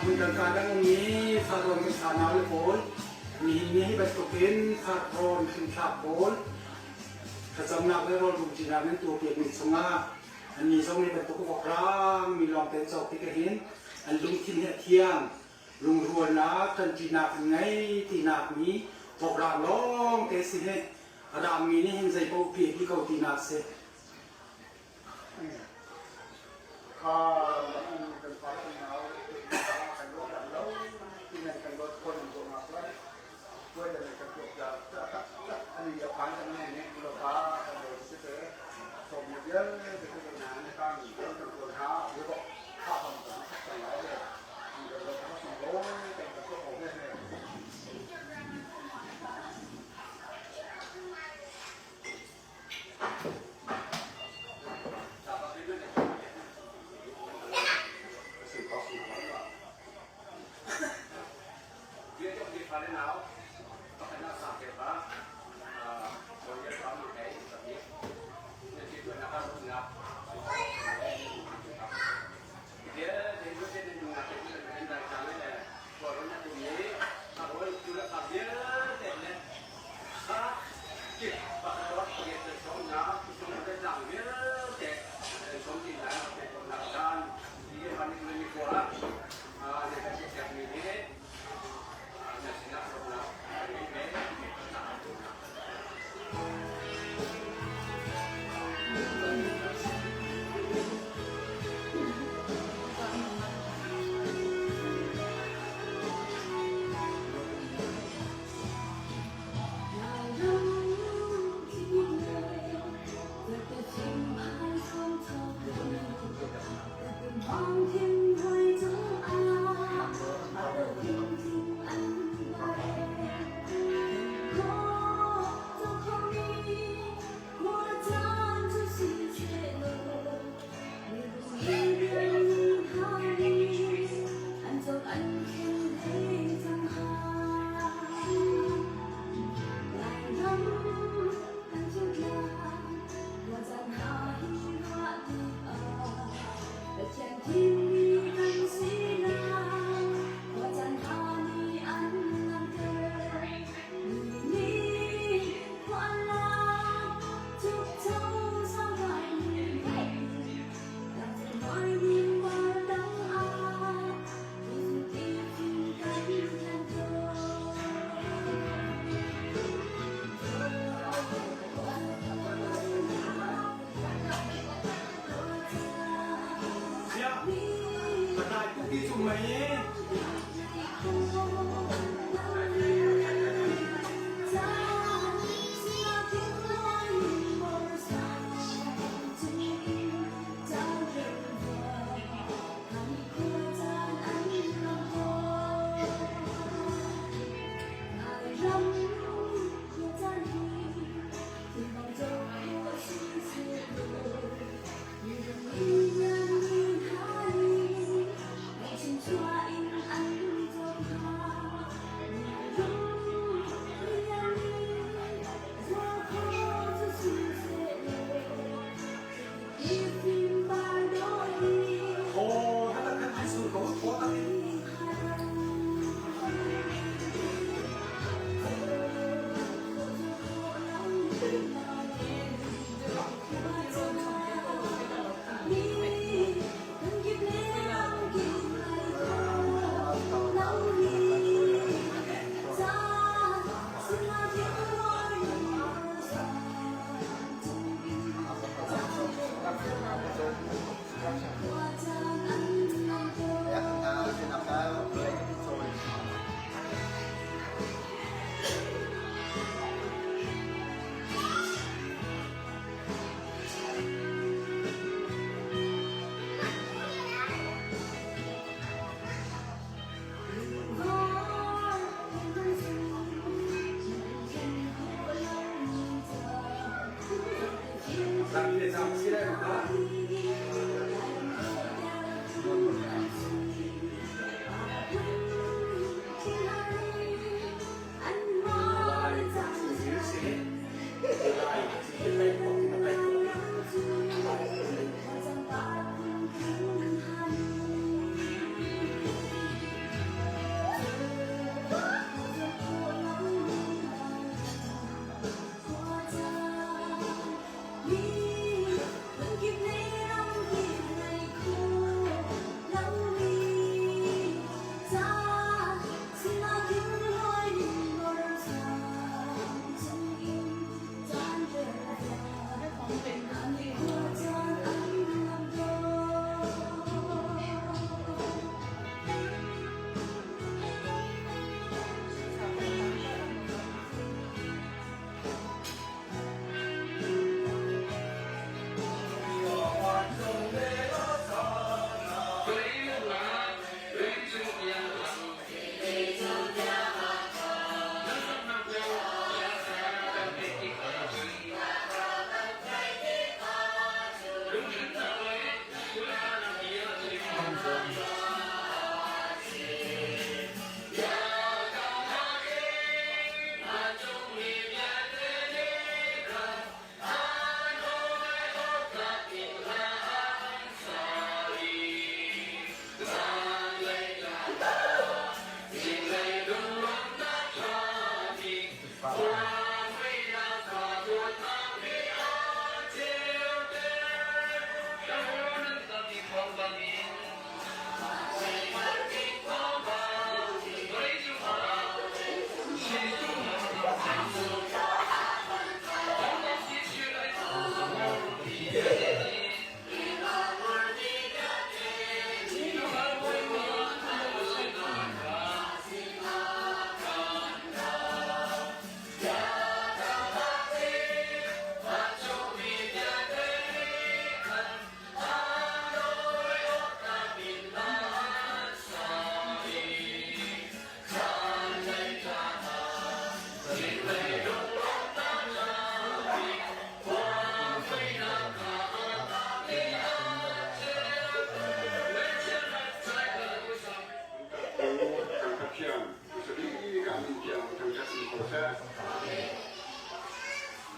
Hmun dang ka dang ummi farrawn kan fa naule pawl nihin ni hi bantukin farrawn hrimthlak pawl thlacamnak le rawl rumṭinak nan tuahpiakmi chungah annih zong nih bantuk vokrang mi lawng te an cawk tik ahhin an lungthin hi a thiang lungrualnak ṭanṭinak an ngei tinak mi vokrang lawng te si hi a rangmi nih hin zei paoh pe ti ko tinak si. Kha kan fa kan nau kan ruah dan lo ti nan kan dawt khon an dawhnak lai tuai dan kan tuak da ani a phan kan nei ne lo kha kan lo si te som ne vial te te na ne kan kan kan tuan ha ye bo kha ham kan kan lai le kan lo kha sung lo kan kan to ho he he. Siah, patai kuki cung mei.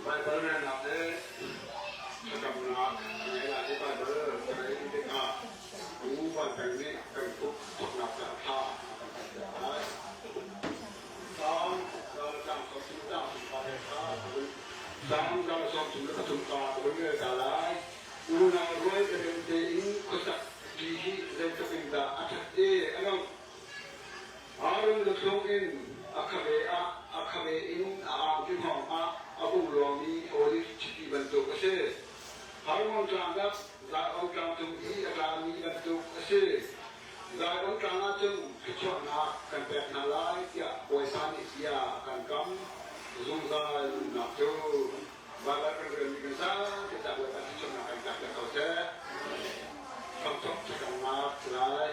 Baibal relnak le thlacamnak ngei lai i Baibal kan rel tikah Pu Van Peng nih kan uk thawknak caah thla a kan campiak lai. Salm 133 ka vun rel ta lai. Unau rual ka rem tein khuasak ti hi zeitluk in dah a ṭhat e a lawmh. Aaron luthlung in a khabe ah a khabe in a angki hngawng ah a um ruangmi oliv chiti bantuk a si. Hermon tlang dap Zion tlang cung i a tlami bantuk a si. Zion tlang ah cun thluachuahnak kan pek hna lai tiah Bawipa nih bia a kan kam. Zungzal nunnak cu Baibal kan relmi kan zapi caah Bawipa thluachuahnak kan pek ko seh. Hramthawk thlacamnak lai.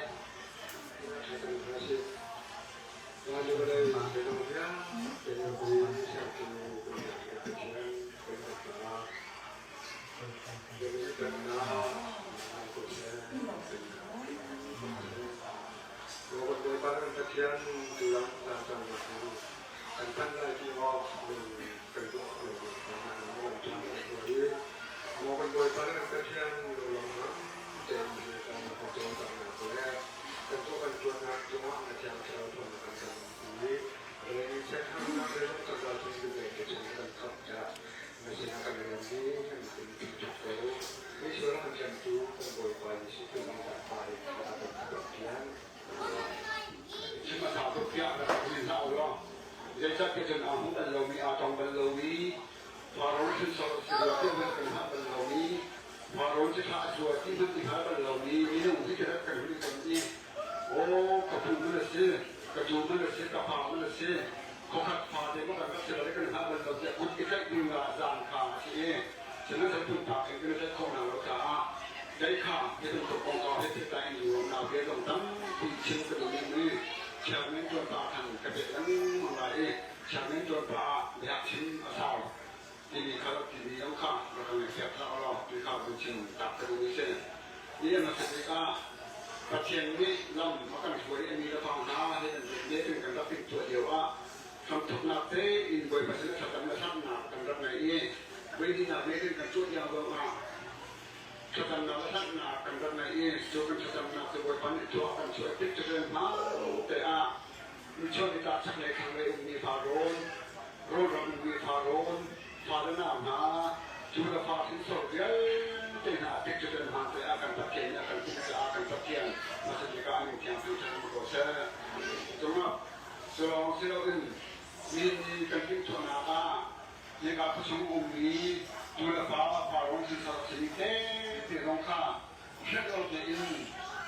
Kan tuah kan ṭuannak cungah na Thiang Thlarau ṭhawnnak kan kan i rei siangthangnak le lungtak chung biaceih te chung kan khamh tiah na sinah kan i lawm i kan in thangṭhat ko. Misual kan ṭemtu kan Bawipa Jesuh Khrih nih kan Pa in a kan tuahpiak. Chim a sau tuk tiah ka rak rin hlah u law zeicahtiah cun aa hmu bal lomi aa tong bal lomi Faro hrinsor a si rua ti hmanh kan hngalh bal lomi Faro cu thlah a si rua ti hmanh i hngal bal lomi minung hi ka rat kan hun i ton i aw ka pu man a si ka tu man a si ka pa man a si khuakhat fate maw kan rak si bal i kan hngal bal lo tiah kut i tlaih ding ah zaan kha a si i sihmanhsehlaw pumpak in kan i tlaih khawh hna lo caah dei kha hi bantuk kongkau he pehtlai in ruamnak bia zong tampi chim ka duh i chairman tuan pa khan ka pek lengmang lai i chairman tuan pa ah biak chim a sau timi kha timi zong kha rak kan ngaihpiak hlah law ti kha vun chim tak ka duh i si. Ni a hmasa bik ah Pathian nih lam a kan hruai i mi le fa hna he kan meeting kan rak timhtuah lio ah hramthawknak tein Bawipa sin a thlacam le hlatnak kan rak ngei i voihnihnak meeting kan tuah lio zong ah thlacamnak le hlatnak kan rak ngei i cu kan thlacamnak cu Bawipa nih tuah kan chuah tik cu hma te ah Michuak i tlak chaklei thlanglei ummi Farrawn, rawlram ummi Farrawn, fale nau hna, cu le fa hrinsor vialte hna a tik cu kan hmaan te ah kan Pathian nih a kan timh caah kan Pathian hmasabik ah a min thiang thangṭhat um ko seh. Cungah cu lawng si loin nihin ni kan timhtuahnak ah hika khuachung ummi tu le fa Farrawn hrinsor a simi tete zong kha Hrelh lo tein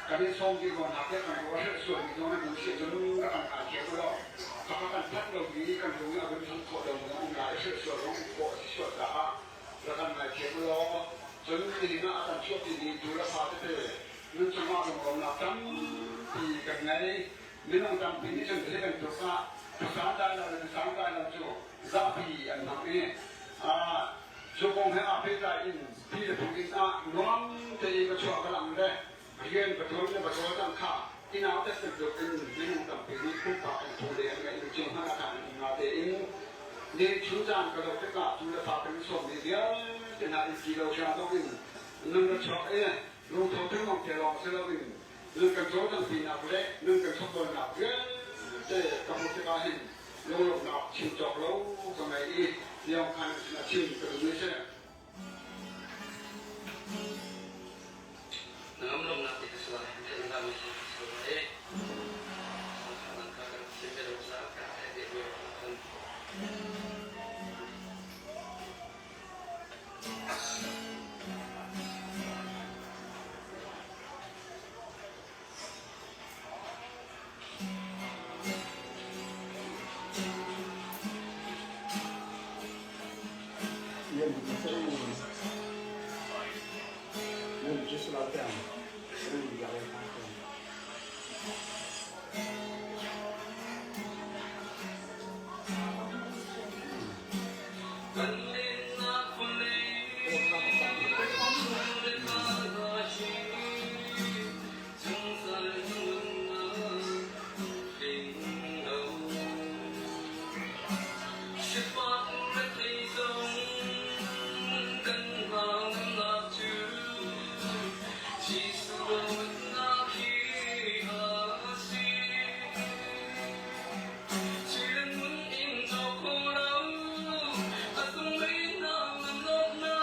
kan i sawm dih ko hna tiah kan ruah. Hrelh sualmi zong nan um si ahcun rak kan kai thiam u law khakha kan phanh lomi kan lung i a vun phanh khawh lomi zong um lai. Hrelh sual zong um khawh a si sual caah rak kan ngaithiam u law cun nihin ah a kan chuahpimi tu le fa tete nun cungah lunglawmnak tampi kan ngei. Minung tampi nih cun hi bantuk ah khuasang dai lo le khuasang dai lo cu zapi an hmang i cu kong he aa pehtlai in ti le phung inn ah nuam tein ka chuah ka lang le Rian va ṭuan le va cawlcangh kha i nautat bantuk in minung tampi nih pumpak an phu le an ngeih cio hmanh ah khan um natein ni chung caan ka zoh tikah tu le fa kan i sawmmi vialte hna in ti lo hriang zong in nun ka chuak i lungtho thengmang te lawng si loin nun kan cawlcangh pinak le nun kan chawkbawlnak vialte ka hmuh tikah hin lunglawmhnak chim cawk lo ka ngei i tiang khan sinah chim ka duhmi a si. Na ngamlawmnak ti ka si lai, theih na mi si ka si lai. Sangkhanan ka kan thim ve lo caah ka theih deh ve kan. Kan lennak vawlei le ka hi zungzal nunnak tling lo. Sifak rethei zong kan hnangamnak cu Jesuh dawtnak hi a si. Sui le ngun in cawk khawh lo, a cunglei hna ngam lawmhnak.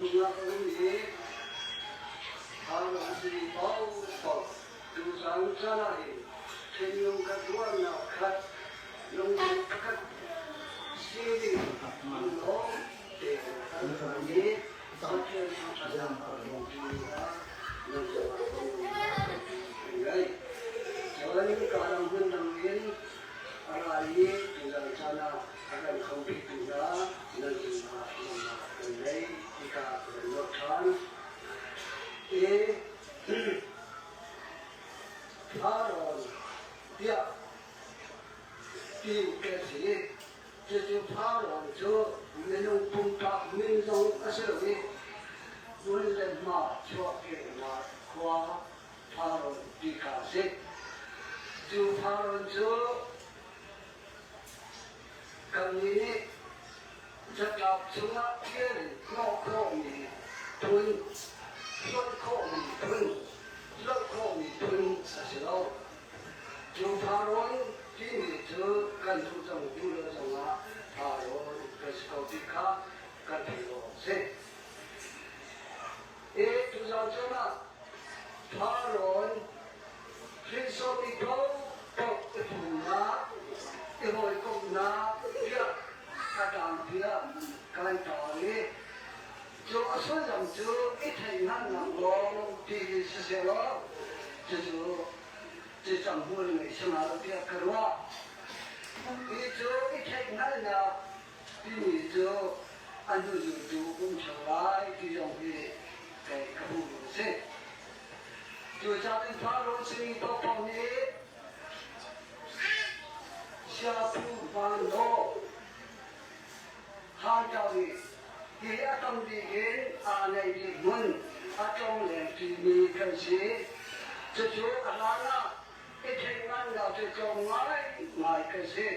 Tungah ka um i Thau si paohpaoh tuzaan caan ah hin thinlung ka ruahnak khat lungthin pakhat sining lawng tein kan tuan i Pathian thangṭhatnak lungpi ah nan cungah lawmhnak tampi kan ngei. Cun kaa hmun dang in a ra i tuzaan caan ah a kan khompitu hna nan cungah lawmhnak kan ngei ti kha ka van ruat ṭhan. I Pharaoh tiah ti kan si. Cucu Pharaoh cu minung pumpak min zong a si lo i hmun le hma chuahkehnak khua Pharaoh ti kha a si. Cu Pharaoh cu kannih nih catlap chungah ṭial hnawh khawhmi phun, hlonh khawhmi phun, hloh khawhmi phun a si lo. Cu Pharaoh timi cu kan duh cang duh lo zongah Pharaoh kan si ko ti kha kan theih awk a si. E tuzaan cun ah Pharaoh hrinsawmi paohpaoh i phungnak, i hawikomhnak tiah a tlangpiah kan tar i cu a sullam cu i theihhngalhnak lawng ti hi sisehlaw cucu cicang hmul ngei si hnga lo tiah ka ruah. Hi cu i theihhngalhnak timi cu a hnuzultu um ṭheo lai ti zong hi kei ka hmuhmi a si. Cucaah Pharaoh simi paohpaoh nih siapu van dawh Hantau nih hi a tam bik in aa neih bik hmun a tlongleng ṭimi kan si. Cucu a hlan ah i theih ngannak cu tlawm ngaingai kan si.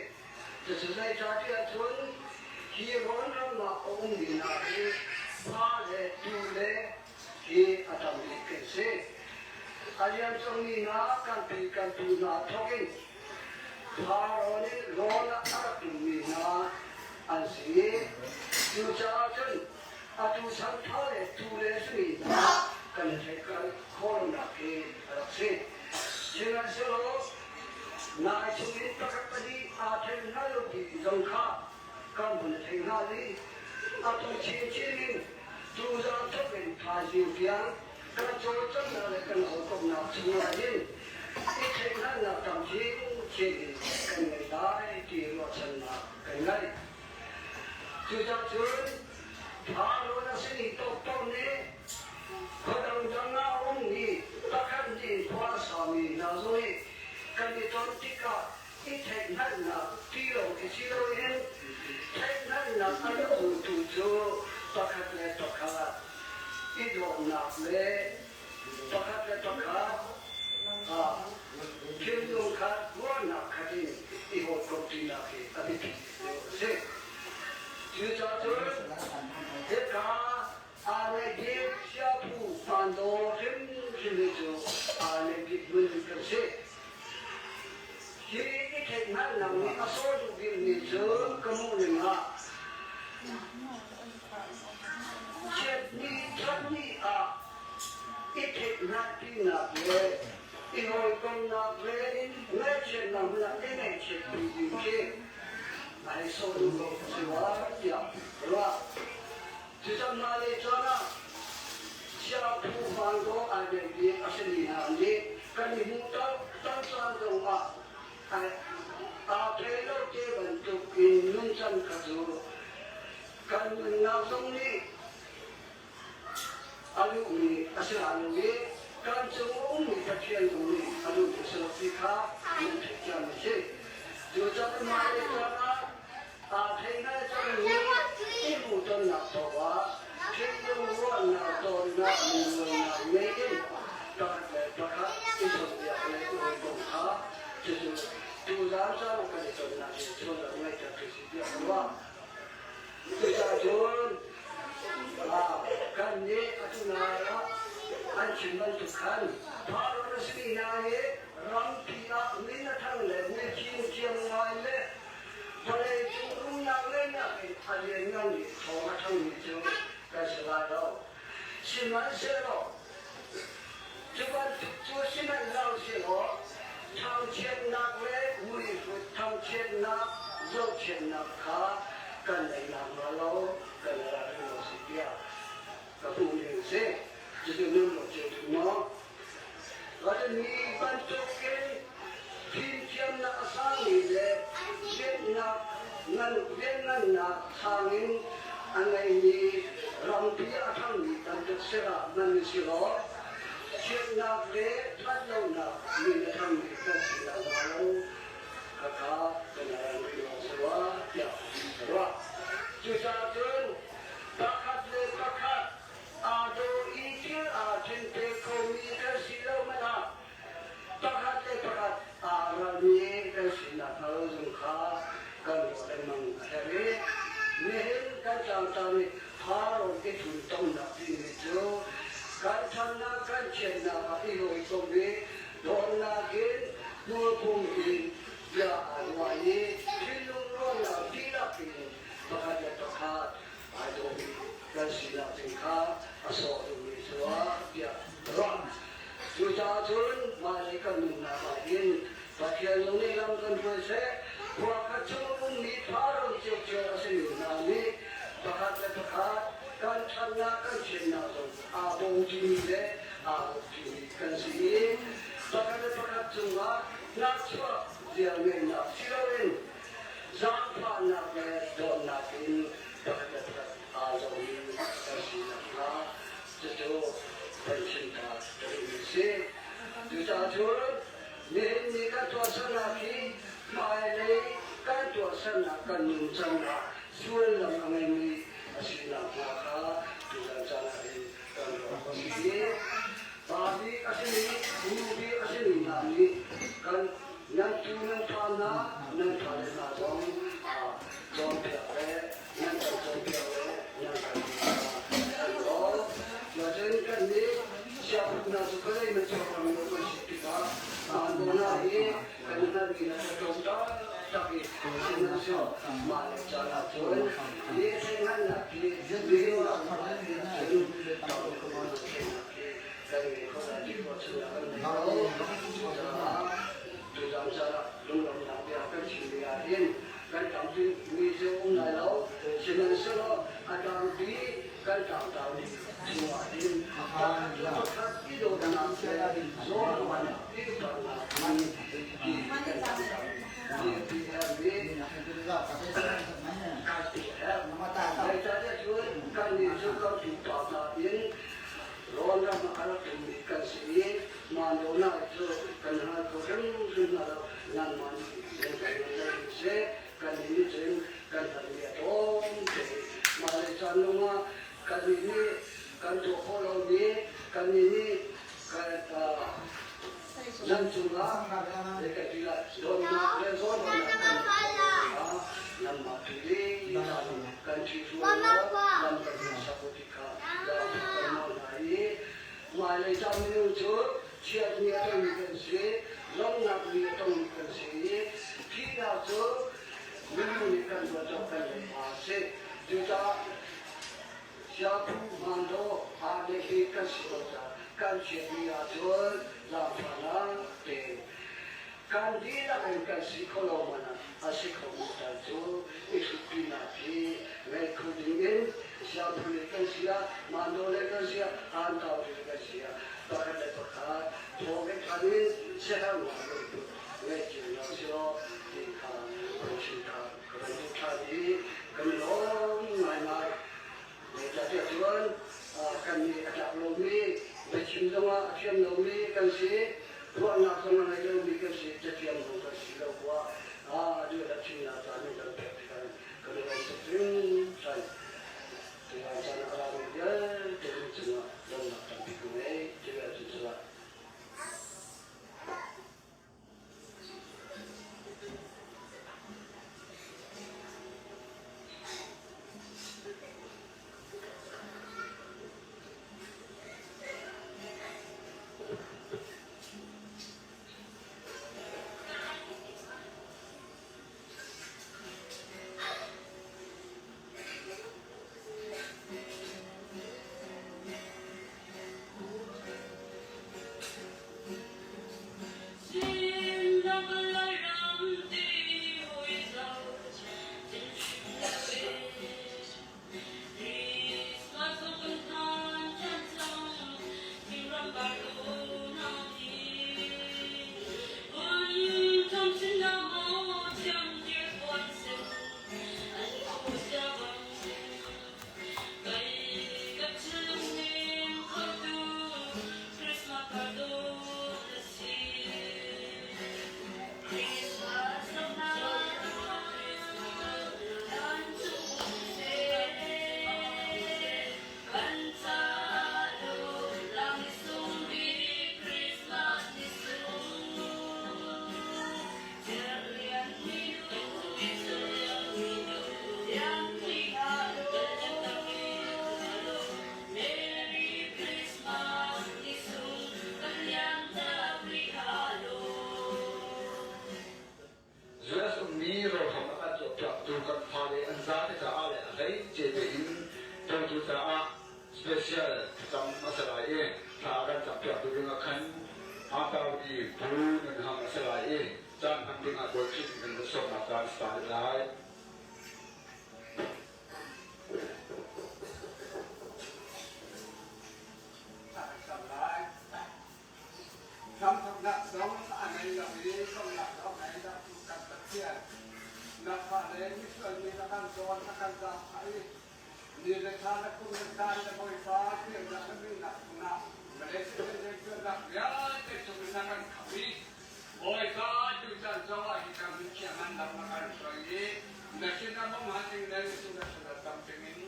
Cucu zeicahtiah cun hi rawnram ah a ummi hna hi fa le tu le hi a tam bik kan si. A lian cangmi hna kan pi kan pu hna thawk in Pharaoh nih rawl a rak tummi hna an si. Cucaah cun atu sangtha le tu le simi hna kan i theihhngalh khawhnak hi a rak si. Sihmanhsehlaw nai chungin pakhat pahnih aa then hna lo ti zong kha kan hun thei hna i atu chinchin in tuzaan thawk in thaizing tiang kan cawlcanghnak le kan hawikomhnak chungah hin i theihhngalhnak tam chinchin in kan ngei lai ti ruahchannak kan ngei. Cucaah cun. Pharaoh na sin i paohpaoh nih khua dangdang ah a ummi pakhat nih khua a sami hna zong hi kan i ton tikah i theihhngalhnak ti lawng khi si loin theihhngalhnak an hmutu cu pakhat le pakhat i dawtnak le pakhat le pakhat thinlung khat ruahnak khat in i hawikomhṭinak hi a biapi deuh a si. Cucaah cun hika aa neih bik siaphu hmandaw hrimhrim hi cu aa neih bik hmun kan si. Hi i theihhngalhnak nih a sawh duh bikmi cu ka hmuh ning ah chiatni ṭhatni ah i theihhngalhpinak le i hawikomhnak le ngaihchiatnak hmun ah i ngaihchiatpi ding khi ai sawh duh ko a si rua tiah ka ruah. Cucang mah le caan ah siaphu hmangaw ai neih bik a simi hna nih kan i hmuh tam caan zong ah aa thei lo te bantuk in nuncan kha cu kan nunnak zong nih a duhmi a si lai lo i kan cung a ummi Pathian zong nih a duhmi a si lo ti kha nan theihthiam a si. Cucaah mah le caan ah aa thei hngal cangmi i hmuhtonnak paoh ah thinlung ruahnak tawnnak lungrualnak ngei in pakhat le pakhat i chawnhbiak le i hawikomh kha cucu tuzaan caan ah kan i tonnak hi sullam ngeihter khi si tiah ka ruah. Cucaah cun kannih atu nai ah an chim bantuk khan Pharaoh na simi hna hi rampi ah min a thang le muikhim thiam ngai le vawlei cung rumnak ngeihnak in a lianngan i thawng a thangmi cu kan si lai lo. Sihmanhsehlaw cu bantuk cu sihmanhlo sehlaw thangchiatnak le muihrut thangchiatnak zohchiatnak kha kan nei nakhnga lo kan ral lo si tiah ka hmuh ning a si. Cucu nan ruat cio tuk maw? Mi bantukin fimthiamnak a sangmi le riannak ngan rianngannak sang in a ngeimi rampi a ṭhangmi bantuk sirah hman si law chiatnak le ṭhatlonak min a thangmi kan si nakhnga lo khakha kan ral rih awk si rua tiah ka ruah. Cucaah cun pakhat le pakhat aa daw i thil aa ṭhen khomi kan si lo hmanh ah pakhat le pakhat aa ralmi kan sinak hnga lo zong kha kan ruah lengmang a herh i nihin kan tlangtar nih Pharaoh i ṭhuntomnak timi cu kan ṭhannak kan chiatnak ah i hawikom i dawtnak in hmurphung in bia aa ruah i thinlung ruahnak dihlak in pakhat le pakhat ai dawmi kan sinak ding kha a sawh duhmi cu ah tiah ruah. Cucaah cun hmailei kan nunnak ah hin Pathian zong nih lam kan hruai seh. Khua khat chung a ummi Pharaoh ciocio a simi hna nih pakhat le pakhat kan ṭhatnak kan chiatnak zong aa bawmṭimi le aa bawmṭimi kan si i pakhat le pakhat cungah hnahchuah zia ngeihnak si loin zaangfahnak le dawtnak in pakhat le pakhat aa zohmi kan si nakhnga cucu kan chim ta ka duhmi a si. Cucaah cun nihin ni kan tuahsernak hi hmailei kan tuahsernak kan nuncan ah sullam a ngeimi a si nakhnga kha tuzan caan ah hin kan ruah a si. Pa bik a simi, nu bik a simi hna nih kan nan tu nan fa hna, nan fale hna zong cawnpiak le nan kan cawnpiak le nan kan kan kawl. Cun kan nih sianginn hna cu khuazei nan chuak ram lo kan si tikah hna hi kan hngalhmi na tlawm taktak i sihmanhsehlaw mah le caan ah cun hi theihhngalhnak hi biahinnak cun theihnak hi kan ngei kho lai ti khawh chung kan ngei lo. Cucaah tuzaan caan ah lunglawmhnak bia kan chim ding ah hin kan tampi mi cu um lai lo. Sihmanhsehlaw a tampi kan tlangtar mi chungah hin pakhat le pakhat i dawtnak le zawnruahnak i upatnak hi kan tlangtar mi herhmi kan ti herh. Zeicahtiah cun kan nih hrim hna lo. Nangmah nih nan kan nunter ding seh. Kannih nih cun kan herhmi a tlawm te. Mah le caan lawngah kannih nih kan tuah khawh lomi, kannih nih kan nan cungah kan ti lai dawtnak le zawnruahnak kan tuah kha nanmah tu lila nih kan ṭhihruai law lam kan hmuhsak u ti kha zaangfah kan nawl hna i hmailei caan minung cu chiatni a tongmi kan si, lawmhnak ni a tongmi kan si i thihnak cu minung nih kan ruat awk kan leiba a si. Cucaah siaphu hmaan law aa le hi kan si lo caah kan chiatni ahcun zaangfahnak tein kan dihlak in kan si kho lo hmanh ah a si khomi tal cu i hrutpinak hi ngei kho ding in siaphu le kan si ah mando le kan si ah hantau le kan si ah pakhat le pakhat thawng in than in siaherhnak lungput ngei cio hna selaw ti kha kan chim kha ka van duh ṭhan i kan i lawm ngaingai. Zeicahtiah cun kannih a tlak lomi, biachim zongah a thiam lomi kan si, ruahnak zong a ngei lomi kan si, cathiam zong kan si lo kuah duhnak chimnak caan in kan pek tikah kan i lawm tuk hringhran. Tuan caan a rami vialte nan cungah lawmnak tampi ka ngei. Ti ahcun cungah US ummi rawlham a kan tuahpiaktu kan fale an zate caah le a hleice tein tawtu caah special thlacam a si lai i thla a kan campiaktu dingah khan Hangtaudi bu nan hang a si lai i caan hman dingah Bawi Khrih in kan vun sawmnak caan a si lai. Hramthoknak zong a ngei lo i donghnak zong a ngei lo tu kan Pathian. Na fale misual mi na kan zawn na kan zaangfah i ni le thla le kum le caan le Bawipa kirnak le nunnak chungah Malaysia le zeituannak vialte chungin na kan khamh i Bawipa tutan zongah hi kan hun thiang an lam na kan hruai i na sinah bawmhan ding le na sinah sinah tam dingin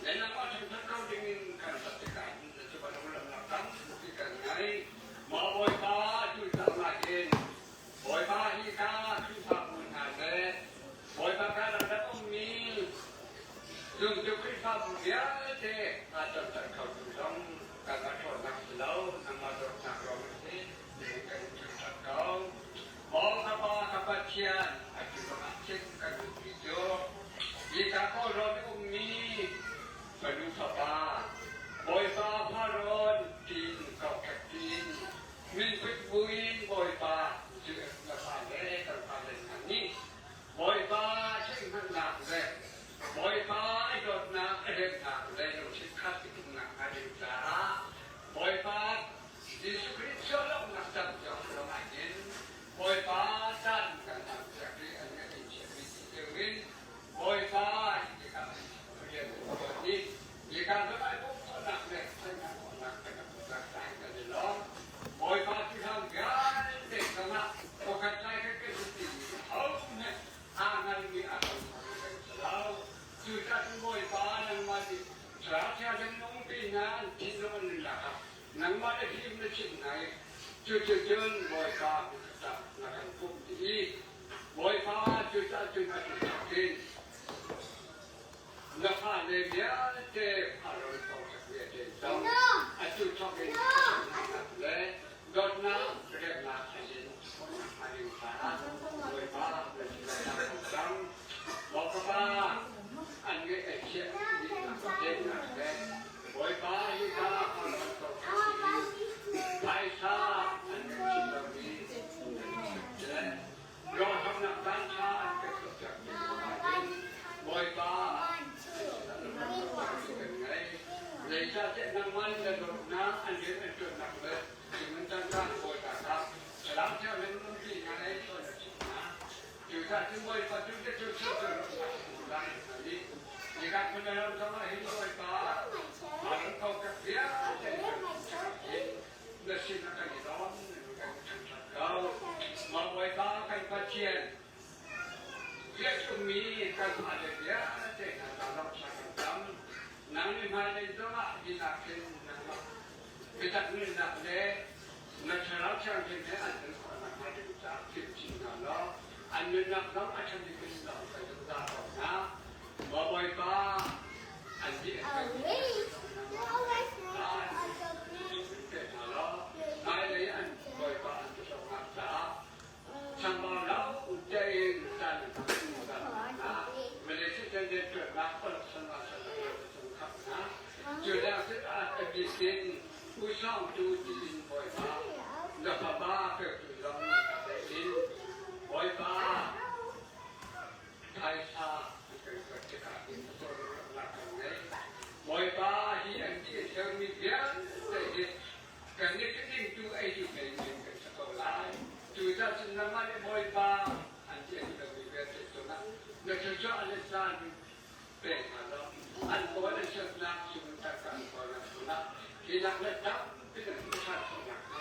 le nangmah thangthat ko dingin kan rat tikah na cu bantuk lamnak tampi kan ngei. Maw Bawipa tutan ah hin Bawipa hi ka Khrihfabu hna le Bawipa ka ram rak ummi zumtu Khrihfabu vialte aa tonter khotu zong kan rak ṭhawnnak si lo, nangmah dawtnak ruang a si, ti kan in thangṭhat ko. Maw ka Pa, ka Pathian, atu zongah chim kan duhmi cu hika Kawlrawn i ummi fanu fapa, Bawipa Pharaon tiin kokek tiin minput buin Bawipa Jesuh na fale kan fale hna nih Bawipa theihhngalhnak le Bawipa i dawtnak a remnak le lungthin khat i pumnak hnga ding caah Bawipa Jesuh Khrih chuahlawmhnak cam cio ruangah hin Bawipa caan kan hman piak i an kan in chiahmi ti deuh in Bawipa hi tikah rian an ṭuan i hika zong ai bawmh khawhnak le theihnak khawhnak kan kan i lawm. Bawipa cu hlan vialte zongah pakhat Bawipa nangmah nih Thlarau Thianghlim umpi hna an thinlung an nunnak ah nangmah na him na chimh hna i cuticun Bawipa hmuhsak na kan pumh dih i Bawipa cucaah cun atu thawkin na fale vialte Pharaoh thawngṭha vialte zong atu thawkin le dawtnak remnak an in a ding caah Bawipa na sinah kan cang. Bawipa an ngeih a chiah dihnak dennak le Bawipa hika Pharaoh thawngṭha phaisa an kan chim lomi le Rawlhamnak caan ṭha an ka tuahpiak mi ahhin Bawipa kan ngei. Zeicahtiah nangmah na dawtnak an rian an ṭuannak le Simon caan Bawipa kha salam thianghlim umpi hna ei thawn a chimh hna. Cucaah cun Bawipa cu te cu cu cu lai hna i hika hmun ram zongah hin Bawipa aa ko ka vialte na sinah kan i lawm kan thangṭhat ko. Mah Bawipa kan Pathian biakchungmi kan fale vialte hna ca zong thla kan cam. Nang nih hmailei zongah hi nakin nangmah biatak nunnak le na Thlarau Thianghlim he an kan khawh nakhnga ding caah fimchim hna law an nunnak zong a ṭha bik in dong kan zungzal ko hna. Maw Bawipa, an dih an kan Hmailei an Bawipa an ṭhatlonak caah chambau lo tein caan hna. Malaysia rianṭuannak palaksannak khap hna. Cu leng cu a bikin usawngtu tiin Bawipa na fapa pektu zong in Bawipa Phaisa an kan kuat tikah hin tawlrelnak kan ngei. Bawipa hi an ti a sermi vialte hi kan nih cu dingtu eitu men men kan si ko lai. Cucaah cun nangmah nih Bawipa an ti a duh lomi vialte cungah na thluachuah le caan pe hna law an kawl an sernak chung tangka an kawlnak cungah hi nak le tampi na hmuh ṭhan khawh nakhnga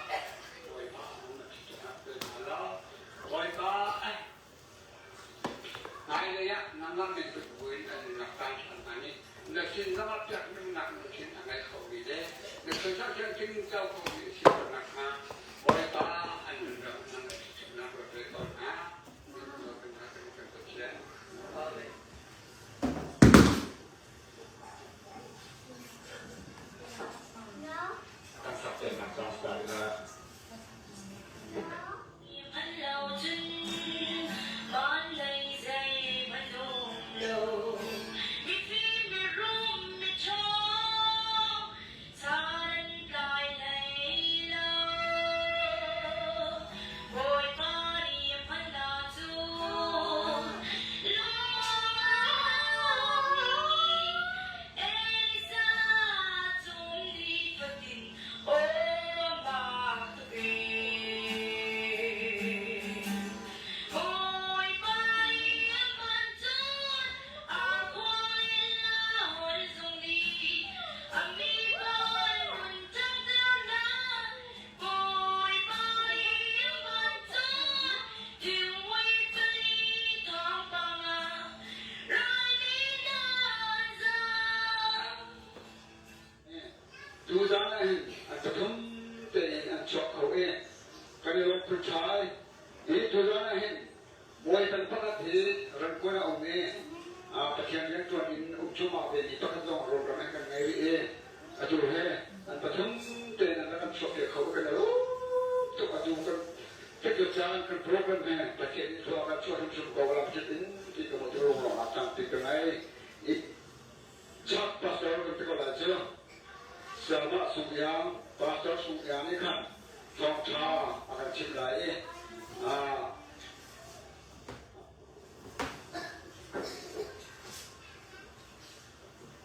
Bawipa na thluachuahnak pe hna law Bawipa Hmailei ah nangmah minthut buin an rak taan ṭhan hna nih na sin zongah piaknunnak lungthin a ngei khomi le na chunchang thianghlim co khomi a si khawh nakhnga Bawipa an nunram nang a ṭhitumnak ruat ve ko hna. Kan Pathian. Amen. Kan sak nak caan Tuzaan ah hin an pathum tein an chuak kho i kan i lawmh phun ṭhai. Hi tuzaan ah hin bawi peng pakhat hi Rangoon a um i Pathian rianṭuan in um cuahmah vemi pakhat zong rawnram he kan ngei rih i atu he an pathum tein an rak kan chuahpiak kho i kan i lawm tuk. Atu kan tikir caan kan program he Pathian nih thluak kan chuah hrimhrim ko lam kip in ti ka hmuh tik lunglawmhnak tampi ka ngei. Chak pastor kan ti ko lai cu. Sayamah Sung Iang, Pastor Sung Iang nih khan thawngṭha a kan chimh lai i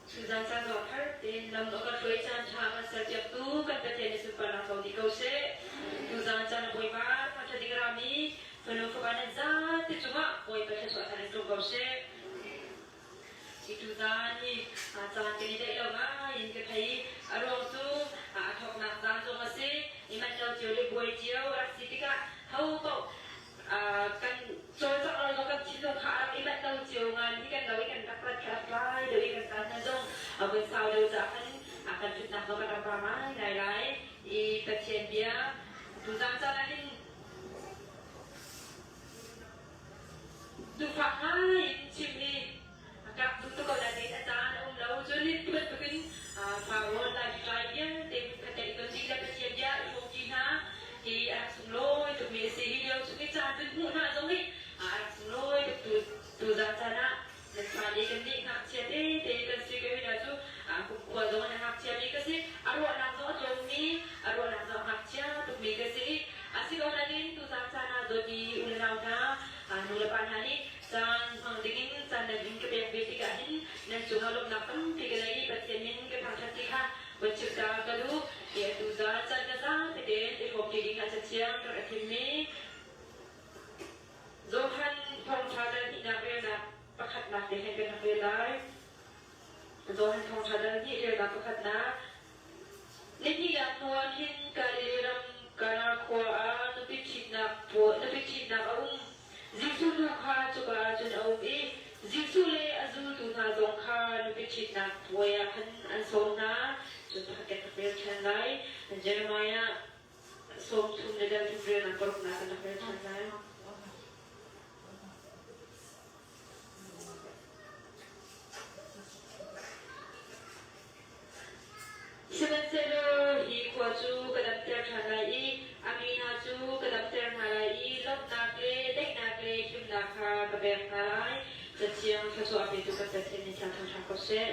Tuzan caan dawh thar tein lam a kan hruai caan ṭha a kan serpiaktu kan Pathian nih sunparnak co dih ko seh. Tuzan caan a Bawipa thangṭhat ding rami fanu fapa nan zate cungah Bawipa thluachuah thar in tlung ko seh. Hi tuzaan hi caan kan i daih lo ngai in ka thei i a ruang cu a thawknak zaan zong a si. I manh lo cio le buai cio a rak si tikah ho paoh kan cawlcangh lo zong kan thinlung kha a rak i manh lo cio ngan hi kan lo i kan rak rat kha rak tlai deuh i kan caan. A vun sau deuh caah khan a kan ṭhutnak zong kan rak ra ngaingai lai i Pathian bia tuzaan caan ah hin duhfak ngai in chim hi a kak duh tuk ko nain a caan a um lo. Cun hi bantukin Faraoh lai vialte hmunkhat i ton dih le Pathian bia i hrawmṭi hna hi a rak sunglawi tukmi a si. Hi lio chung i caan vun hmuh hna zong hi a rak sunglawi tuk. Tuzaan caan ah nan fale kan nih ngakchia tete kan si ko hna cu kumkhua zong in a ngakchia mi ka si. A ruahnak zong a tlawmmi, a ruahnak zong a ngakchia tukmi ka si. A si ko nain tuzaan caan ah dawtmi u le nau hna, nu le pa hna nih caan hmang dingin caan nan in ka pek ve tikah hin nan cungah lawmhnak tampi ka nei i Pathian min ka thangṭhat ti kha von chim ta ka duh. Ti atu zaan caan ka zapi tein i hrawmṭi ding ah cathiang ka rak thimmi Johan thawngṭha dal hnihnak relnak pakhatnak te hen kan rak rel lai. Johan thawngṭha dal hnih relnak pakhatnak. Nihnihnak hnu ah khin Galilee ram Kana khua ah nupi ṭhitnak a um. Jesuh nu kha cuka ah cun a um i Jesuh le a zultu hna zong kha nupi ṭhitnak puai ah khan an sawm hna. Cun pakhat kan rak rel ṭhan lai. Jeremiah 30 le dal thum relnak paruknak kan rak rel ṭhan lai. Sihmanhsehlaw hi khua cu ka damter ṭhan lai i a mi hna cu ka damter hna lai i lawmhnak le daihnak le himnak kha ka pek hna lai. Cathiang thluachuah petu kan Pathian nih thiang hram ko seh.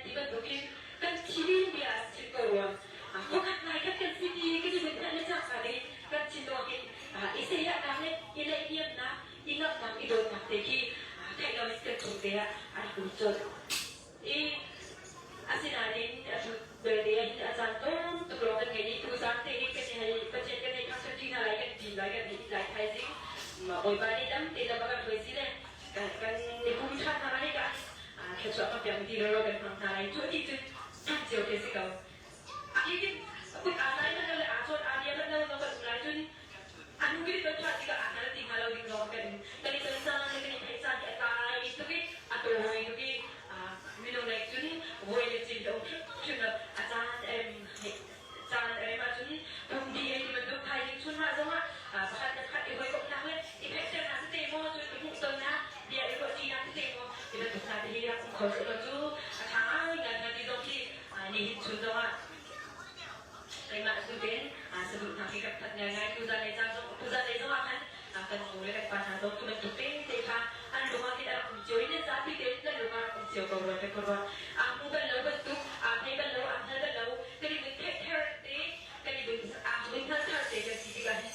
Ti bantukin kan thil bia chim ko rua. Pakhat ngai khat kan si ti kan i hna le cangka ding kan thinlung hin i sehiahnak le i naihniamnak, i ngamhnak, i dawtnak te khi theih lo in kan chung te ah a rak um colh. I asinain atu belte ah hin a caan tlawm tuk lawng kan ngei i tuzaan te hi kan i hei Pathian kan hei thangṭhat ṭi hna lai, kan ṭin lai, kan i lai thaizing. Bawipa nih dam te lam a kan hruai si le kan i pum ṭhan hna lai ka thluachuah kan pek ti lo kan hmang hna lai. Cu ti cun ṭhat cio khi si ko. Hitin kut aa tlai hmanh lo le aa chawn aa bia hmanh lo zong kan um lai cun a hnu kan i ton ṭhan tikah aa hngal ti hnga lo ding zong kan kan i ton caan le kan i theih caan hi a tlai tuk i a tawi tuk i minung lei cun voi le cin a um hrimhrim lo. A caan em caan em ahcun pumdi ei ti bantuk thaizing chun hna zongah pakhat le pakhat i hawikomhnak le i theihternak tete maw cun i hmuhtonnak bia i ruahṭinak tete maw ti bantuk hna te hi rak um kho seh law cu a ṭha ngaingai hnga ti zong khi nihin chun zongah keimah tu tein saduhnak hi kan that ngaingai. Tuzan lei caan zong tuzan lei zongah khan kan nu le kan pa hna zong cu bantuk te te kha an lung ah khin a rak um cio i nan zapi tein nan lung ah rak um cio ko rua te ko rua. Aa hmu bal lo bantuk, aa thei bal lo, aa hngal bal lo, kan i vun theih ther te, kan i vun aa vun hngal thar te kan si tikah hin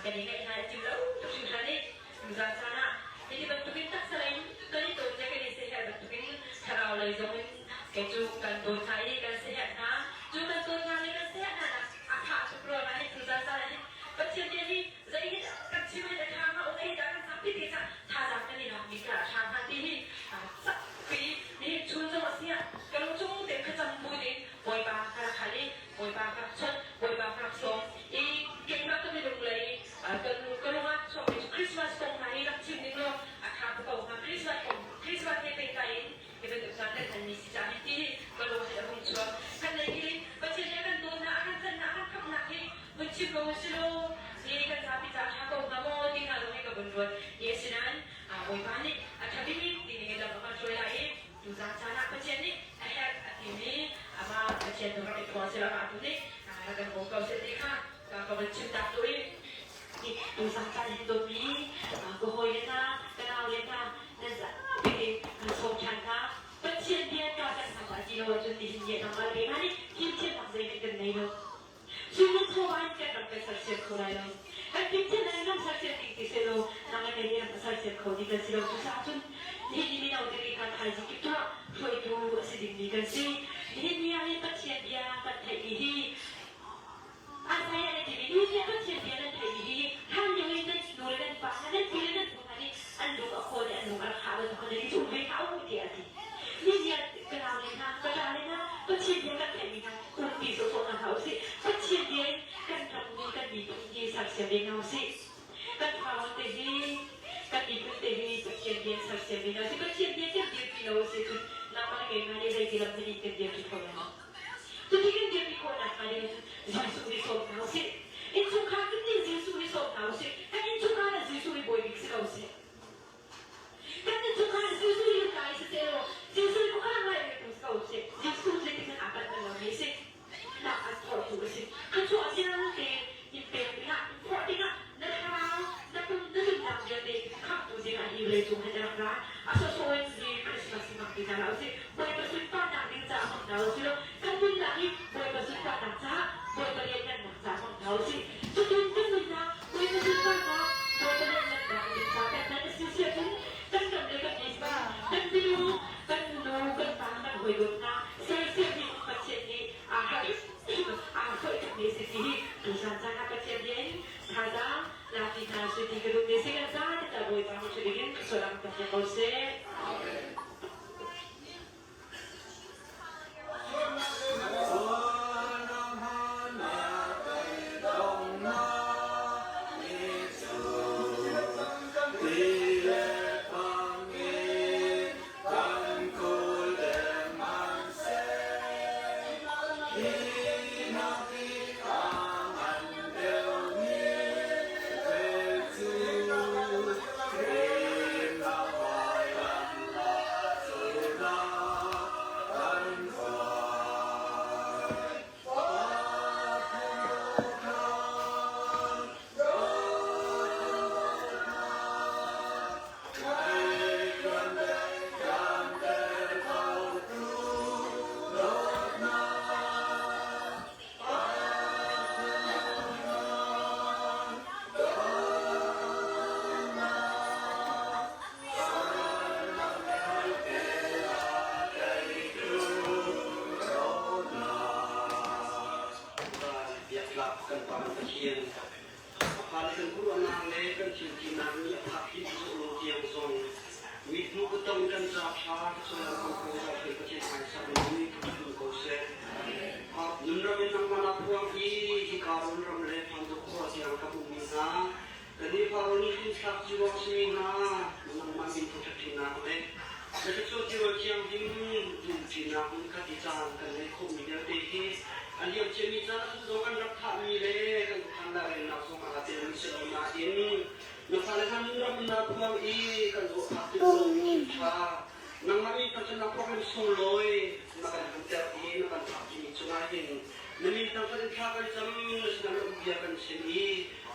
kan i ngaih hna i cim lo tuk hringhran i tuzan caan ah hiti bantukin taksa lei kan i tawn le kan i siaherh bantukin thlarau lei zong in kei cu kan dawt hna i kan siaherh hna. Cu kan dawt hna le kan siaherh hna nak a tha tuk ruangah hin tuzan caan ah hin Pathian bia hi zei hi kan chim. ruat. Hi a si nain Bawipa nih a ṭha bik ti ning in lam a kan hruai lai i tuzaan caan ah Pathian nih a herh a timi amah Pathian tu rak i phuang seh law amah tu nih rak kan bawm ko seh ti kha ka van chim tak tu i tuzaan caan hin dawtmi ka hawile hna ka naule hna nan zapi in kan sawm ṭhan hna. Pathian bia ka kan hna ti lo ahcun nihin ni nangmah le keimah nih fimthiamnak zeihmanh kan nei lo. Cu thawng in kan ram kan sersiam kho lai lo. Kan fimthiamnak in ram sersiam ding ti sehlaw nang le kei nih ram a sersiam kho ding kan si lo. Cucaah cun nihin ni mino tete kha thaizing kip tuah hruaitu a si dingmi kan si. Nihin ni ah hin Pathian bia kan theihmi hi Isaiah nih timi ni nih Pathian bia nan theihmi hi hlan lio in nan nu le nan pa hna nan pi le nan pu hna nih an lung a khawn i an lung a rak hah bantuk khan nan i cum ve hlah u tiah a ti. Ni nih ka nau le hna, ka ṭa le hna, Pathian bia kan theihmi hna umpi sawhsawh hna hlah usih. Pathian bia in kan ram nih kan miphun hi sersiam ve hna usih. Kan fale te hi kan miphun te hi Pathian bia in sersiam ve hna usih. Pathian bia kan dirpi lo a si cun nangmah le keimah nih zeiti lam hmanh in kan dirpi kho lai lo. Cuti kan dirpi khawhnak hnga ding cun Jesuh nih sawm hna usih. Innchungkhar kan nih Jesuh nih sawm hna usih. Kan innchungkhar ah Jesuh hi bawi bik si ko seh. Kan innchungkhar ah Jesuh hi kai si seh law Jesuh hi khuakhan ngai ve ko si ko seh. Jesuh zeitik hmanh aa palh bal lomi a si. Nak an phorhtu a si. Thluachuah vialte in pek dingah, in phorh dingah na thlarau, na pum, na nunnak vialte khamhtu dingah hi vawleicung hin a rak ra. A sawsawh in hi Christmas hi hmang ti hna hlah usih. Bawipa sunparnak ding caah hmang hna usih law kan nunnak hi Bawipa sunparnak caah, Bawipa lianngannak caah hmang hna usih. Cutin kan nunnak Bawipa sunparnak, Bawipa lianngannak ding caah kan hman a si si ahcun kan ram le kan miphun, kan milu, kan nu, kan pa, kan hawidawt hna sersiam hi Pathian nih aa aa hrawih mi si ti hi tuzan caan ah Pathian bia in thazaang lati hna si ti ka duh mi si kan za te ta Bawipa mu ding in sualam kan ko seh. Biaktlak kan Pa Pathian a fale kan ruahnak le kan thiltinak nih a phak hi lo tiang zong mithmuh ka tong kan ca ṭha cun kan kong za thil Pathian hmaisak mi thu ko seh. Nunram in nangmah na phuang i hika ram le phantuk khua tiang ka ummi hna kan i Faro nih hrimthlak ciwak simi hna nangmah min thangṭhatnak le na cu tirawl thianghlim dumṭinak hmun khat i caan kan neih khawhmi vialte hi a liam ciami caan zong kan rak thahmi le kan khan la rennak zong aa telmi si lo nain na fale hna nunram na phuang i kan zawhphak ti zong ṭha nangmah mi thangṭhatnak program sunglawi na kan hanter i na kan phakpimi cungah hin na min thangṭhat in thla kan cam na sinah na um bia kan chim i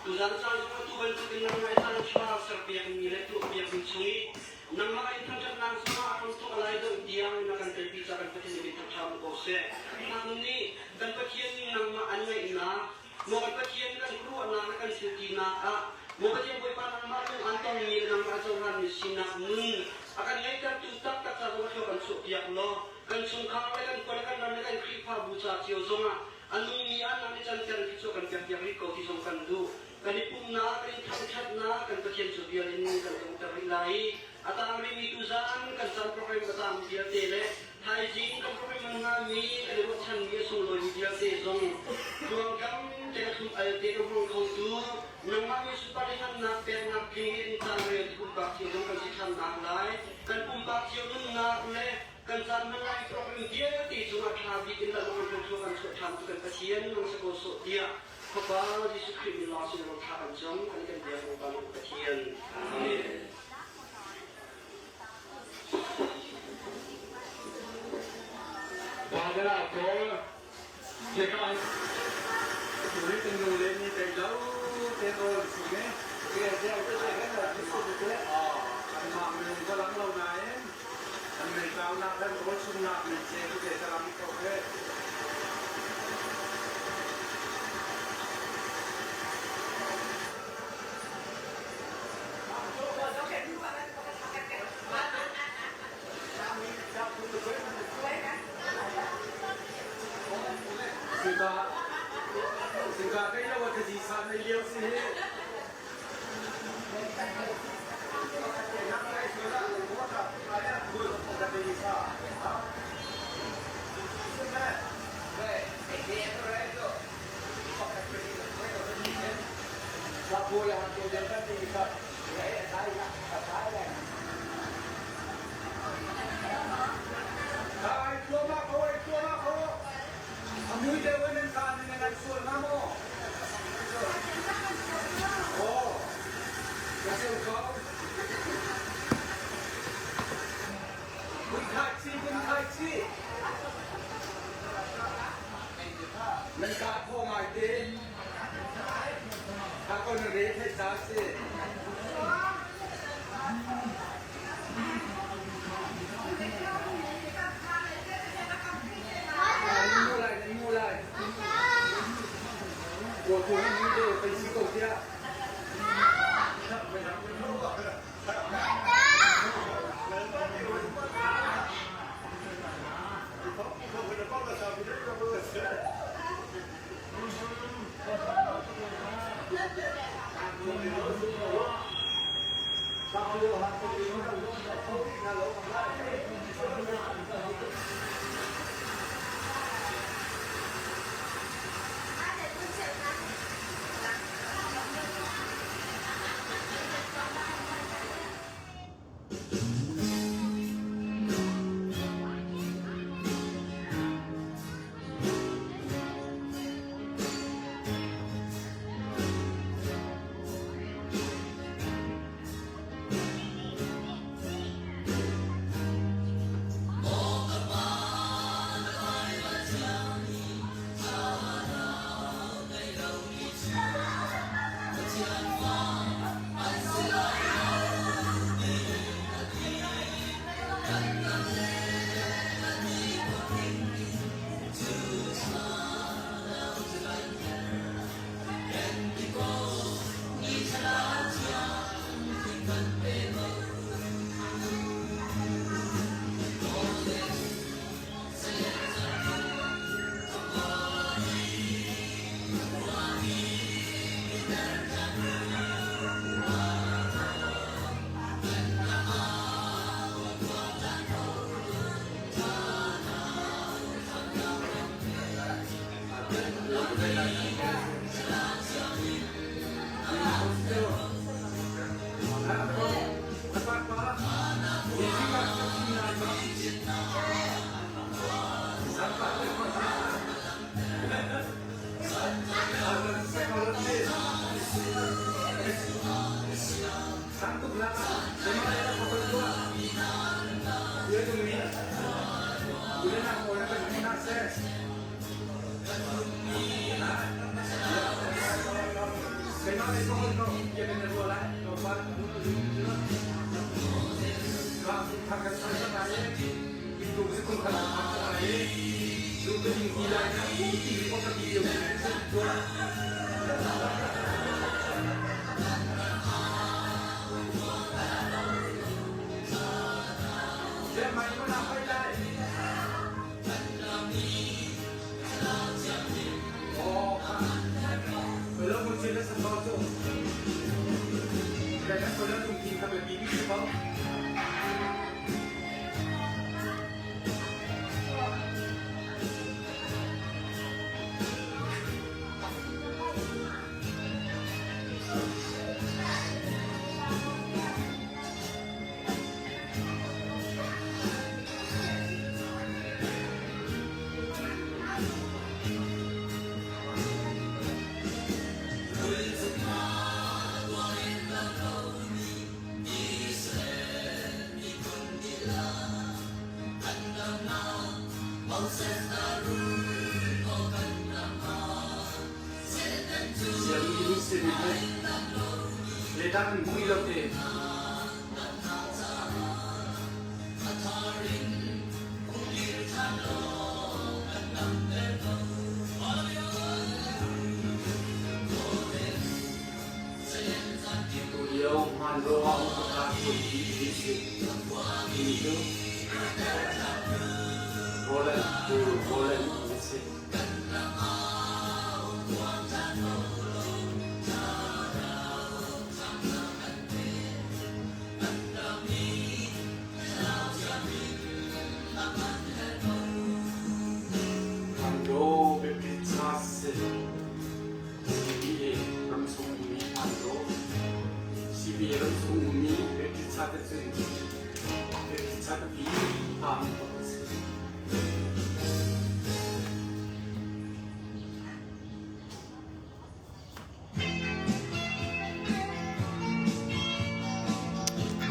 tuzan caan zongah tu bantukin nangmah i caan ṭha serpiakmi le tuahpiakmi chung i nangmah in thangṭhatnak zongah a hramthawk a lai deuh tiang na kan kalpi ca kan Pathian min thangṭha ko seh. Nang nih kan Pathian nangmah an ngaihnak Maw kan Pathian kan khuaruahnak le kan thiltinak ah Maw Pathian Bawipa nangmah lung an tongmi le nangmah a cohlanmi sinak nun a kan ngeihtertu taktak ca zong thlua kan chuahpiak law kan chungkhar le kan khua le kan ram le kan Khrihfabu ca cio zongah a nungmi ah nang nih canter khi cu kan pekpiak rih ko ti zong kan duh. Kan i pumhnak, kan i thangṭhatnak, kan Pathian cu vial in kan dongter rih lai i a tang rihmi tuzaan kan caan program a tang vialte le thaizing kan program man hngami kan i ruahchanmi a sunglawimi vialte zong tluangtlam te le thlum al te ka hmang khotu nangmah mi sunparnak peknak tling in caan rel pumpak cio zong kan si ṭhan nak lai kan pumpak cio nunnak le kan caan hman lai program vialte cungah ṭha bik in lalong kan thluak kan chuah ṭhan tu kan Pathian nang si ko sawh tiah Fapa Jesuh Khrih min lawng sin thla kan cam kan kan biak Bawipa Pathian. ko. Vun khai chih, vun khai chih. Nan kah khawh ngai te. Kha ko na re thei ca si. Nan mu lai, nan mu lai. Ko tu hi mu te pei si ko tiah.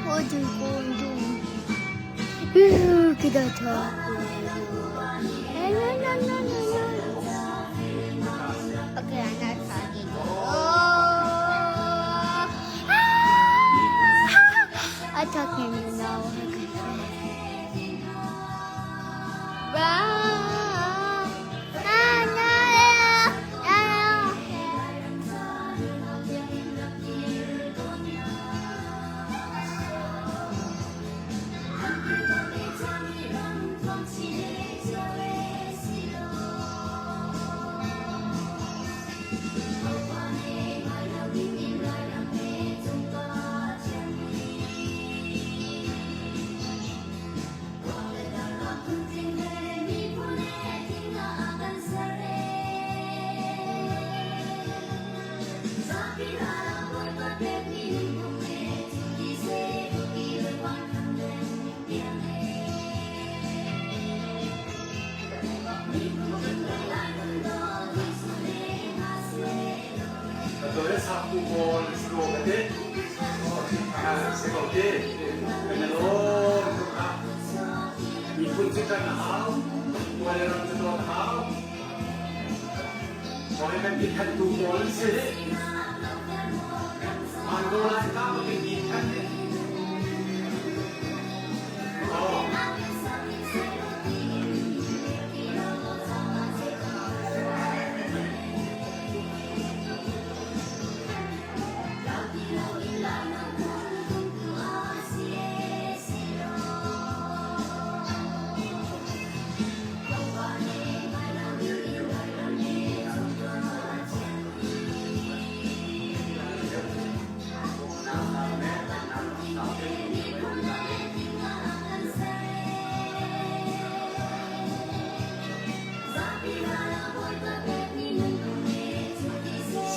What you going to do? Kita talk. No, no, no, no, no. Okay, I'm not talking. Oh. Ah! I'm talking now. Atu le saktu pawl si ko ka ti. Si ko ti. Kan i lawm tuk ah. Miphun cu ṭan a hau. Khua le ram cu dawt a hau. Hawi kan ti thantu pawl an si. Angola ka kan ti than ni. Oh.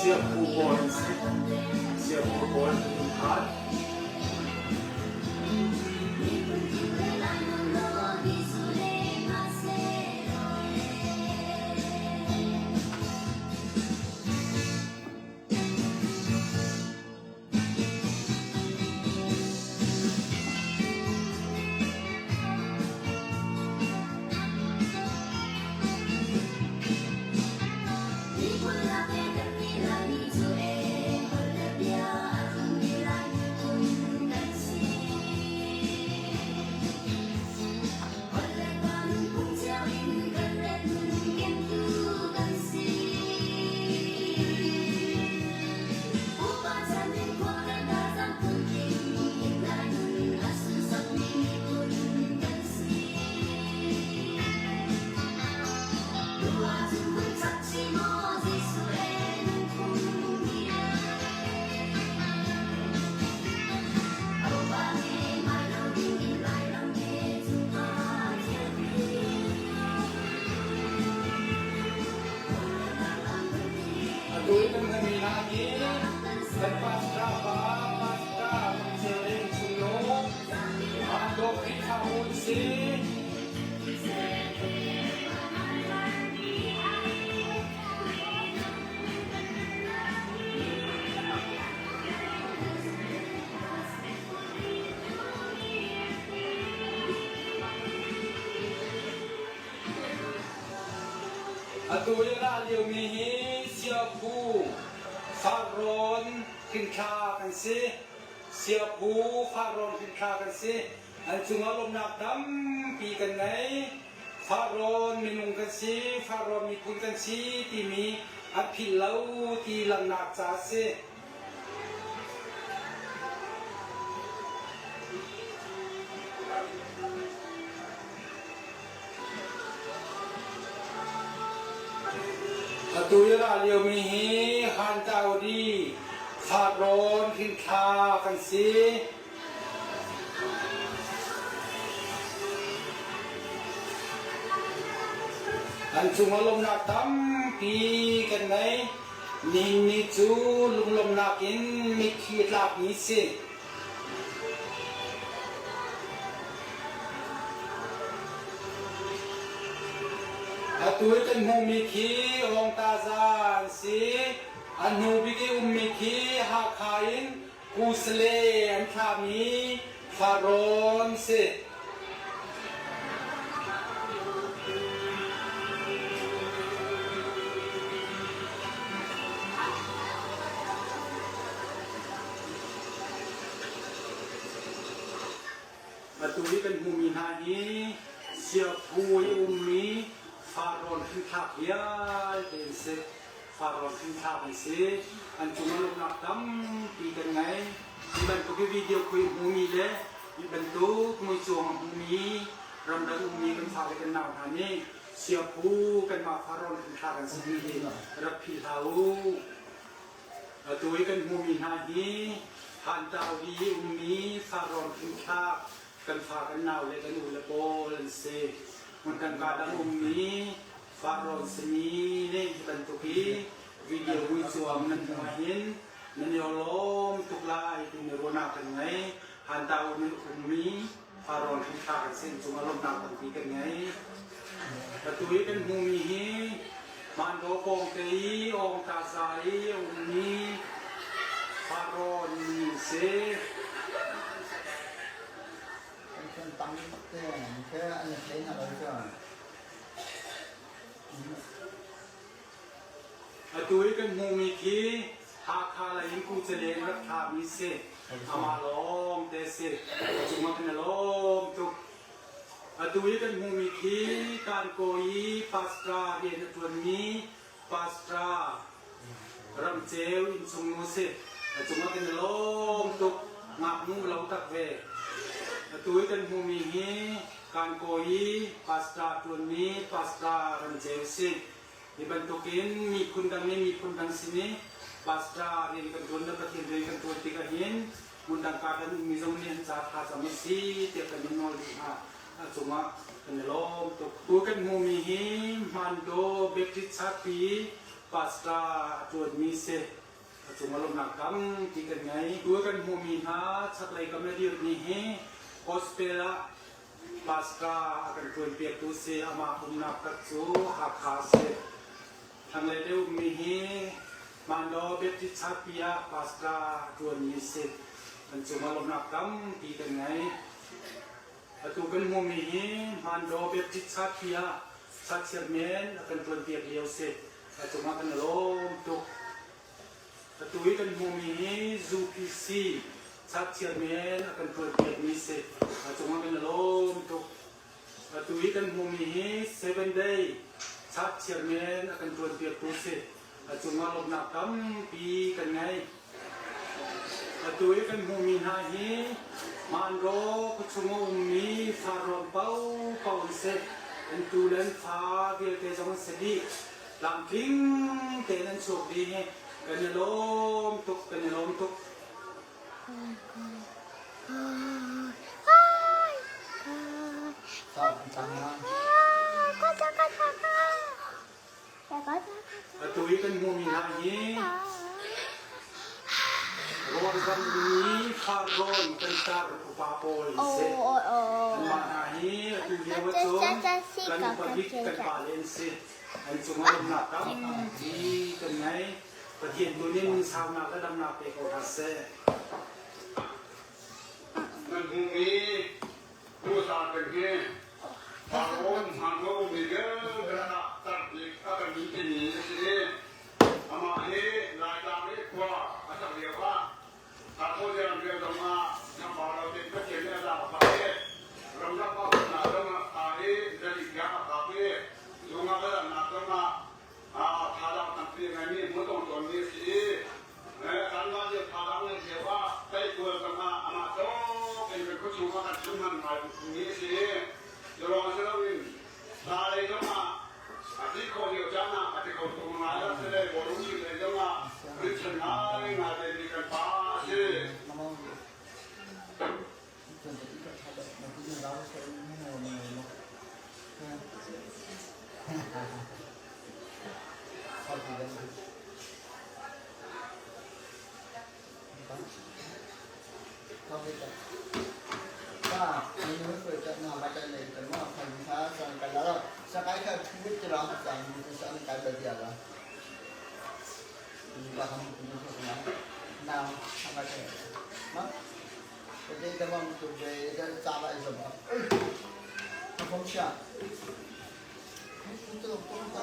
Siaphu pawl an si. Siaphu pawl an phan. Atu i kan hmanmi hna hi kan pastor pa, pastor Mang Cer Ling Chungnu, Mando Khrihfabu an si. Atu i a ra liomi hi Siaphu Farrawn Hrinthla kan si. Siaphu Farrawn Hrinthla kan si. An cungah lawmhnak tampi kan ngei. Farrawn minung kan si, Farrawn miphun kan si timi an philh lo ti langhnak ca a si. Atu i ra liomi hi Han Taudi Farrawn Hrinthla kan si. An cungah lawmhnak tampi kan ngei. Nihin ni cu lunglawmhnak in mitthli a tlakmi si. Atu i kan hmuhmi khi Awngtaza an si. A hnu bik i ummi khi Hakha in Kusale an thlahmi. Farrawn si. Atu i kan hmuhmi hna hi siaphu i ummi farrawn hrimthlak vialte an si. Farrawn hrimthlak an si. An cung ah lawmhnak tampi kan ngei. Hi bantuk i video khui hmumi le hi bantuk muicuang a hmumi ramdang ummi kan fale kan nau hna nih siaphu kanmah farrawn hrimthlak an simi hi rak philh hlah u. Atu i kan hmuhmi hna hi Hantau i ummi farrawn hrimthlak kan fa kan nau le kan u le pawl an si. Hmuntangka dang ummi farrawn simi nih hi bantuk i video muicuang nan hmuh ahhin nan i lawm tuk lai timi ruahnak kan ngei. Hantau ummi farrawn hrimthlak an si cungah lawmhnak tampi kan ngei. Atu i kan hmuhmi hi Mandaw pawngte i Awngtaza i a ummi Farrawn mi si. Atu i kan hmuhmi khi Hakha lei in Kucaleng rak thlami si. Amah lawng te si. A cungah kan i lawm tuk. Atu i kan hmuhmi khi Kankaw i pastor rian a ṭuanmi pastor Ramceu innchungnu a si. A cungah kan i lawm tuk. Ngaknu lo tak ve. Atu i kan hmuhmi hi Kankaw i pastor ṭuanmi pastor Ramceu a si. Hi bantukin miphun dang nih miphun dang sin i pastor rian kan ṭuan le Pathian rian kan ṭuan tikah hin hmundang ka kan ummi zong nih an ca thlacam a si tiah kan in nawl duh hna. A cungah kan i lawm tuk. Tu kan hmuhmi hi Hmandaw Baptist Church pastor a ṭuanmi si. A cungah lawmhnak tampi kan ngei. Tu kan hmuhmi hna chaklei kam le dirmi hi gospel ah Pastor a kan ṭuanpiaktu si. Amah umnak tak cu Hakha a si. Thlanglei deuh ummi hi Mandaw Baptist Church ah pastor a ṭuanmi si. Kan cungah lawmhnak tampi kan ngei. Atu kan hmuhmi hi Mandaw Baptist Church ah church chairman a kan ṭuanpiak lio si. A cungah kan i lawm tuk. Atu i kan hmuhmi hi UPC church chairman a kan ṭuanpiakmi si. A cungah kan i lawm tuk. Atu i kan hmuhmi hi Seven Day Church chairman a kan ṭuanpiaktu si. A cungah lawmhnak tampi kan ngei. Atu i kan hmuhmi hna hi Mandaw khuachung a ummi farrawn paohpaoh an si. An tu le an fa vialte zong an si dih. Tlamtling tein an chuak dih hi kan i lawm tuk, kan i lawm tuk. Atu i kan hmuhmi hna hi rawnzam mi farrawn kan tar upa pawl an si. Anmah hna hi atu lio ahcun kan upa bik kan pale an si. An cungah lawmhnak tampi kan ngei. Pathian tu nih nunsaunak le damnak pe ko hna seh. Nan hmuhmi pusa kan hi Farrawn hmanro mi vialte ah tarbik a kan timi a si i amah hi Laitlang i khua a sak lio ah Hakho rian zong ah chambau lo tein Pathian nih a zaang a fah i ramlak a umnak zong ah i zalik tiang a kap i zung a kalnak zong ah thazaang tampi a ngeimi hmuhtong tawnmi a si i kanmah lio thazaang ngeih lio ah teikual zong ah amah cawk in kan khuachung ah kan chumhman ngaimi a si i cu lawng si loin hla lei zong ah a ti khawh lio caan ah a ti kho tuk ngai a si le bawlung chim lei zong ah rinchanh ngaingai vemi kan pa a si. 这个我们准备在扎来什么？哎，风下，这个风下。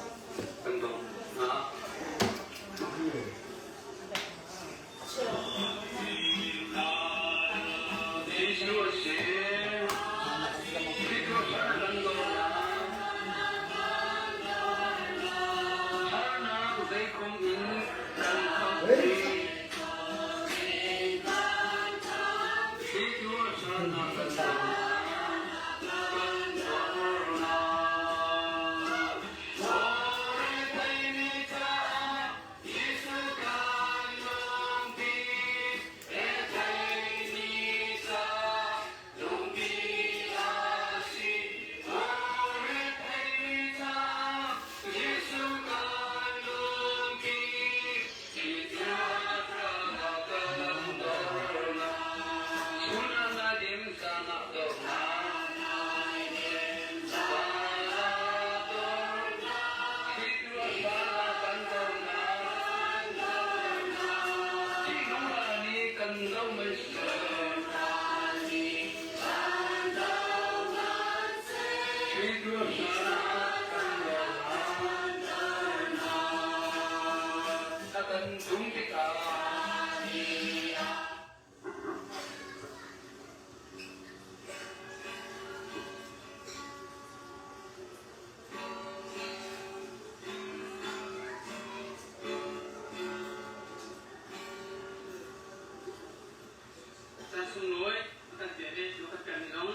Caan sunglawi kan pek i kan pekmi zong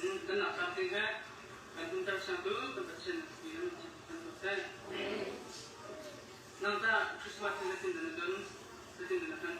in kan nak tlamtling he kan tumter siangtu kan Pathian in kan tuah seh. Nang tah Christmas na tin na don, na tin na hman.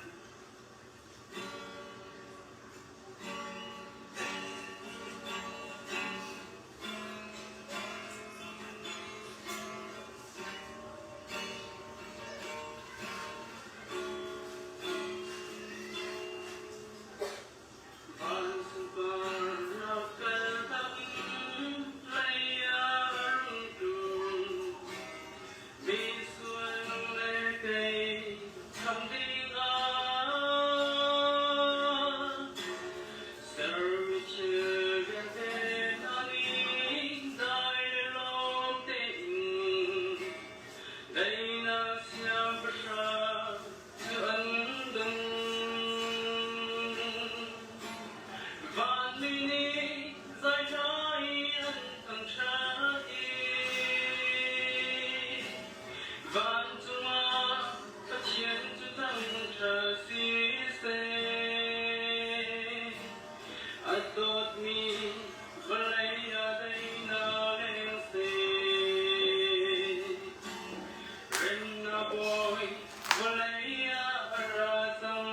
Daihnak siangpahrang cu an dong. Vanmi nih zaiṭha in an thangṭhat i vancung ah Pathian cu thangṭhat siseh. A dawtmi vawlei ah daihnak leng seh. Remnak bawi vawlei ah a ra cang.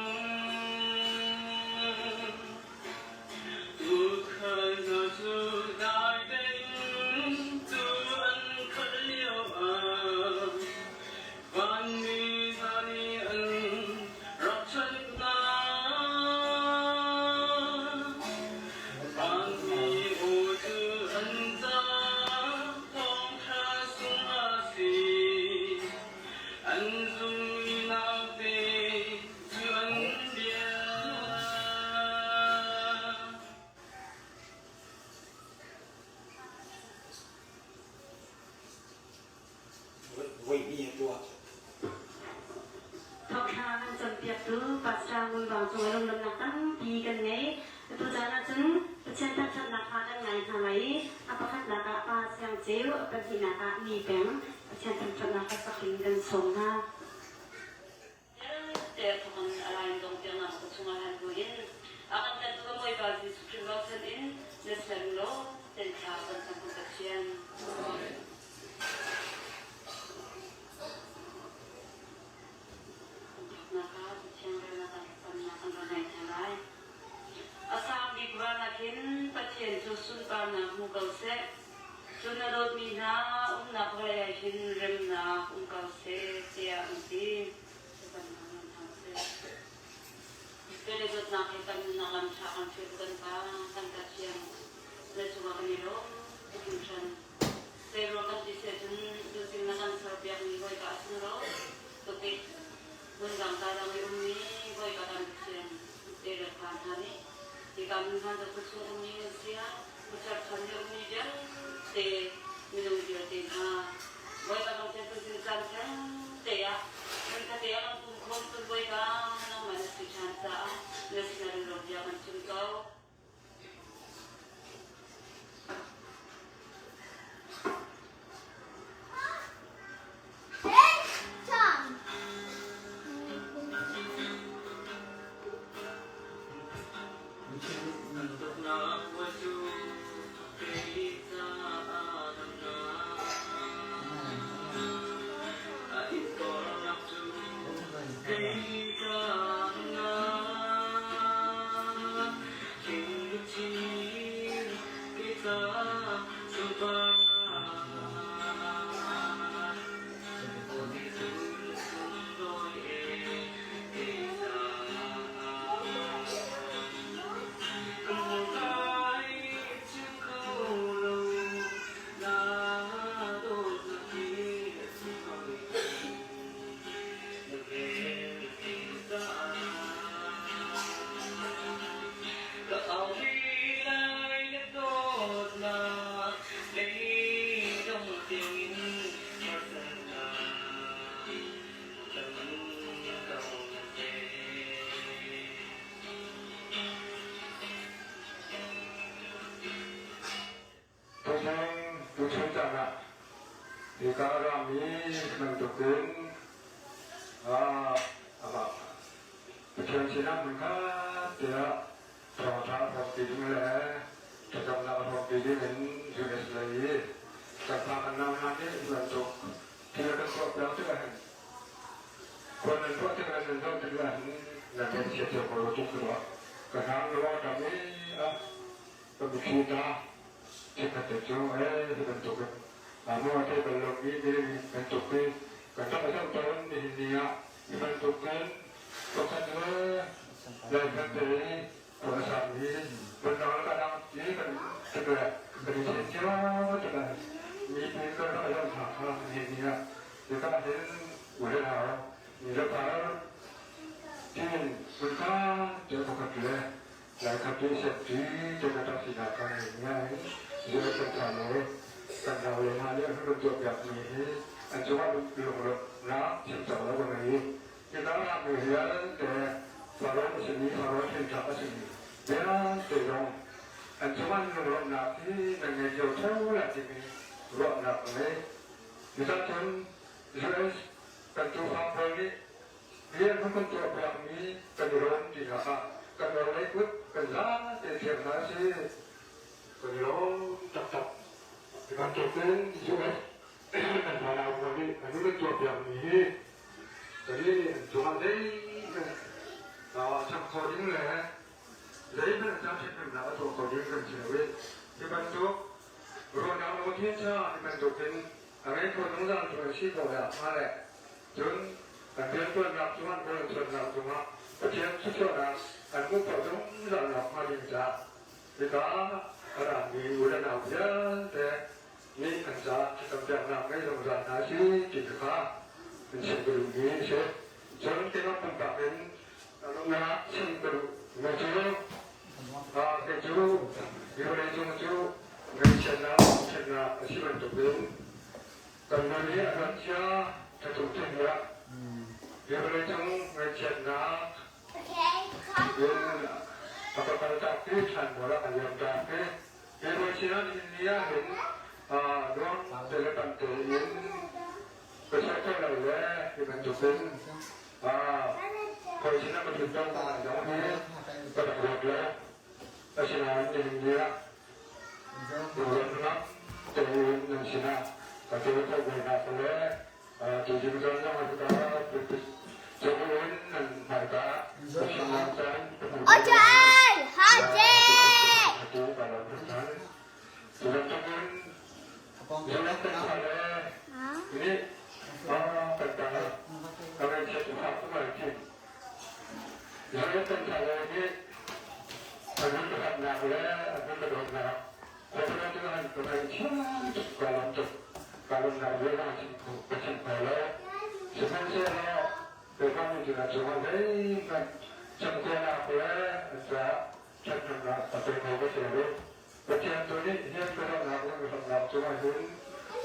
Tuukhal hna cu dai tein tuu an khalh lioah vanmi hna nih an rak chanh hna. Vanmi aw cu an caah thawngṭha sung a si. An zummi naute cu an bia. Voihnih a tuah. Thawngṭha kan cawnpiaktu Pastor Ngun Vang cung ah lunglawmhnak tampi kan ngei. Atu caan ahcun Pathian thangṭhatnak hla kan ngai hna lai i a pakhatnak ah Pa Siang Ceu, a pahnihnak ah Mi Peng Pathian thangṭhatnak hla sak in kan sawm hna. Vialte thawk in a lain dong tiang ka chungah han buin a kan tlantu ka Bawipa Jesuh Khrih ruahchan in na ser law ten thla kan cam kan Pathian. Thawknak ah Pathian relnak ah thlacamnak kan rak ngai hna lai. A sang bik van ah khin Pathian cu sunparnak hmu ko seh. Cun na dawtmi hna umnak vawlei ah hin remnak um ko seh tiah an ti. Thlacamnak ngan hna seh. Israel dawtnak he kan nunnak lam ṭha kan hruaitu kan Pa, kan Pathian, na cungah kan i lawm tuk hringhran. Zeiruang kan ti seh cun tuzing na kan serpiakmi Bawipa a sunglawi tuk i hmundang ta dang i ummi Bawipa kan Pathian te le fa hna nih Hika hmun hna cu khuachung ummi nan si ah khuacherchuan i ummi vialte minung vialte hna Bawipa thawngṭha tuzing caan thengte ah hmunkhat ah kan pum khawm cun Bawipa nangmah na si ṭhan caah na sinah lunglawm bia kan chim ko. Tuchun tuchun caan ah hika rami bantukin amah Pathian sinah hmunkhat tiah thawngṭha a hrawmpi ding le thlacamnak a hrawmpi ding in US lei i kan fa kan nau hna nih bantuk thil kan tuah piak tikah hin khual nan tuah tikah nan zoh tikah hin nan kan chia cio ko lo tuk ruah ka hnang ruah tam i ah ka mitthli tla chikkhat te cu ee hi bantuk in mu a thei bal lomi bantuk hi kan rak i zoh tawn nihin ni ah hi bantuk in pakhat le laikhat te i khua a sami phundang le kadang ti kan tik le kan i then cio tikah mipi kan rak i zoh hna kha nihin ni ah hika hin u le nau mi le par tin hmunka te pakhat le Laikhat i setṭi te ka rak sinak ka ngei ngai. Ziah kan ṭha le kan naule hna nih an kan tuahpiakmi hi an cungah lunglawmhnak chim cawk lo ka ngei. Hika rami vialte Faro a simi Faro hrinthlak a simi vialte zong an cungah lunglawmhnak hi nan ngei cio ṭheo lai timi ruahnak ka ngei. Cucaah cun US kan tuufa pawl nih Rian kan tuahpiakmi kan i lawm tinak ah kan rawlei kut kan zate thiam hna si. Kan i lawm taktak. Hi bantuk in US kan fanau pawl nih an kan tuahpiakmi hi kannih nih an cungah zeihmanh chap kho ding le zeihmanh an ṭhathnemnak a tuah kho ding kan si lo i hi bantuk ruahnak lungthin ṭha hi bantuk in a ngei kho zungzal tu an si ko le hnga le Cun an rianṭuannak cungah nawl cungah Pathian thluachuahnak an hmuh khawh zungzal nakhnga ding caah hika a rami u le nau vialte nih an caah thlacampiaknak ngei zungzal hna si ti kha an chim ka duhmi a si. Cun keimah pumpak in na chim ka duhmi cu kei cu vawleicung cu ngaihchiatnak ṭhatnak a si bantukin Kan nun hi a rat-chia thatuk tiah hi vawleicung ngaihchiatnak in a ka kaltak pi ṭhan maw a liamtak pi. Hi vawlei nihin ni ah hin nuam te le tam tein ka chuah khawh lo le hi bantukin hawi sinah ka ṭhut zong zong hi ka rak ruat lo. Asinain nihin ni ah Ruahnak tein nan sinah ka tel kho ve hna le tuzing zan zong a ka cabuin nan hmaika Pathian caan ka hmu atu ka lo hringhran. Cu bantukin zulh kan ṭha le nih kan ta ka ngaihchiat fak tuk ai thim. Zulh kan ṭha le nih A nun khamhnak le a hmun ka dawtnak khuaruat in an ka ngaihchia tuk kaa lawm tuk. Kaa lawmnak vialte ka chim kho ka chim kho lo. Sihmanhsehlaw Bawipa nih cun a cungah zeihmanh camtuahnak le an caah Ṭhathnemnak a pe kho ka si lo. Pathian tu nih hian ka ruahnak le hramnak cungah hin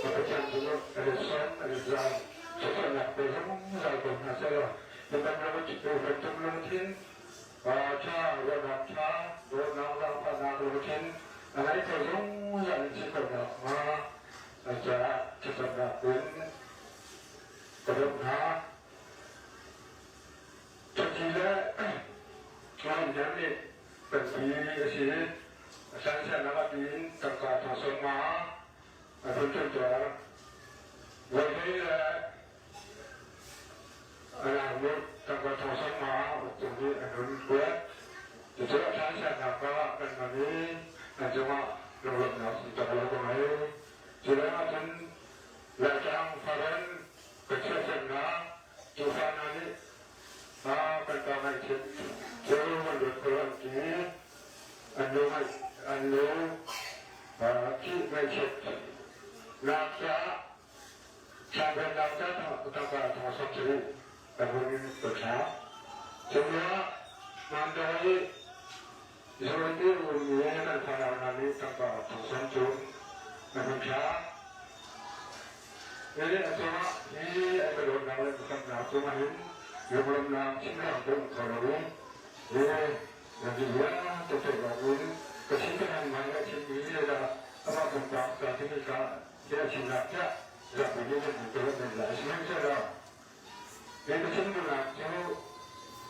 ka Pathian tu nih a rit sawm a rit zai thluachuahnak pe zungzal ko hna sehlaw hi bantuk lungthin ṭha ruahnak ṭha dawtnak zaangfahnak lungthin a ngei kho zungzal in si khawh nakhnga an caah thlacamnak in ka bawmh hna. Cuti le Ngaihthiam nih kan pi a si. A sansiannak ah tiin tangka thong sawmnga a vun ṭunter. Vawlei le a nau nih tangka thong sawmnga uktu nih an hun kuat. Cucu a sansiannak ah kan hman i an cungah lunglawmhnak sungtak lo ka ngei. Cu lengah cun Laitlang Faran ka chiahsemnak Tuufa hna nih kan pa ngaihchiat cu an luat ko an ti. An lu an lu thih ngaihchiat nak caah thlanghrennak ca tangka thong 70 kan hun ka thlak. Cucaah Mandalay i Zawlti ummi kan fanau hna nih tangka thong sawm cu an hun thlak. Hi a cungah hi an ka dawtnak le ka cungah hin lunglawmhnak chimrang ka um kho lo i hi na vialte theih awk in ka chim ka hman ngai a chimmi le amah pumpak ca timi ka hi a chimnak tiah zapi nih nan ka ruat men lai. Sihmanhsehlaw hi ka chim duhnak cu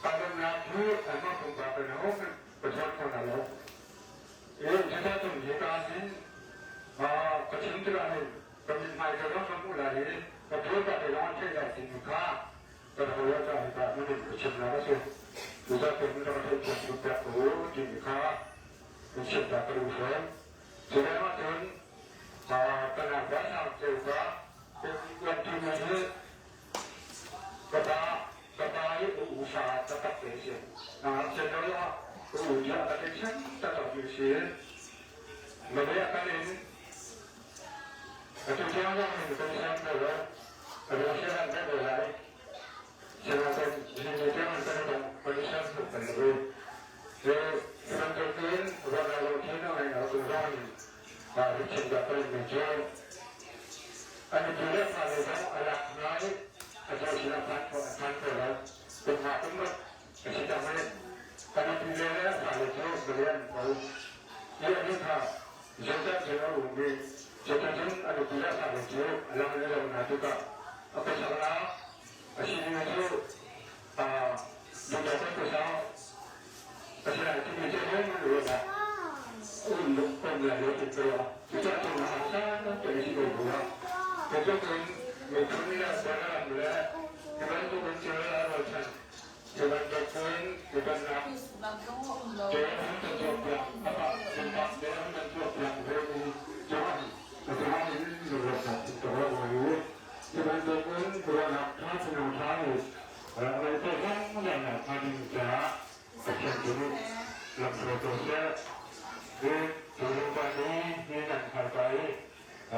ka lawmhnak hi anmah pumpak in ho hmanh ka chuak kho hna lo. Hi cucaah cun hika hin ka chim tikah hin ka mithmai ka zong ka hmuh lai i ka phul ka te zong an theih lai timi kha ka rak ruah caah hika nan in ka chimnak a si. Cucaah cun rak theihthiam tuk piak ko u timi kha in chimtak ka duh fawn. Cu lengah cun ka naupa Sang Ceu kha kan timi hi ka pa ka pa hi u u fa taktak te a si. Ngakchia lio ah u u tiah ka ti chan taktak mi a si. Malay a kal in atu tiang zong hin kan siang ko lo. A lung siang an pek ko lai. Sinain zingni tiang an kan tong kan i siang tuk kan lo. Hi bantuk in ruahnak lungthin a ngei lo tu zong in richim dah kan mi cu an nupi le fale zong a lak hna i a zaw sin a phan ko an phan ko lo. Kum nga kum ruk a si cang i a nupi le le a fale cu Malay an ko. Hi a nih kha Jordan cu a um i cuticun a nupi le a fale cu a lang in a lo hna tikah a khuasaknak a sining cu duhnak khuasa a si lai timi cu hong an ruah ah um um lai lo ti ka ruah. Cucaah cun a sang te si ko bu ah cuticun miphun le ram le hi bantuk in thil a rualchan Cu bantuk cun biakamnak te an kan tuahpiak apah pumpak te an kan tuahpiak ve i cungah a cungah in ruahnak in ka ruah ngai i cu bantuk in ruahnak ṭha thinlung ṭha i ngei te zungzalnak hnga ding caah Pathian tu nih lamhruai ko seh. Hi tu pa nih hi nan hngal ta i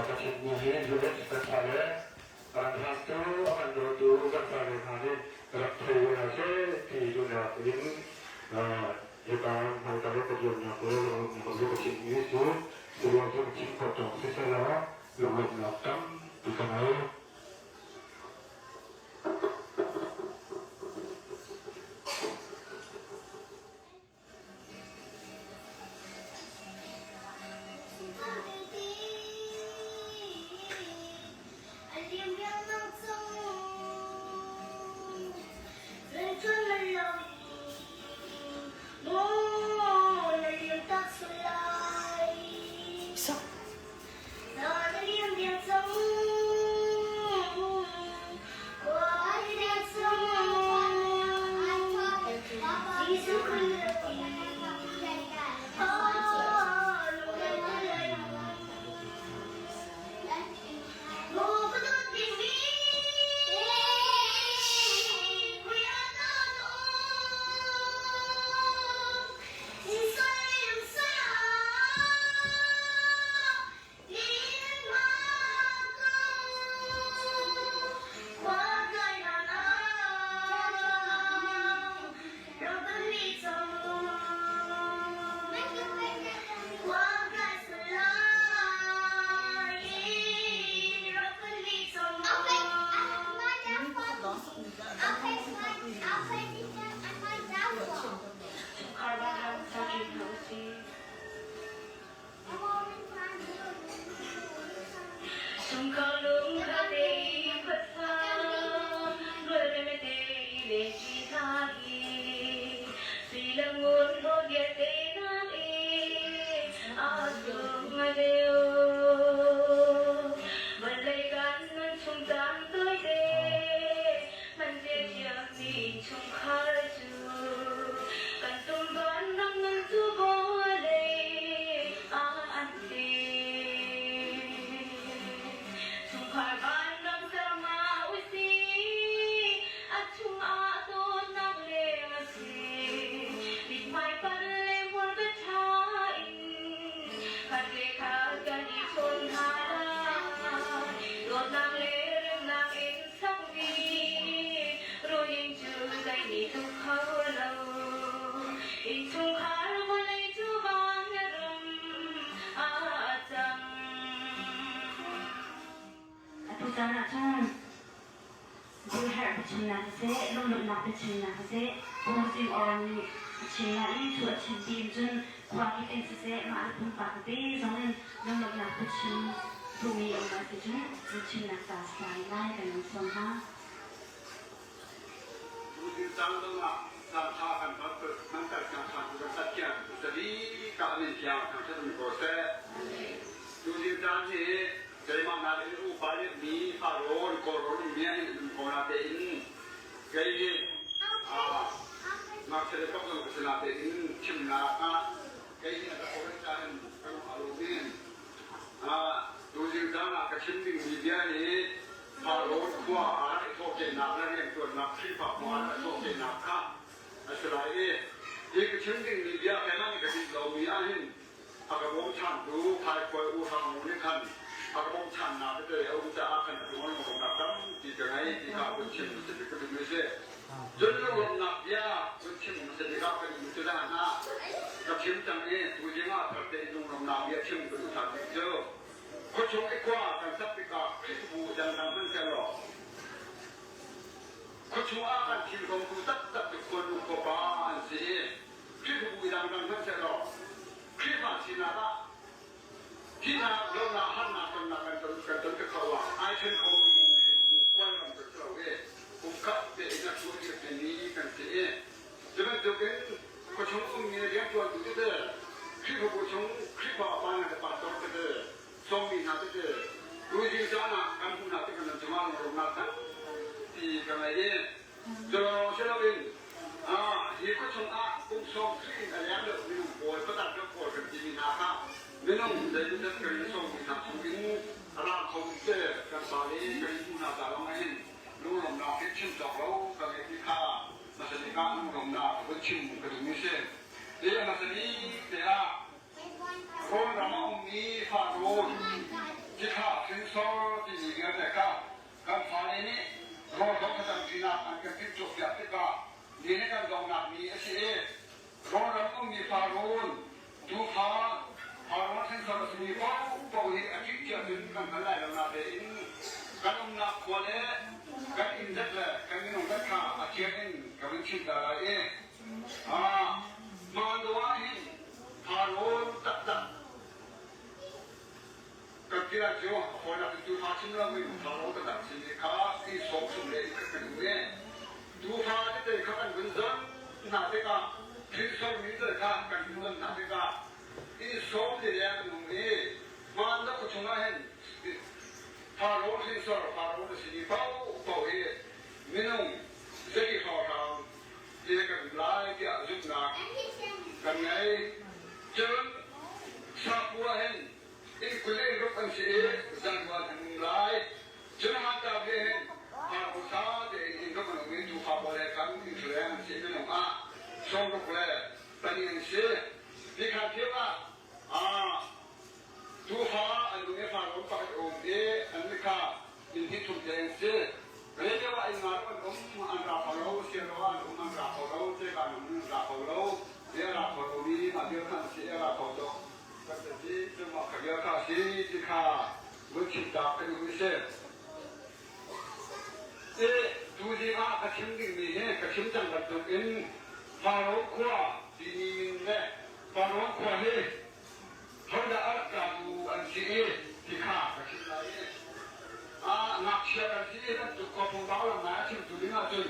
ka chimmi hi US kan ṭha le Kan hngaktu a kan dawtu kan fale hna nih rak thei ve hna seh ti duhnak in hika hmaikal i ka dirnak le lunglawmhnak cu ka chimmi a si. Curuang cu ka chim khawh tawk siseh law lunglawmhnak tampi ka ngei. Chimnak siseh, lunglawmhnak biachimnak siseh, Pu Sim Awn nih a chim lai i cu a chim ti in cun khua kip in siseh, mah le pumpak tete zong in lunglawmhnak biachim duhmi a um ah sicun biachimnak ca si lai kan in sawm hna. Tutin cang dongah caanṭha kan hmanter cang ṭhan tu kan Pathian sadi ka amin thiang thangṭhat um ko seh. Tutin caan hi keimah nakin upa mi Farawn Kawlrawn ummi ah hin um ko na tein kei hi ngakchia le tok zong ka si na tein chimnak ah kei hi a rak oren ca in ka lung aa lawm in tuzing caan ah ka chim dingmi bia hi Farawn khua ah rak i thawhkehnak le rianṭuannak Khrihfa khua ah rak i thawhkehnak kha a si lai i hi ka chim dingmi bia keimah nih ka duh lomi ahhin a ka bawmchantu Thaikhuai U Hrang Ngu nih khan a ka bawmchannak tete a um caah khan a cung lunglawmhnak tampi ka ngei ti kha vun chim si ka duhmi a si. Cun lunglawmhnak bia vun chim si tikah kan um cu dah hna ka chim cang i tuzing ah thar tein lunglawmhnak bia chim ka duh ṭhan ding cu Khuachung i khua kan sak tikah Khrihfabu dangdang hmanhsehlaw khuachung ah kan thil kongtu taktak cu khuanu khuapa an si i Khrihfabu dangdang hmanhsehlaw Khrihfa sinak ah thihnak, lonak, harnak tonnak kan ton kan ton te kho ah ai ṭhen khomi Khrihfabu kualram kan si lo i pumkhat tein a ṭhu a dirpimi kan si i cu bantukin khuachung ummi rianṭuantu tete Khrihfabu chung Khrihfa upa hna le pastor tete sawmmi hna tete tuzing caan ah kan hmuh hna tikah nan cungah lunglawmhnak tampi ka ngei i cu lawng si loin hi khuachung ah kum sawm Khrih in a leng deuh minung pawl patat deuh pawl kan timi hna kha minung zeitindah kan in sawmmi hna chungin a ra kho te kan pa le kan in hmuh hna ca lawng hin lunglawmhnak hi chim cawk lo ka ngeih ti kha hmasa bik ah lunglawmhnak vun chim ka duhmi si. Hi hmasa bik te ah Rawl ram a ummi fa rawl cithlah hrinsor timi vialte kha kan fale nih rawl dong thlacam ṭinak an kan timhtuahpiak tikah ni nih kan donghnak ni a si i rawl ram ummi fa rawl tuufa fa rawl hrinsor a simi paohpaoh hi a ṭih tiah cun kan hngal lai lo natein kan umnak khua le kan inn zat le kan minung zat kha a thiang in ka vun chim ta lai i Hmando ah hin Pharaoh taktak kan ti lai cu a fawinak in tuufa chim lo in Pharaoh taktak sin i kha i sawm chung le i khat kan um i tuufa tete kha kan vun zon hna tikah thilsormi te kha kan vun zon hna tikah i sawm le leng an um i hmando khua chungah hin Pharaoh hrinsor Pharaoh na sin i paohpaoh hi minung zei hrawnghrang ti kan um lai tiah zumhnak kan ngei. Cun sapua hin inn 20 in ruk an si i zanruan an um lai. Cun hanta ve hin harbusa tein inn ruk an um i tuufa pawl he khan inn hreng an si minung ah 60 le pali an si. Nikhat thim ah tuufa an um i farrawn pakhat a um i an mikha inn hnih thum te an si. Radio ah inn nga an um, an ra kho lo, siaro ah an um, an ra kho lo, ceka an um, an ra kho lo, i a ra kho lomi mah vial kha an si, a ra kho tuk. Kan ti cu mah kha vial kha a si ti kha vun chim ta kan duh i si. I tuzing ah ka chim dingmi hi ka chim cang bantuk in Faro khua timi min le Faro khua hi hodah a rak tlatu an si i ti kha ka chim lai i ngakchia kan si i bantuk khua phungbang lam ngai a chimtu ding ahcun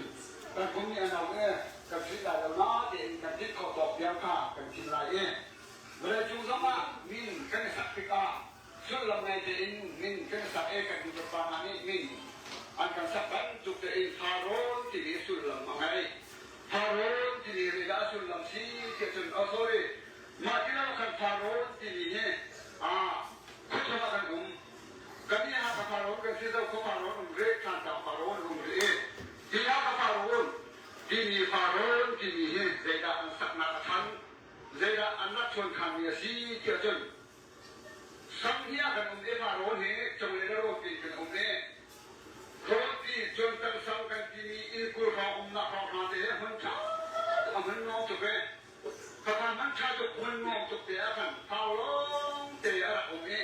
kan kum nih a no i kan hrih lai lo na tiin kan tit khawh tawk tiang kha kan chim lai i vawleicung zong ah min kan i sak tikah sullam ngei tein min kan i sak i kan nulepa hna nih min an kan sak bantuk tein Farawn timi sullam a ngei. Farawn timi zeidah a sullam si tiah cun oh sorry mah ti lo khan Farawn timi hi khuachung ah kan um kan nih Hakha Farawn kan si zo khua Farawn um rih Thantlang Farawn um rih i hi Hakha Farawn timi Farawn timi hi zeidah an saknak a chan zeidah an rak chuankhanmi a si tiah cun Sang hi ah kan um i Farawn hi cunglei le rawlpi kan um i rawlpi cun sang kan timi inn kul hrawng umnak hrawng hna te hi hmun ṭha tuk a hmun nuam tuk i khakha hmun ṭha tuk hmun nuam tuk te ah khan far lawng te a rak um i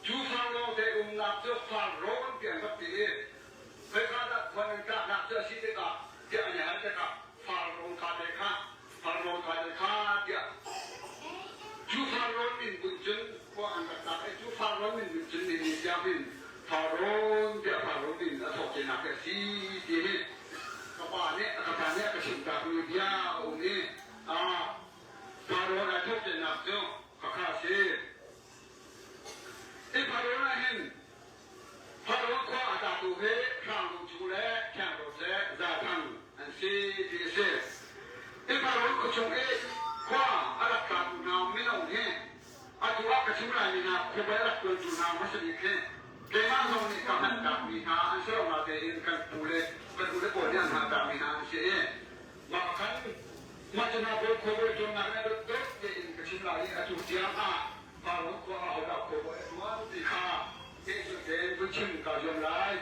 cu far lawng te umnak cu far rawn ti an rak ti i khoika dah khuan an tlaknak cu a si tikah. min bunh cun khua an rak tlak i cu Faro min bunh cun nihin tiang hin Faro tiah Faro min a thawk tinak hi a si ti hi ka pa nih ka pa nih a ka chimtakmi bia a um i Faro ai thawk tinak cu khakha a si. Hi Faro ah hin Faro khua a tlatu hi Hranglu chung le Khengrot le Zathang an si ti a si. Hi Faro khuachung i khua a rak tlatu hna mino hi atu ah ka chim laimi hna khuabai a rak tuantu hna hmasa bik hi keimah zong nih ka hngalhtakmi hna an si lo natein kan pu le kan u le pawl nih an hngalhtakmi hna an si i mah khan mah cu hna pawl khuabawi tuannak in a dotdot tein ka chim lai i atu tiang ah Faro khua ah hodah khuabawi a tuan ti kha pehzulh tein vun chim kaa zuam lai.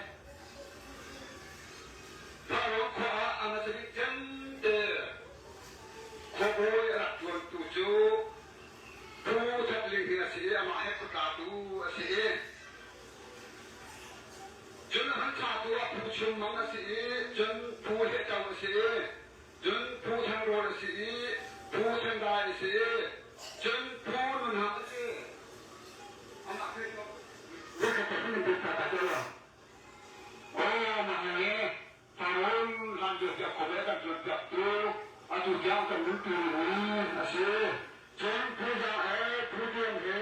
Faro khua ah a hmasa bik cemte khuabawi a rak tuantu cu Pu That Ling hi a si i amah he khuatlatu a si i cun a hmanthatu ah Phu Chum Mang a si i cun Phu Hle To a si i cun Phu Thang Rawl a si i Phu Thang Dai a si i cun Phu Nun Hang a si. Amah he Oh, mah he Farun hlanlio tiah khuabe kan tuanpiaktu atu tiang kan nunpi rihmi a si. Cun Phu Zang he Phu Tiang he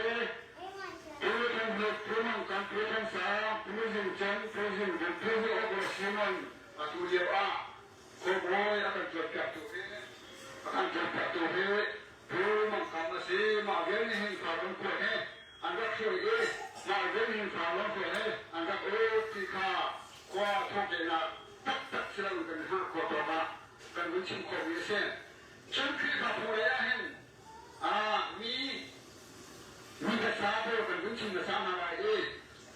Phu Thang Hnik, Phu Mang Kam, Phu Thang Sang, Phu Zing Cem, Phu Zing Bum, Phu Zing Ok le Simon atu lio ah khuabawi a kan tuanpiaktu hi a kan tuanpiaktu hi Phu Mang Kam a si. Mah vial nih hin Farun khua hi an rak hruai i mah vial hin Farun khua hi an rak uk ti kha khua thawkehnak taktak si loin kan hngah khawh tawk ah kan vun chim khawhmi a si. Cun Khrihfabu lei ah hin mi mi hmasa pawl kan vun chim hmasa hna lai i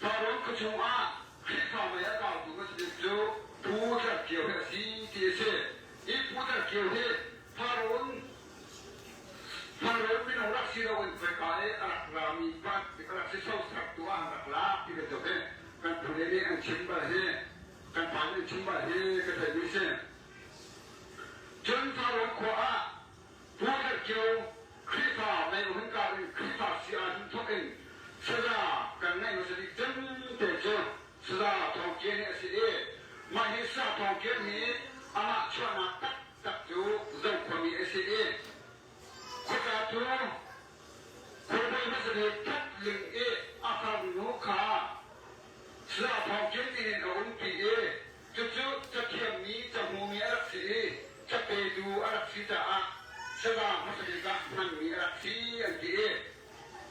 Farrawn khuachung ah Khrihfa mei a kautu hmasabik cu Pu Tlar Kio hi a si ti a si. Hi Pu Tlar Kio hi Farrawn Farrawn mino rak si loin khoika i a rak rami pa a rak si sosaktu ah an rak lak ti bantuk hi kan phule nih an chim bal hi kan pa nih an chim bal hi ka theihmi si. Cun Farrawn khua ah Pu Tlar Kio Khrihfa mei hun kar in Khrihfa si ahhin thawk in saza kan ngeih hmasa bik cem te cu saza Thawng Kian hi a si i mah hi saza Thawng Kian hi amah chuahnak taktak cu Zokhuami a si i khuaca cu khuabawi hmasa bik That Ling i a farnu kha saza Thawng Kian inn in a umpi i cucu cathiammi cahmumi a rak si i capetu a rak si caah saza hmasa bik ah hmanmi a rak si an ti i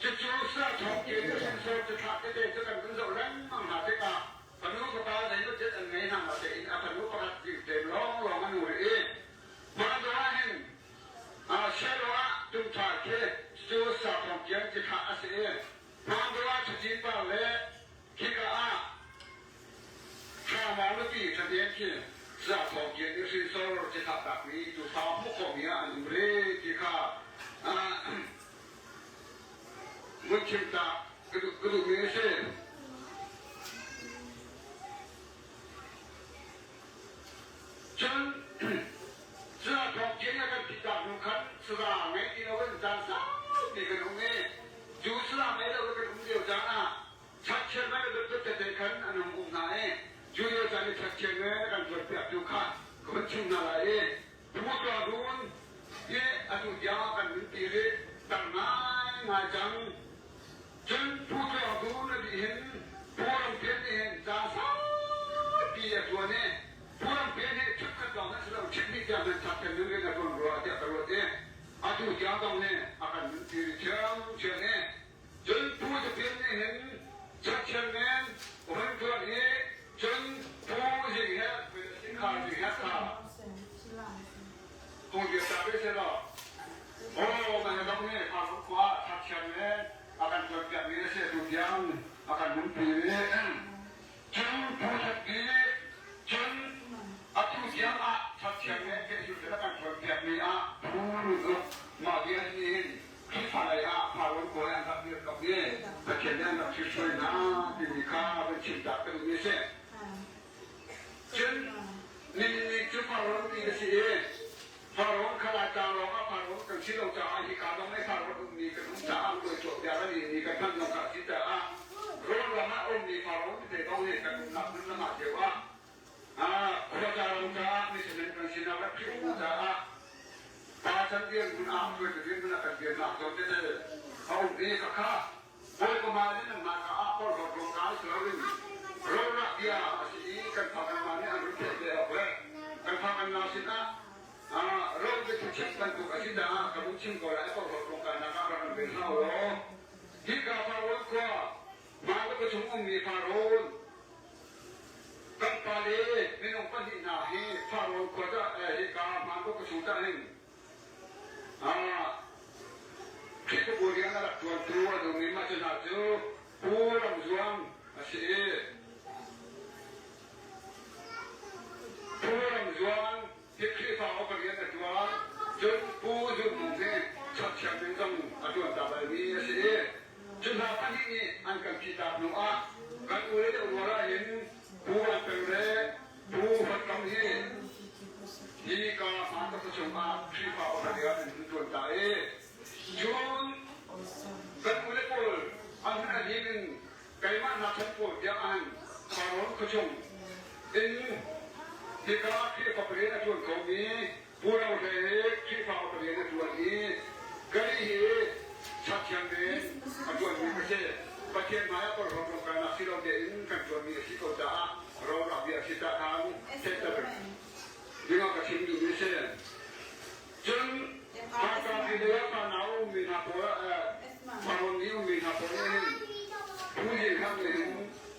cucu sa thawng ke le hrinsor cithlah tete cu kan vun zoh lengmang hna tikah fanu fapa zeimawzet an ngei hna natein a fanu pakhat zingtem lawnglawng an ur i mah ah hin Shiloh ah tumtha khi cu sa thawng kian cithlah a si i Hmando ah Chacin par le khika ah Thlamang nupi ṭhaten khi zathawng kian i hrinsor cithlah takmi tufa hmuh khawhmi ah an um rih ti kha vun chim ta ka duhmi a si. Cun zathawng kian a kan thihtak hnu khan saza ngei ti loin caan saupi kan um i cu saza ngei lo kan um lio caan ah Chakchiat man a dotdot tete khan an hung um hna i cu lio caan i chakchiat nge na kan tuanpiaktu kha ka hun chim hna lai i Pu Tuah Dun hi atu tiang ah kan nunpi rih tam ngaingai cang. Cun Pu Tuah Dun a dih hin Pu Ram Pian nih hin caan saupi a tuan i Pu Ram Pian hi ṭhutkhat lawng hmanh si lo ṭhit tiang hmanh chakchiat nun rian a ṭuan rua tiah ka ruat i atu tiang zong hi a kan nunpi rih ṭhiamṭhiam i Cun Pu Zapin nih hin churchill men hun tuan i cun Pu Zing he Khar Zing he kha tung dir ta ve seh law aw mah hi zong hi Faruk khua churchill men a kan tuanpiak mi a si tu tiang a kan nunpi rih. Cun Pu That Bik cun atu tiang ah churchill men pehzulh in a kan tuanpiak mi ah Pu Run Uk mah vial nih hin Khrihfa lei ah Farrawn kawl an rak dirkamh i Pathian nih an rak ṭhithruai hna timi kha van chimtak ka duhmi a si. Cun nihin ni cu Farrawn ti a si i Farrawn kha Laitlang lawng ah Farrawn kan si lo caah hika zong i Farrawn ummi kan um caah tuai tuah te. rian hmun ah hruaitu rian hmun ah kan riannak zawn tete a um i khakha Bawipa mah nih nangmah caah porhlawt ruangkai si loin rawlrah bia a si i kan fa kanmah nih an run theih ve awk le kan fa kanmah sinah ro biathli chim bantuk a si caah ka vun chim ko lai. Porhlawt ruangkainak ah rak in rel hlah u law hika Faraon khua mah ka chung ummi Faraon kan pale minung pahnih hna hi Faraon khua hika hmaan ka chung tah hin Khrihfabu rian a rak ṭuantu a nungmi mah cu hna cu Pu Ram Zuang a si i Pu Ram Zuang hi Khrihfa upa rian a ṭuan, cun Pu Zun Hmung hi chapchiam in zong a ṭuan ta balmi a si i cu hna pahnih nih an kan thihtak hnu ah kan u le deuh rual ahhin Pu Van Peng le Pu Huat Kam hi hi ka hmaan ka chungah Khrihfa upa rian an hun ṭuan ta i cun kan u le pawl an hun a him in keimah hna chan pawl tiang ahhin Farrawn khuachung in hika Khrihfa rian a ṭuan khomi Pu Ro Hlei hi Khrihfa upa rian a ṭuan i kali hi chathiam rian a ṭuanmi ka si. Pathian hmai ah porhlawt rawngkalnak si lo tein kan ṭuanmi a si ko caah rawlak bia a si cah khan theihter dingah ka chim duhmi a si. Cun Hakha ti lei ah pa nau ummi hna pawl Farrawn nih ummi hna pawl nih hin Pu Ling Ham nih hin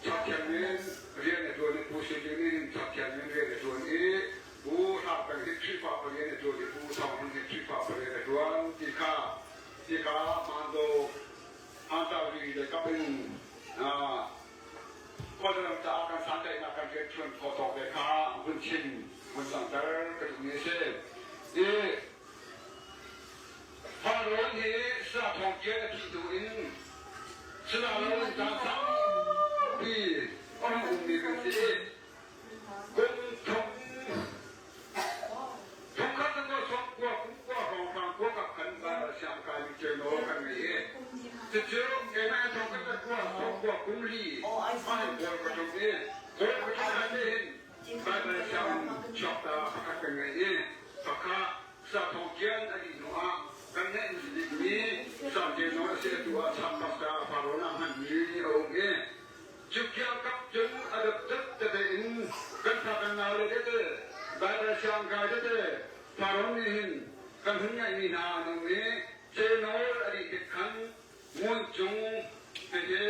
chathiam in rian a ṭuan i Pu Sui Ling nih hin chathiam in rian a ṭuan i Pu Hram Peng hi Khrihfa parian a ṭuan i Pu Thawng Hmun hi Khrihfa parian a ṭuan ti kha hika Mando Hantari le kap in Kawlram caah kan sandaihnak kan rianṭuan khawh tawk ve kha hun chim hun langhter ka duhmi a si. I Farrawn hi sa thawng kian a thih hnu in sila lo in caan saupi a hung ummi kan si i Kum thum thumkhat in maw sawm kua kum kua hrawnghrang kua kap khan siang kai mi ceunaw kan ngei i cucu keimah in thong kan kua sawm kua kum li ahin kawl ka tum i kawl ka tum lai te hin Baibal siang chuak ta pakhat kan ngei i pakha sa thong kian a dih hnu ah kan ngeih mi sam ceunaw a si atu ah cham pakta farawn ah hman mi a um i Cukiang kap cun a dotdot tete in kan fa kan naule tete, Baibal siangkai tete, Faraon nih hin kan hun ngaihmi hna an um i cenawl a dih tik khan ngun cung hihi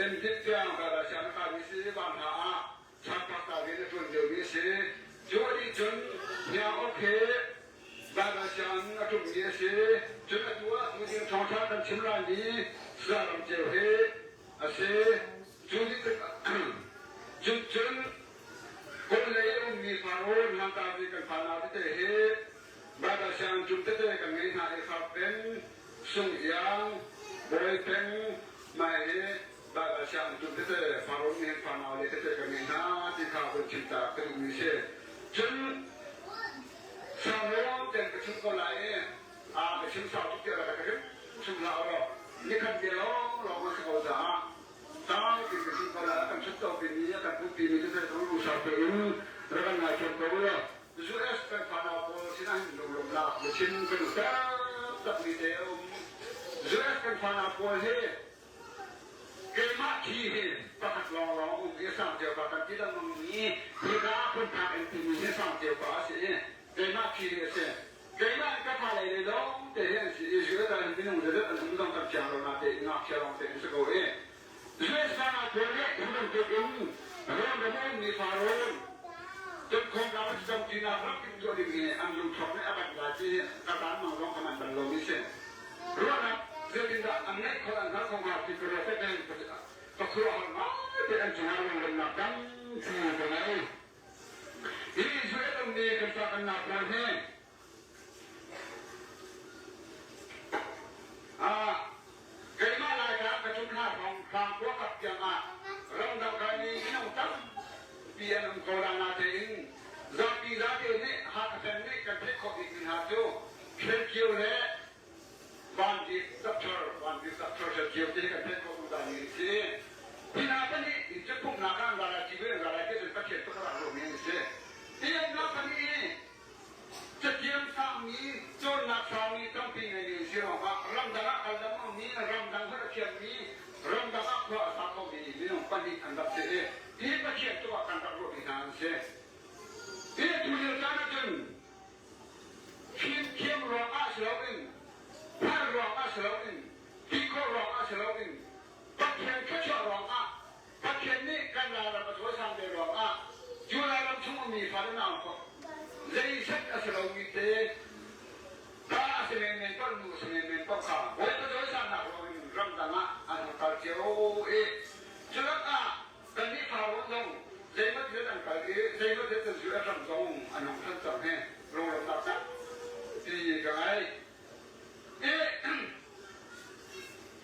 Emdit tiang Baibal siang a kaimi si van hna ah chakpakta rian a ṭuan liomi a si. Cu a dih cun hniang awk he Baibal sianginn a ṭummi a si. Cun atu ah tuzing thawngṭha kan chim laimi Saram Ceu hi A si. Cu nih cun Kawl lei a ummi Faraon hmantami kan fa hna tete hi Baibal sianginn cum tete kan ngei hna i Far Peng, Sung Iang, Bawi Peng, mai hi Baibal sianginn cum tete Faraon nih hin fanau le tete kan ngei hna ti kha vun chim ta ka duhmi a si. Cun Faraon ten ka chim ko lai i ka chim sau tuk tiah ka rim chim hlah ulaw nikhat bia lawnglawng a si ko caah tawi tein ka chim ko lai. A kan chut pimi a kan pumpi mi tete zong lungsau tein rak kan ngaithiam ko ulaw US kan fanau pawl sinah hin lunglawmhnak biachim kan duh taktak mi te a um. US kan fanau pawl hi keimah thi hi pakhat lawnglawng um i a sang cio pa kan ti lengmang mi hika phunphak in timi hi sang cio pa a si i keimah thi hi a si. Keimah in ka fa lei lei lawng te hi an si i Israel ah hin minung zeizat an um zong kan fiang lo natein ngakchia lawng te an si ko i US vanah pawl nih hi bantuk in rawn ram a ummi Faraon cun ram camṭinak rak in tuah ding hi an lungthawk nih a banh lai ti hi ka tan mang zong ka manh bal lomi si. Ruahnak zeitindah an ngeih khawh an hngalh kho hnga ti ka ruat tik hin ka khuaruahhar ngai te an cungah lunglawmhnak tampi ka ngei. Hi Israel ummi kan cakannak pawl hi keimah lai ka ka cung hna hrawng hlang khua kap tiang ah ramdang kai mi minung tampi an um ko la natein zapi zate nih Hakha peng nih kan theih khawh bik mi hna cu Khelkio le Vanbik Doctor Vanbik Doctor Khelkio te kan theih khawh zungzal mi an si. Hi hna pahnih in cu pumhnak ah an ra lai, civui an ra lai ti cun Pathian tuk a rak ruahmi an si. Hi an hna pahnih hi cathiam sangmi, cawnnak sangmi, Ramdang holh a thiammi, ramdang ah khua a sa khomi minung pahnih an rak si i hi Pathian cungah kan rak ruahmi hna an si. Hi atu lio caan ahcun fimthiam ruangah si loin, hngalh ruangah si loin, ti khawh ruangah si loin, Pathian thluachuah ruangah, Pathian nih kan Lairam a cawisang ve ruangah cu Lairam chung ummi fale nau zeiset a si lomi te pa a si menmen paoh nu a si menmen paoh kha Bawipa cawisangnak ruangin ramdang ah an hung kal cio i cu lakah kannih Faro zong zeimaw thil an kal i zeimaw thil cun US ram zong an hung than cang hi lunglawmhnak tampi ka ngei. I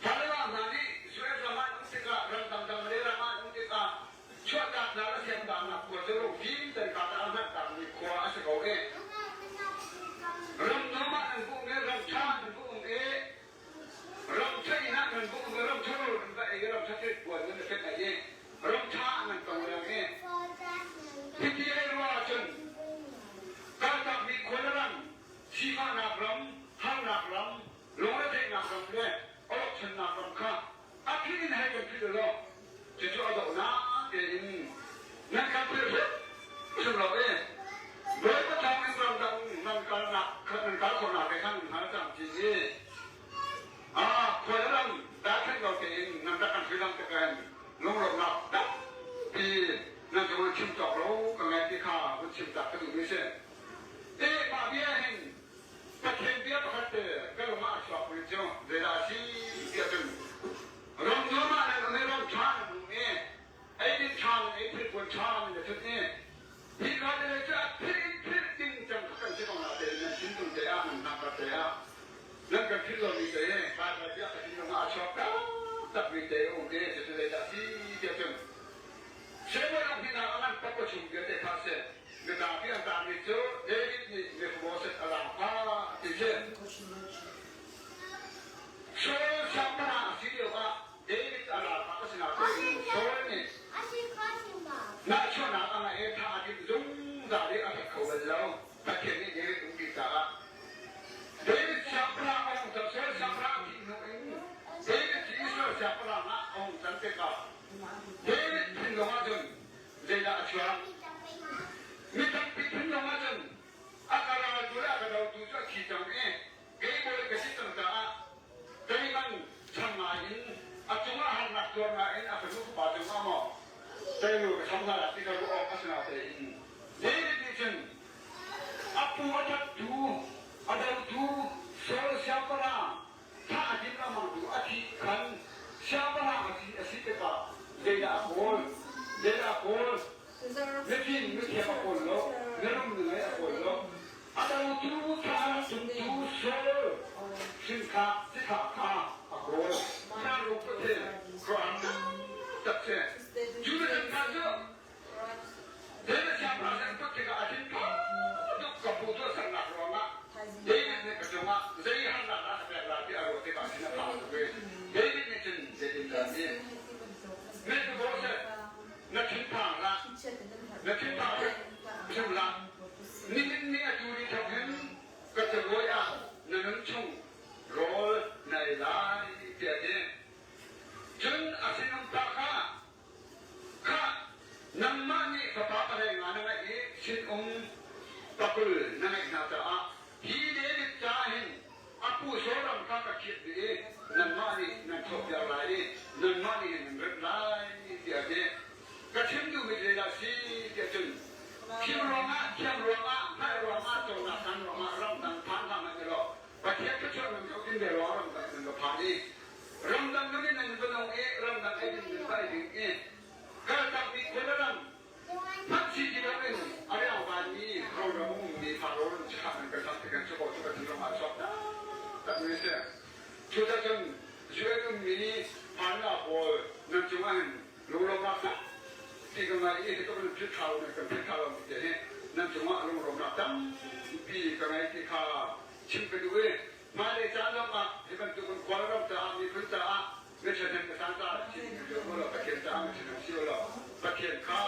Faro hna nih US ram ah an um tikah ram dangdang le ram ah an um tikah chuahtak hna le siangdangnak khua cu lungfim ten ka ta a hngalhtakmi khua a si ko i ram nuam ah nan va um i ram ṭha ah nan va um i ram ṭha inn ah nan va um i ram ṭha rawl nan va ei i ram ṭha thilpuan nan i fenh ei i ram ṭha ah nan tong leng i hiti ei ruah ahcun kaltakmi khua le ram sifahnak ram harnak ram lungretheihnak ram le awlokchonnak ram kha a philh in hei kan philh u law cucu a dohnak tein nan kan philh hrimhrim lo i Bawipa thawng in ramdang nan kalnak nan kal khawhnak he khan nan hngal cang ti i a khual ram daithlan lo tein nan rak kan hrilam te kan lunglawmhnak tampi nan cungah chim cawk lo ka ngai ti kha vun chim tak ka duhmi si. E mah bia hin Pathian bia pakhat te ka lung ah a chuak mi cu zeidah a si tiah cun ram nuam ah nan um i ram ṭha nan um i eidin ṭha nan ei thilpuan ṭha nan i thut i hi ka te le cu a philh in philh ding cang kha kan si ko na tein nan thinlung te ah nan hnakkar te ah nan kan philh lomi te Baibal bia ka thinlung ah a chuak taktak mi te a um i cucu zeidah a si tiah cun Samuel a hmin ah a ngan pakua chung vialte kha a si. Mizapi an taarmi cu David nih Mephibosheth a lak kha ti si. Saul siangpahrang a si lioah David a ralkap a si nain Saul nih nahchuahnak a ngeih i thah a timh zungzal i a that kho bal lo. Pathian nih David umpi caah David siangpahrang a hung cang. Saul siangpahrang a thih hnu in David cu Israel siangpahrang ah a hung can tikah David thinlung ahcun zeidah a chuak? Mi tampi thinlung ahcun a ka raltu le a ka dotu cu a thi cang i kei bawi ka si cang caah keiman cham ngai in a cungah harnak tuar ngai in a fanu fapa cungah maw teinu ka cham hna lai ti ka ruah awk a si natein David nih cun a pu a thattu a dotu Saul siangpahrang thah a timh lengmangtu a thih khan siangpahrang a si tikah zeidah a kawl? Zeidah a kawl? Mifim mithiam a kawl lo, mirum nungei a kawl lo. A dotu thah tumtu Saul hrinkhak sifak kha a kawl. Thah lungput hi khuaruahhar taktak si. Jonathan kha cu David siangpahrang nih an put tikah a thinphang tuk ka pu tuahsernak ruangah David nih ka cungah zei harnak dah a pek lai ti a ruah tikah thin a phang tuk i David nih cun zeitindah a ti? Mephibosheth, na thinphang hlah, na thinphang hrim hlah. Nihin ni atu ni thawk hin ka cabuai ah na nun chung rawl na ei lai tiah a ti. Cun a sinum pa kha Khah, nangmah nih fapa pahlei nga na ngeih i sinum pakul na ngeih hna caah hi David caah hin a pu Saul kha ka khiah dih i nangmah nih nan thawhpiak lai i nangmah nih hin nan remh lai tiah a ti. Ka chim duhmi zeidah a si tiah cun thim ruangah, thiam ruangah, hngalh ruangah, cawnnak san ruangah ramdang phan hlah hmanh ulaw Pathian thluachuah nan zoh in ve ruang ramdang nan va phan i ramdang nun in nan va nung i ramdang ei ding nan va ei ding i kaltakmi khua le ram hmanh si ti loin a riangvanmi ro ram ummi faro ram chikhah nan kan sak ti kan si ko cu ka thinlung ah chuak taktakmi a si. Cucacun UN ummi phanla pawl nan cungah hin lunglawmnak tampi ka ngei i hitluk nan philh thlau nan kan philh thlau lomi te hi nan cungah lunglawmnak tampi ka ngei ti kha chim ka duh i hmailei caan zongah hi bantuk in Kawlram caah miphun caah miṭhahnem ka san caah chim ka duh lo Pathian caah miṭhahnem si lo Pathian kha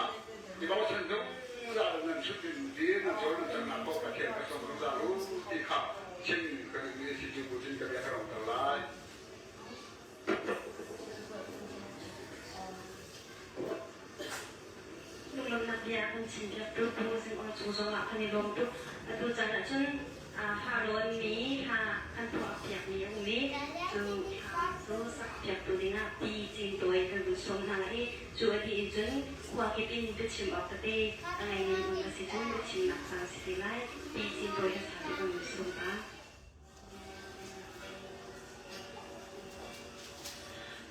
i bochan zungzal nan hrut in ti nan cawl nan cannak paoh Pathian ka sawm zungzal u ti kha chim ka duhmi a si cu bu cun ka bia ka rawngter lai. kan chimpiaktu Pu Zing Aw cung zongah kan i lawm tuk. Atu caan ahcun hla mi hla kan phuahpiakmi a um i cu hla cu sakpiaktu dingah Pi Cin Tawi kan vun sawm hna lai i cu a dih in cun khua kip in biachim awk tete a ngeimi um a si cun biachimnak caan si te lai. Pi Cin Tawi hlasa te kan vun sawm ta.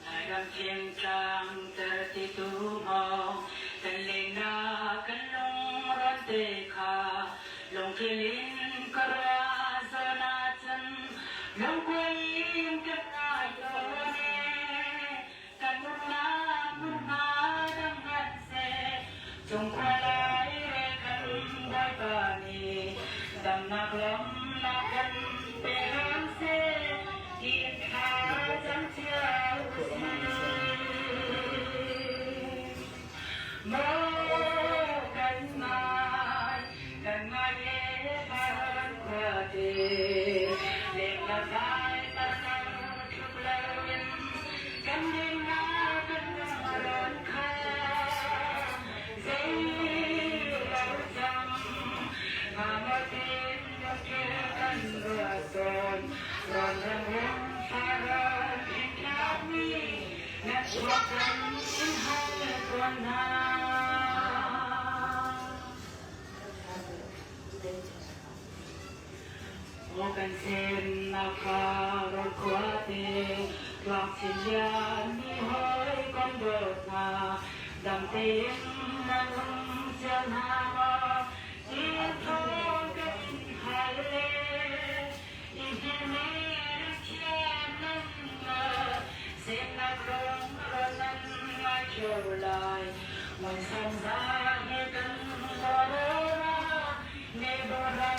Lairam fingtlang cerhti tuhmawng kan lennak kan lungrawn te kha lungtling in ka ruah zawn ahcun lungkuai in ka ngai tawn ee. Kan umnak hmunhma dang hmanh seh cungkhua lai rel kan Bawipa nih damnak lawmhnak kan pe hram seh tiin thla cam cio usih. Maw kan ngai, kan ngai e van khuate, lengla vai tarnang tluk loin kan dinnak kan rawn kha zei lo cang Mamatin kan kan ruah tawn rawn ram ram faral thlakmi na chuak kan in hal tawn hna. Aw kan semnak kha rawn khuate tluang chin lian mi hawikom dawt hna dam tein nan um cio hna maw tiin thawng kan in hal le i hngilhmi thiam nan ma semnak rong rawn nan ngai ṭheo lai muisam za he kan rawra ne bora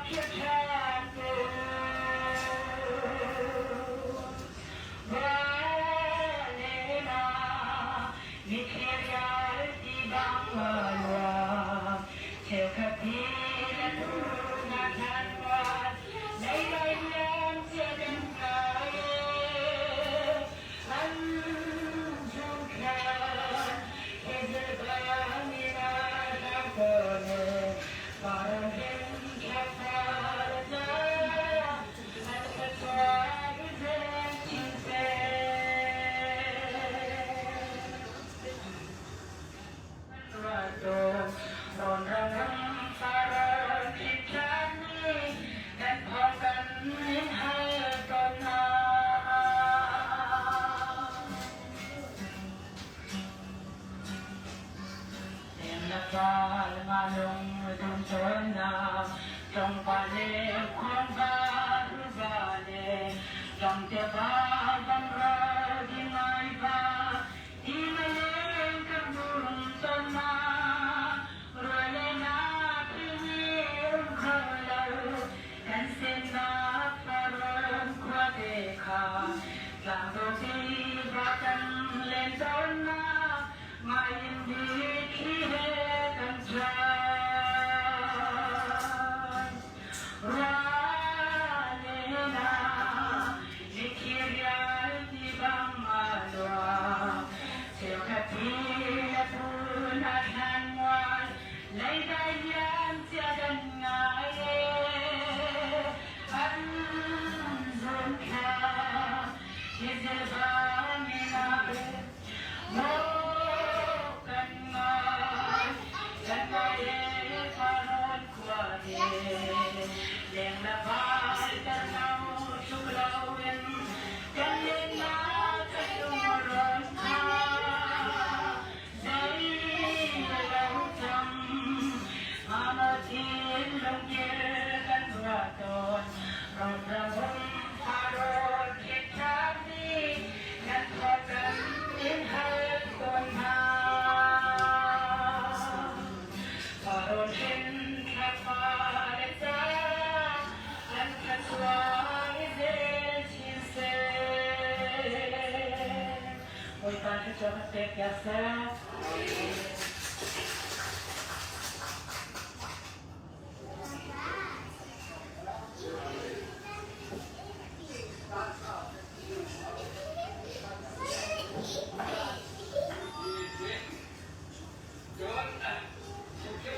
philh ṭhan ko. Valena mitthli ti bang a luang cheukhat thi le tu na than wan lei lai liam cia kan kai an chung khan he bang ina hlam ko ne param hin thakar cha an ka chuak zen chin se. Cun chimchim.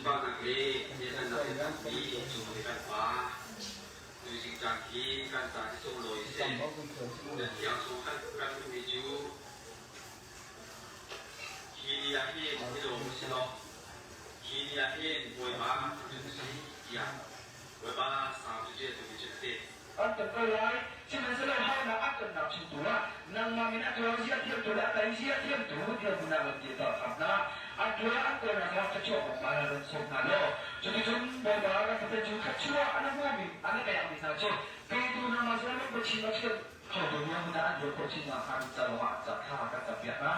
Sunparnak le lianhngannak le tampi cung le kan Pa, tuzing caan hi kan ca hi sunglawi seh. Nan thiang chung kan kan hmuhmi cu hi ni ah hin i lawm u si law, hi ni ah hin Bawipa thangṭhat u sih tiah Bawipa sang cu ṭialtu nih cun a ti. An ton ko lai. Sihmanhsehlaw harnak an tonnak chung tu ah nangmah min a tuar zia thiamtu le a tei zia thiamtu dirhmun ah run dirter hram hna. An tuar an tuarnak zong thluachuah kong hmai ah run sawm hna law cuticun Bawipa kan Pathian cu thluachuah an hmuhmi an a pekmi hna cu petu nangmah cu lung chin a thiam khotu dirhmun ah an dir khawh chin nakhnga an ca lawngah an ca thla kan campiak hna.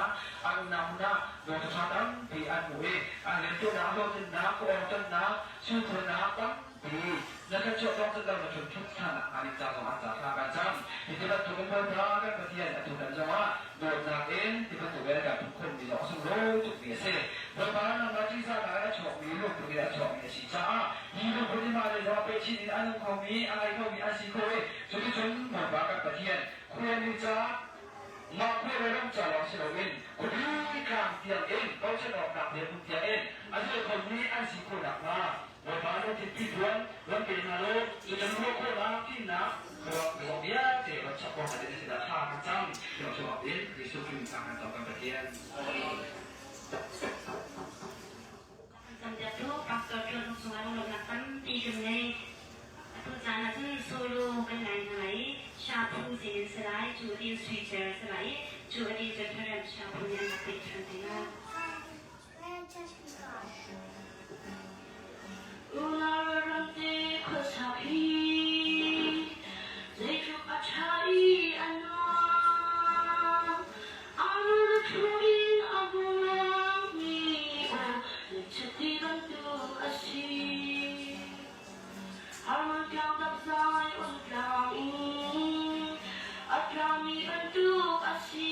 An umnak hmun ah dawtu ṭha tampi an hmu i an rianṭuannak hlawhtlinnak, khuaawng sulphuannak tampi na kan chuah tawk lo na phunphun thanak hnga ding ca zong ah ca thla kan cam. Hi ti bantuk in Bawipa kan Pathian atu tan zong ah dawtnak in ti bantuk in kan phunkhunmi zong a sunglawi tukmi a si. Bawipa nangmah ṭihzahnak in a chuakmi lungput in a chuakmi a si caah hi lungput hi mah le zong peh chin in a nung khomi, a ngei khomi an si kho i cuticun Bawipa kan Pathian khuami ca mah khua le ram ca lawng si loin khuapi tlang tiang in bochan awknak dirhmun tiang in a zual khomi an si khawh nakhnga Bawipa lungthin pipuan ram pe hna law cucun ruah khawhnak fimnak ruak vialte van chap ko hna ding a si dah thla kan cam thluachuah in Jesuh Khrih thla kan cam kan Pathian. Kan tu pastor Tuan Hung sungah lunglawmhnak tampi kan ngei. Atu caan ah cun solo kan ngai hna lai i Shapu zing in si lai, cu a ti in sui cer a si lai i cu a ti cun Parent Shapu nih an rak pek ṭhan te lai. Unau ramte khuasak hi zeitluk a ṭha i a nuam. Anu thu in a buangmi aw chiti bantuk a si. Harmon tlang dap zai un tlang in a tlangmi bantuk a si.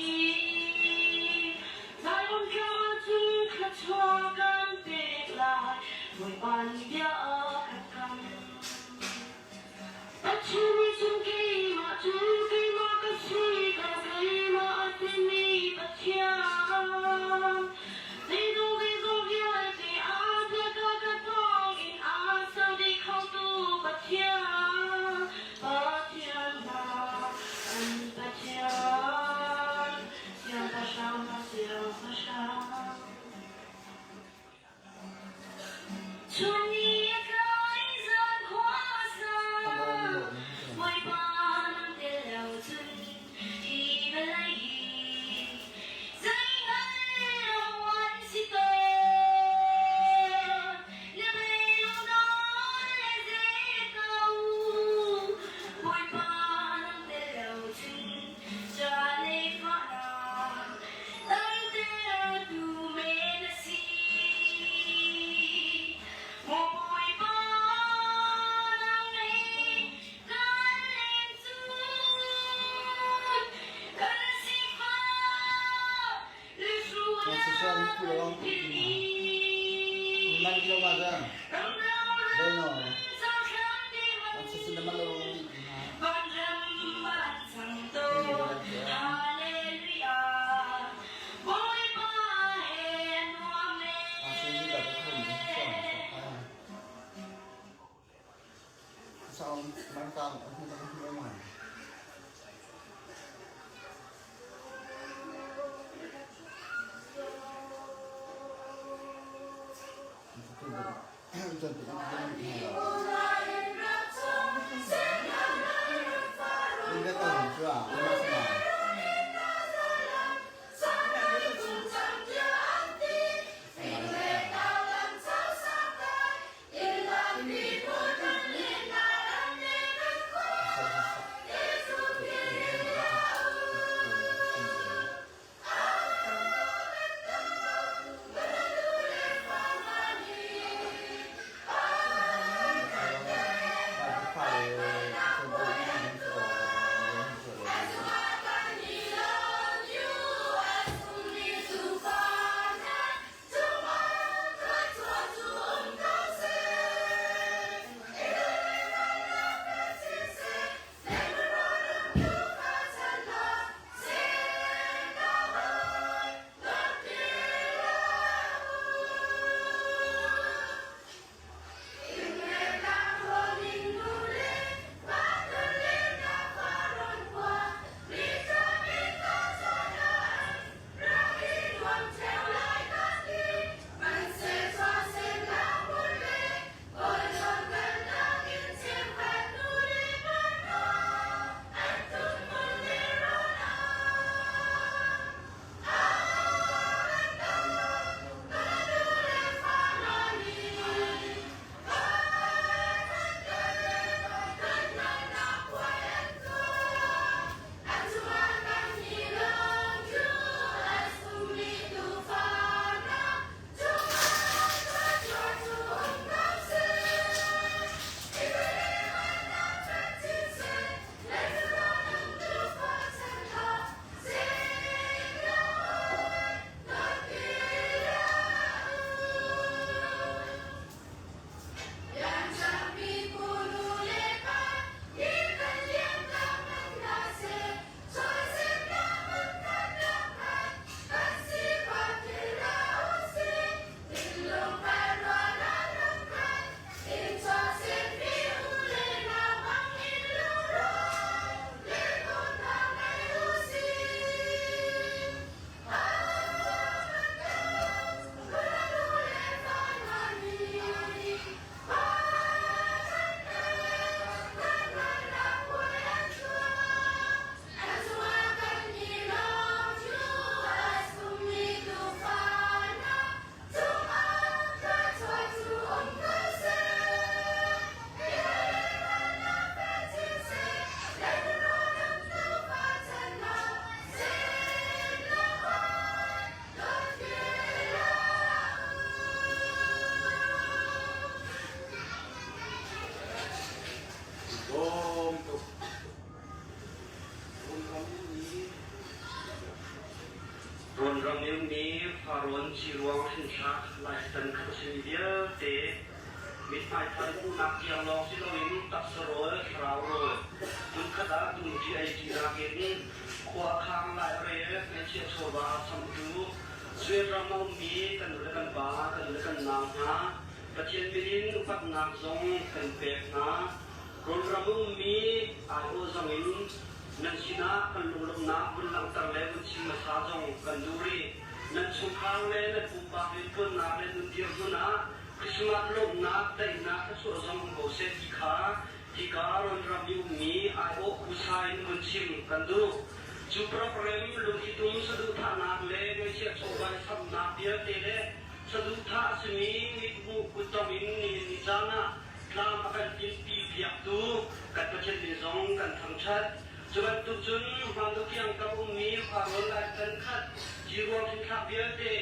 Zion tlang ahcun thluachuah kan pek lai, Bawipa nih bia a kan kam. Pathian nih cun keimah cu keimah ka si ko, keimah a timi Pathian. Zeizong zeizong vialte aa tlaka ka thawngin aa ser dih khotu Pathian. Pathian hna, an Pathian, siangpahrang hna siangpahrang. Chun ni a tlai zan khua a sa, Bawipa nang tel lo cun hi vawlei hi zeihngal lo an si tawn. Na beilung le zet ko, Bawipa nang tel lo cun ca le fahnak Tamtertu men a si. Maw Bawipa nang nih kan len cun kan sifah le thil i ramlo cohlan ding vanram an cang tawn. Hallelujah. Bawipa he nuam e. Rawnram i ummi Farrawn ciruang hrinthlak Laistan khat a simi vialte mithmai thar hmuhnak tiang lawng si loin taksa rawl, thlarau rawl hmunkhat ah dum-ṭi ei-ṭi nakin khua a khang lai a rel, ngaihchiah chawva a samtu Sued ram a ummi kan u le kan pa, kan u le kan nau hna, Pathian min in upatnak zong kan pek hna. Rawnram a ummi aiawh zong in nan sinah kan lunglawmhnak vun langhter le vun chim hmasa zong kan duh rih. Nan chungkhar le nan pumpak rianṭuannak le nun dirhmun ah Christmas lawmhnak, daihnak thluachuah zong um ko seh ti kha hika rawnram i ummi aiawh phusa in vun chim kan duh. Cu program lungthitum saduhthahnak le ngaihchiah chawva i samhnak vialte le saduhthah a simi mithmuh kuttong in nihin ni caan ah tlam a kan tinpi piaktu kan Pathian min zong kan thangṭhat. Cu bantuk cun hmandukiang kam ummi Farrawn lai kan khat ciruang hrinthlak vialte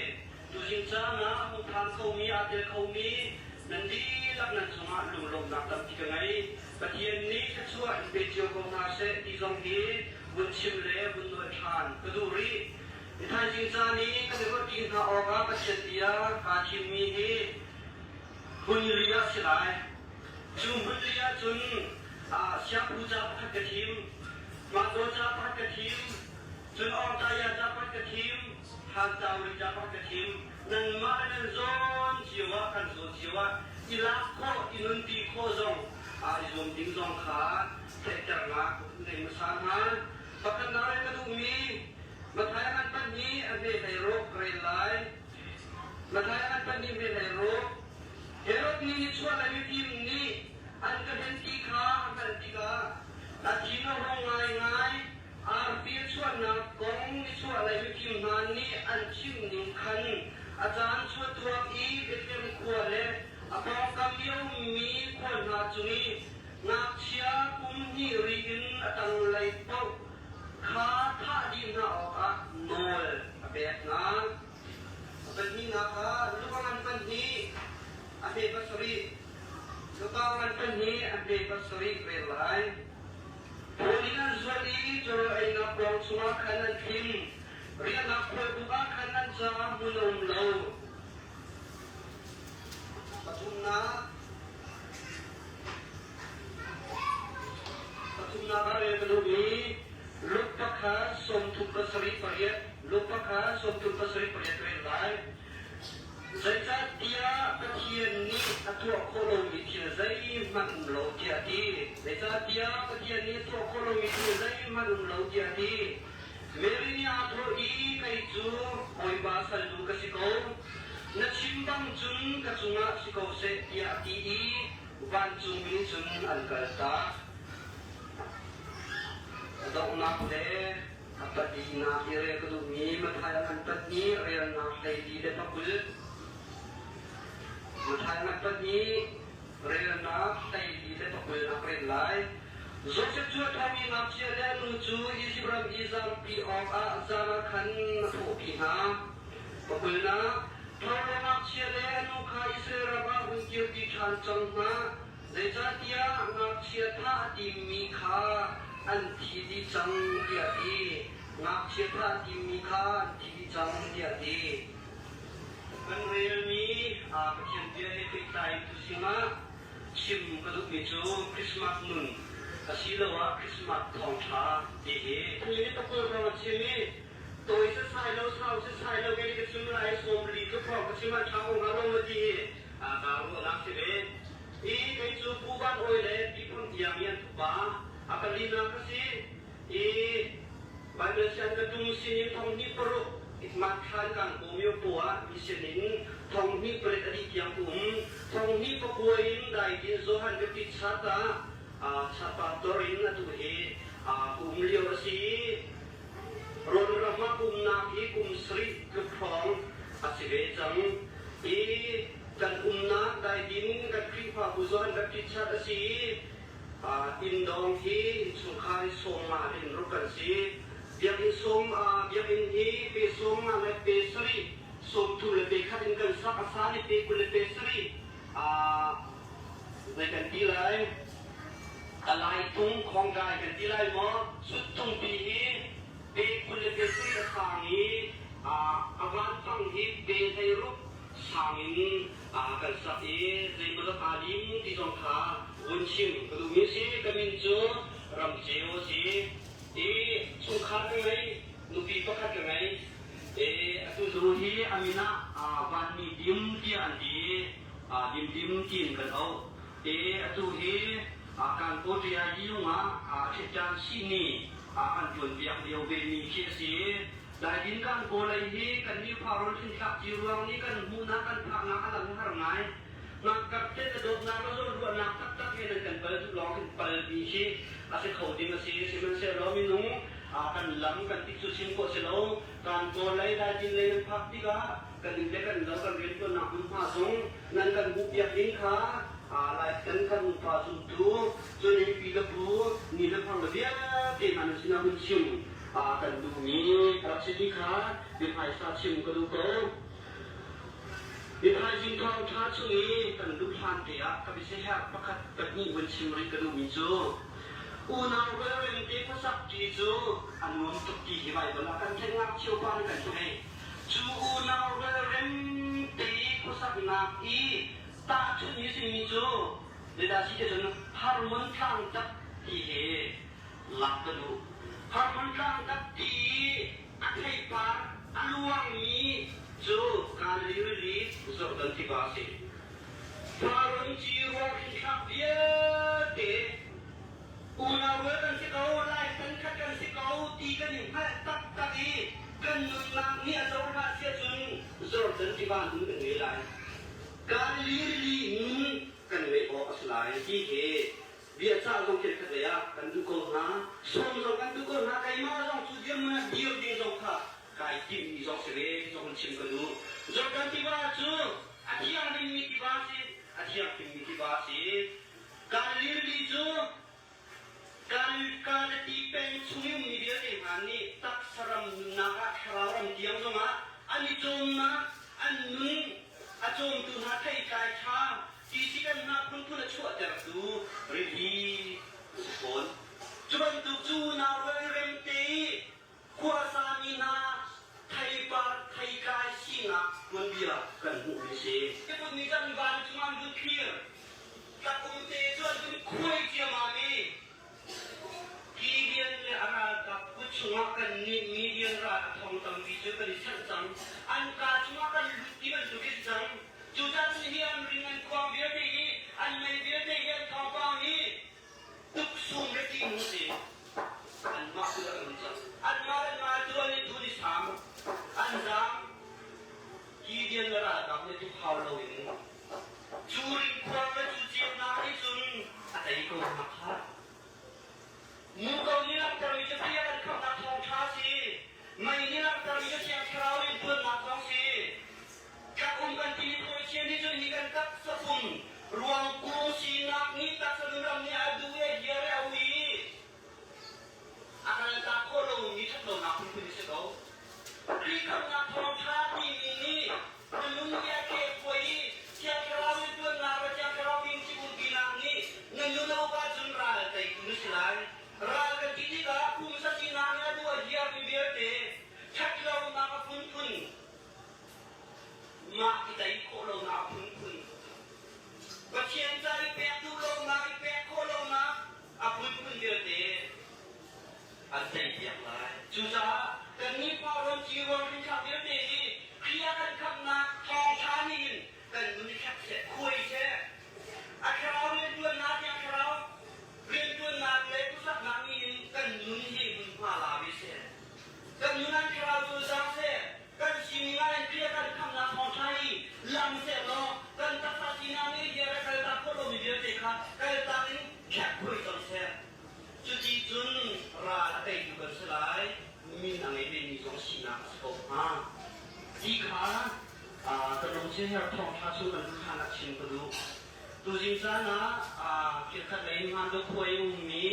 tuzing caan ah a hung phan khomi aa tel khomi nan dihlak nan cungah lunglawmhnak tampi ka ngei. Pathian nih thluachuah in pe cio ko hna seh ti zong hi vun chim le vun nawl ṭhan ka duh rih. Ni thaizing caan i kan i ruahṭi hna awkah Pathian bia kaa thimmi hi hmun li ah si lai. Cu hmun li ahcun siangphu ca pakhat ka thim, mahzaw ca pakhat ka thim, cun awngtaya ca pakhat ka thim, hantauri ca pakhat ka thim. Nanmah le nan zawn cio ah kan zawn cio ah i lak khawh, i nunpi khawh zong i zuam ding zong kha theihternak ngei hmasa hna. Pakhatnak le ka duhmi Matthai an panh hi a hme hlei ruk rel lai. Matthai an panh hi hme hlei ruk. Herod nih nichuahlei mifim nih an ka hlen ti kha a hngalh tikah a thin a hung ngaingai. Arfi a chuahnak kong nichuahlei mifim hna nih an chimh ning khan a caan cu a tuak i Bethlehem khua le a pawngkam i a ummi khua hna cung i ngakchia kum hnih ri in a tanglei paoh kha thah dih hna awkah nawl a pek hna. A pahnihnak ah luka ngan pahnih a hme pasarih, luka ngan pahnih a hme pasarih rel lai. Paul in an zuat i cawrawl einak kuang chungah khan an thlim. Riahnak khualbuk ah khan an caah hmun a um lo. Pathumnak, pathumnak ah rel ka duh i Luke pakhat 38 pariat, Luke pakhat 38 pariat rel lai. Zeicahtiah Pathian nih a tuah khawh lomi thil zeihmanh um lo tiah a ti. Zeicahtiah Pathian nih a tuah khawh lomi thil zeihmanh um lo tiah a ti. Mary nih aa thawh i kei cu Bawipa salnu ka si ko. Na chim bang cun ka cungah si ko seh tiah a ti i vancungmi nih cun an kaltak. A donghnak le a palinak i rel ka duhmi Matthai a ngan pahnih relnak 44. Matthai a ngan pahnih relnak 44 nak rel lai. Josef cu a ṭhami ngakchia le a nu cu Izipt ram i zampi awkah zan ah khan a thawhpi hna. Pakulnak, Thawro ngakchia le a nu kha Israel ram ah hun kirpi ṭhan cang hna. Zeicahtiah ngakchia thah a timmi kha an thi dih cang tiah a ti. Ngakchia thah a timmi kha an thi dih cang tiah a ti. Kan relmi Pathian bia he pehtlai in tusim ah chim ka duhmi cu Christmas nun asiloah Christmas thawngṭha ti hi. Ni pakul hrawng a chim i tawi setsai lo sau setsai lo kei ka chim lai 40 tluk hrawng ka chim ah ṭha ko hnga lo maw ti hi kaa ruahnak si ve. I kei cu Pu Van Awi le Pi Phun Iang i an tupa a palinak ka si i Bible sian ka tum sinin 26 hmanthan kan bawm pu ah mission in 28 a dih tiang um 29 in daidin Johan Baptist chat ah chat pastor in atu hi um lio a si Rawn ram ah umnak hi kum sarih tluk hrawng a si ve cang i kan umnak daidin kan Khrihfabu Johan Baptist Church a si i inndawng hi innchungkhar hi 50 in ruk kan si. Biakinn sawm biakinn hi pe 50 le pe sarih 30 le pe khat in kan sak a sa ni pe 20 le pe sarih zei kan ti lai a laitung khongdai kan ti lai maw suttung pi hi pe 20 le pe sarih a sang i. Nu hi a min ah Vanmi Dim tiah an ti i Dimdim tiin kan auh. I atu hi Kankaw Ṭiayiung ah ṭhitṭan sihni an ṭuanpiak lio vemi khi a si. Daidin Kankaw lei hi kannih Farrawn hlinthlak ci ruang nih kan hmuhnak kan phaknak a lang har ngai. Ngakkat te na dawtnak le zawnruahnak taktak he nan kan pal duh lawng kan palmi khi a si kho ding a si. Sihmanhsehlaw minung kan lam kan ti cu chim khawh si lo. Kankaw lei Daidin lei nan phak tikah kan inn le kan lo kan rianṭuannak hmunhma zong nan kan hmuhpiak ding kha lai kan kan upa zumtu cun hi pi le pu ni le phang le vialte hna nan sinah hun chim kan duhmi rak si ti kha biahmaisa chim ka duh ko. Biathaizing thawngṭha chung i kan luh hlan te ah ka biasiherh pakhat pahnih vun chim rih ka duhmi cu unau relrem te khuasak ṭi cu a nuam tuk ti hi Baibal ah kan theih ngakchia pa nih kan theih. Cu unau relrem te khuasaknak i tahchunh hi simi cu zeidah si ti cun Harmon tlang tak ti hi lak ka duh. Harmon tlang tak ti i a theipar a luangmi cu Galilee rili Jordan tiva a si. Farrawn ci ruang hrimthlak vialte unau rual kan si ko, lai tan khat kan si ko ti kan i hngalh taktak i kan nunnak nih a cohlan si ahcun Jordan tiva nun kan ngei lai. Galilee rili nun kan ngeih awk a si lai ti hi biacah zong thil khat lei ah kan duh ko hna. Sawm zong kan duh ko hna. Keimah zong cu dirhmun ah dir ding zong kha kai timhmi zong si ve ti zong chim ka duh. Jordan tiva cu a thiang dingmi tiva a si. A thiang dingmi tiva a si. Galilee rili cu Galati peng chung i ummi vialte hna nih taksa ram nunnak ah thlarau ram tiang zongah an i cawmnak, an nun a cawmtu hna theitlai ṭha ti si kan hna phunphun a chuahtertu rili a si fawn. Cu bantuk cu unau relrem te i khuasami hna theipar theitlai sinak tuanbia kan hmuhmi a si. Kut nih cun van cungah an vun thlir. Tlakum te cu an vun khuai ciammam i Gideon le a ralkap kut chungah kannih Midian ral a thong tampi cu kan i sanh cang. An kaa chungah kan lut ti bantuk a si cang. Cucaah cun hi an ring an khuang vialte hi an mei vialte hi an thawngpang hi tuksum le ṭihnung a si. Anmah tu an um cang. Anmah le anmah tu an i thun i saam. An zaam. Gideon le ralkap nih tuk hau loin cu ringkhuang le cu ceunak nih cun a tei ko hna kha. Muko nih langhtermi cu bia kan khamhnak thawngṭha a si. Mei nih langhtermi cu Thiang Thlarau rianṭuannak zong si. Thlakum kan ti thawichia nih cun hi kan taksa pum ruangkung sinak nih taksa nunram nih a duh i a hiar i a ui a kaltak khawh lomi ṭhatlonak phunphun a si ko. Khrih khamhnak thawngṭha timi nih na nun hi a kehkuai i Thiang Thlarau rianṭuannak le Thiang Thlarau fimchim umpinak nih na nun a uk ahcun ral teitu na si lai. Ral kan ti tikah pumsa sinak nih a duh a hiarmi vialte ṭhatlonak a phunphun Mah i tei khawh lonak phunphun, Pathian ca i pek duh lonak, i pek khawh lonak a phunphun vialte an teipiak lai. Cucaah kannih Pauron ciruang hrinthlak vialte hi Khrih ah kan khamhnak thawngṭha nih hin kan nun i thlek seh, khuai seh. A thlarau rianṭuannak tiang thlarau rianṭuannak le khuasaknak nih hin kan nun hi hmunhma la ve seh. Kan nun an thlarau cu zaang seh. Kan sining ah in Khrih a kan khamhnak thawngṭha hi lang sehlaw kan taksa sinak nih hiar a kaltak khawh lomi vialte kha kaltak in khekphui cang seh. Cuti cun ral a teitu kan si lai, min a ngei vemi zong sinak a si ko hnga. Ti kha ka lungthin he thawngṭha chung kan hlan ah chim ka duh. Tuzing caan ah kirkhat lei in hmaan dawkhuai a ummi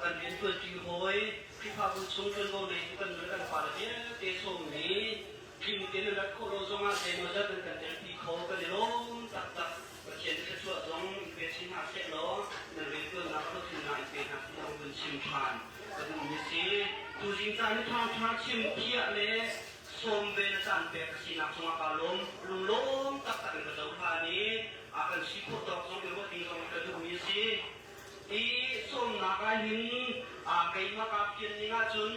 kan rianṭuanṭi hawi Khrihfabu chung ṭuanvo neitu kan nu le kan pale vialte sawmmi tling tein an rat khawh lo zongah zeimawzat an kan telpi kho kan i lawm taktak. Pathian thluachuah zong in pe chin hna sehlaw nan rianṭuannak hlawhtlinnak in pe hna seh zong vun chim ṭhan ka duhmi a si. Tuzing caan i thawngṭha chim thiah le sawm ve na caan pek ka sinak cungah kaa lawm. Lunglawm taktak in ka cohlan i a kan si khawh tawk zong i ruah ding zong ka duhmi a si. I sawmnak ah hin keimah kaa fian ning ahcun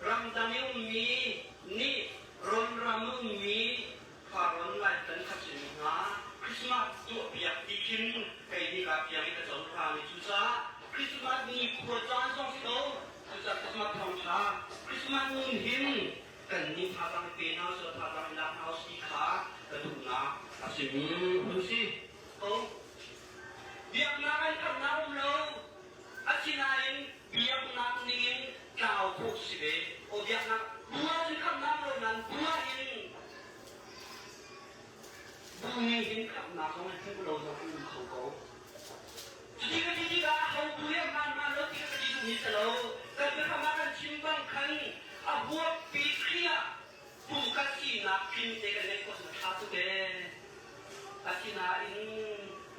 ramdang i ummi nih Ronram a ummi Khuaron lai kan khat simi hna Christmas tuahpiak ti khin kei nih kaa fiang i ka cohlang i cucaah Christmas ni khua caan zong si ko. Cucaah Christmas thawngṭha Christmas nun hin kan nih thazaang i pe hna usih thazaang i lak hna usih kha ka duhnak a simi hun si ko. Biaknak an khamnak um lo. Asinain biaknak ningin tlau khawh si ve. Aw biaknak bu ahcun khamnak lo nain bu ahhin bu ning hin khamnak zong an hmuh lo zong an um kho ko. Cuti ka ti tikah ho bu he hmaan hmaan lo ti ka ti duhmi si lo. Kan biakam ah kan chim bang khan a huappi Khrih ah pumkhat sinak tling te kan ngeih khawh cu a ṭha tuk ee. Asinain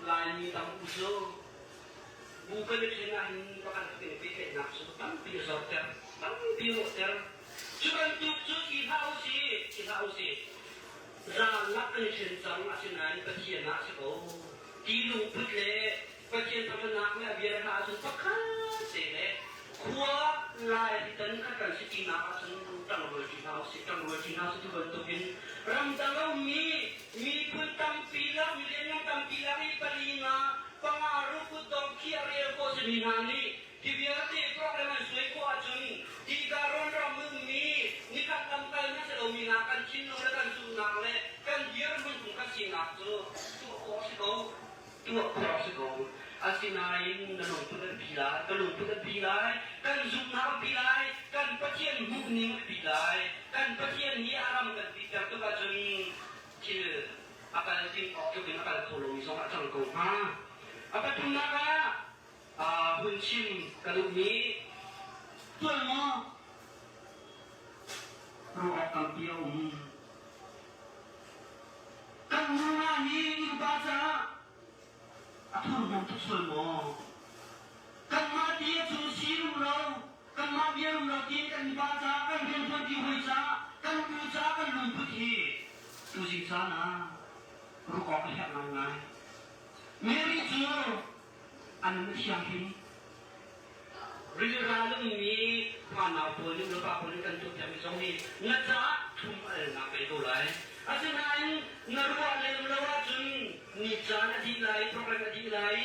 Laimi tam u cu bu kan i ṭhen ahhin pakhat khat in pehtlaihnak cu tampi a zorter, tampi a rawhter. Cu bantuk cu si hlah u sih, si hlah u sih. Zalak kan i ṭhen cang asinain Pathian ah a si ko. Ti lungput le Pathian thangṭhatnak le a bia hna ahcun pakhat te le khua lai tan khat kan si tinak ahcun ṭangrual ṭi hna usih, ṭangrual ṭi hna usih tu bantukin ramdang a ummi miphun tampi lak, milian tampi lak i pali nga panga ruk kutdong khi a rel khawh simi hna nih hi vialte program an suai khawh ahcun hika rawnram ummi nikhat lamkal hna si lomi hna kan thinlung le kan zumhnak le kan dirhmun kung kan sinak cu tuah khawh a si ko. Tuah khawh a si ko. Asinain na lungput an pi lai, ka lungput an pi lai, kan zumhnak an pi lai, kan Pathian hmuhning an pi lai. Kan Pathian nih a ram kan piter tuk ahcun thil a kal ding awk tluk in a kal kho lomi zong a cang ko hnga. A pathumnak ah hun chim ka duhmi tuan maw ruah awk tampi a um. Kan nu hi innpa caah a thurhnawm tuk sual maw? Kanmah ti a cu si rumro, kanmah bia rumro tiin kan innpa caah, kan rianṭuanṭi hawi caah, kan bu caah kan lungput hi tuzing caan ah ruah awk a herh ngaingai. Mary cu a nun a thianghlim. Rilral ummi fanau pawl nih nupa pawl nih kan tuahpiakmi zong hi na caah thlum alnak ngei ko lai. Asinain na ruah lem lo ahcun ni caan a dih lai, program a dih lai,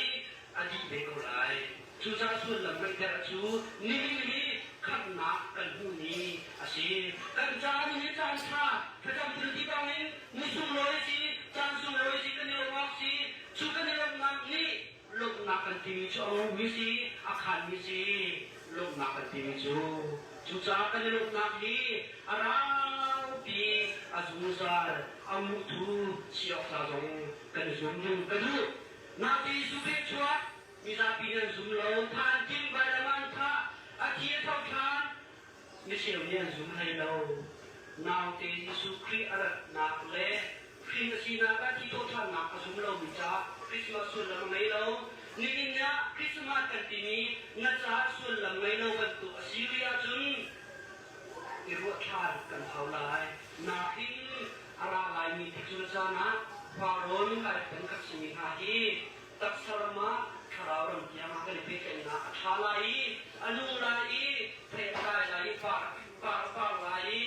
a dih ve ko lai. Cucaah sullam ngeihter cu nihin hi khamhnak kan hmuhmi a si. Kan caah nihin caan ṭha, thlacam thilti bangin ni sunglawi a si, caan sunglawi a si, kan i lawmh awk si. Cu kan i lawmhnak nih lawmhnak kan timi cu a ngomi si, a khanmi si, lawmhnak kan timi cu. Cucaah kan i lawmhnak hi a raupi, a zungzal, a muhtu si awk ca zong kan i zuam ding ka duh. Naute Jesuh Khrih chuak mizapi nih an zum lo, than tim vailam an thah, a thi a tho ṭhan, micheu nih an zum hlei lo. Naute Jesuh Khrih a ratnak le Khrih a sinak ah thi thawhṭhannak a zum lomi caah Christmas sullam a ngei lo. Nihin ah Christmas kan timi na caah sullam ngei lo bantuk a si rih ahcun i ruah ṭhan kan hau lai. Nakin a ra laimi tikcu caan ah Farrawn kai kan khat simi hna hi taksa ram ah thlarau ram tiang ah kan i pehtlaihnak a ṭha lai i a nung lai i thei a tlai lai i par par a par lai i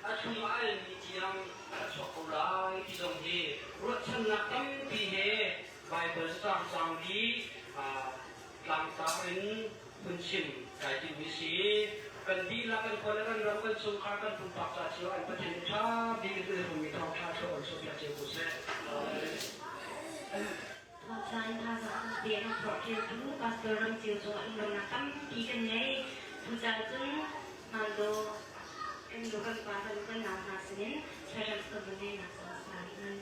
a thlum a almi tiang a chuak ko lai ti zong hi ruahchannak tampi he Baibal caang caang hi tlangtar in hun chim kai timmi si. Kan dihlak kan khua le kan ram kan chungkhar kan pumpak ca cio an Pathian nih ṭha bik in ulhmi thawngṭha ṭha on sawhpiak cio ko seh. Thawngṭha in thazaang te kan forhfialtu Pastor Ram Ceu cungah lunglawmhnak tampi kan ngei. Cucaah cun hmandaw kan nu kan pa kan kan nau hna sinin thlacam kan vun neinak zong sa rih nan.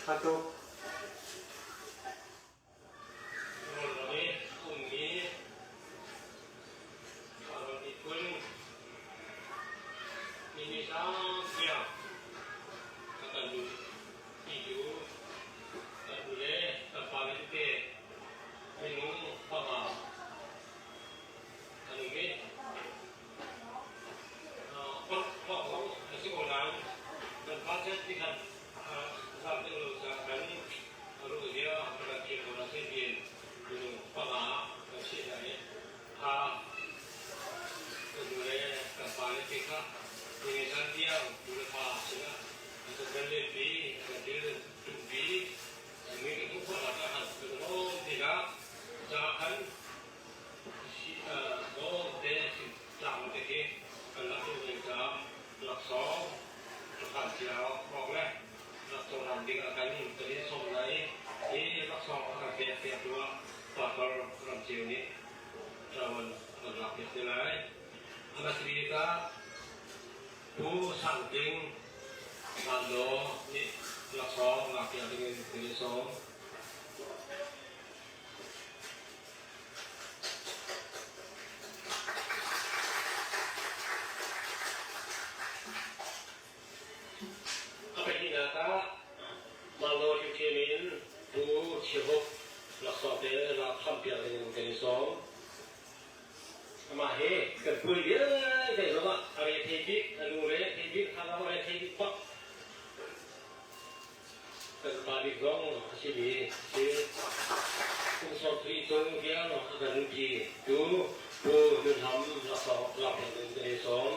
Tha tuk. Rawlram i a ummi Ram miphun mi tiang a kan luhpitu kan u le kan pale tete minung panga an um i Holh zong a si ko nain kan budget ti khan zat deuh lo caah kan ruh zia kan thiam ko na si tiin minung panga kan chiah hna i kha kan nu le kan pa le te kha ni zan tiang nu le pa sinah an kan kan lenpi kan thil tumpi mi kan hmuh khawhnak ah khan kan lawm tikah caah khan Lawmte tlang te khi kan lak duh ve caah laksawng ṭhuthan cio awk le laksawng hlan ding ah kan kan in sawm hna i hi laksawng a kan pek piaktu ah Pastor Ram Ceu nih ṭawan a kan lak piak te lai. A hmasa bik ah Pu Sang Tling Van Law nih laksawng lak piak ding in kan in sawm. A pahnihnak ah Manglaw hrimhrim in Pu Chiahuk laksawng te lak khampiak ding in kan i sawm. Amah hi kan puai vialte zongah a re thei bik, a nu re thei bik, hangam a re thei bik bak. Kan pa bik zong a simi a si. Kum 30 cung tiang a kan nunpi tu Pu Nun Ham laksawng lak in kan i sawm.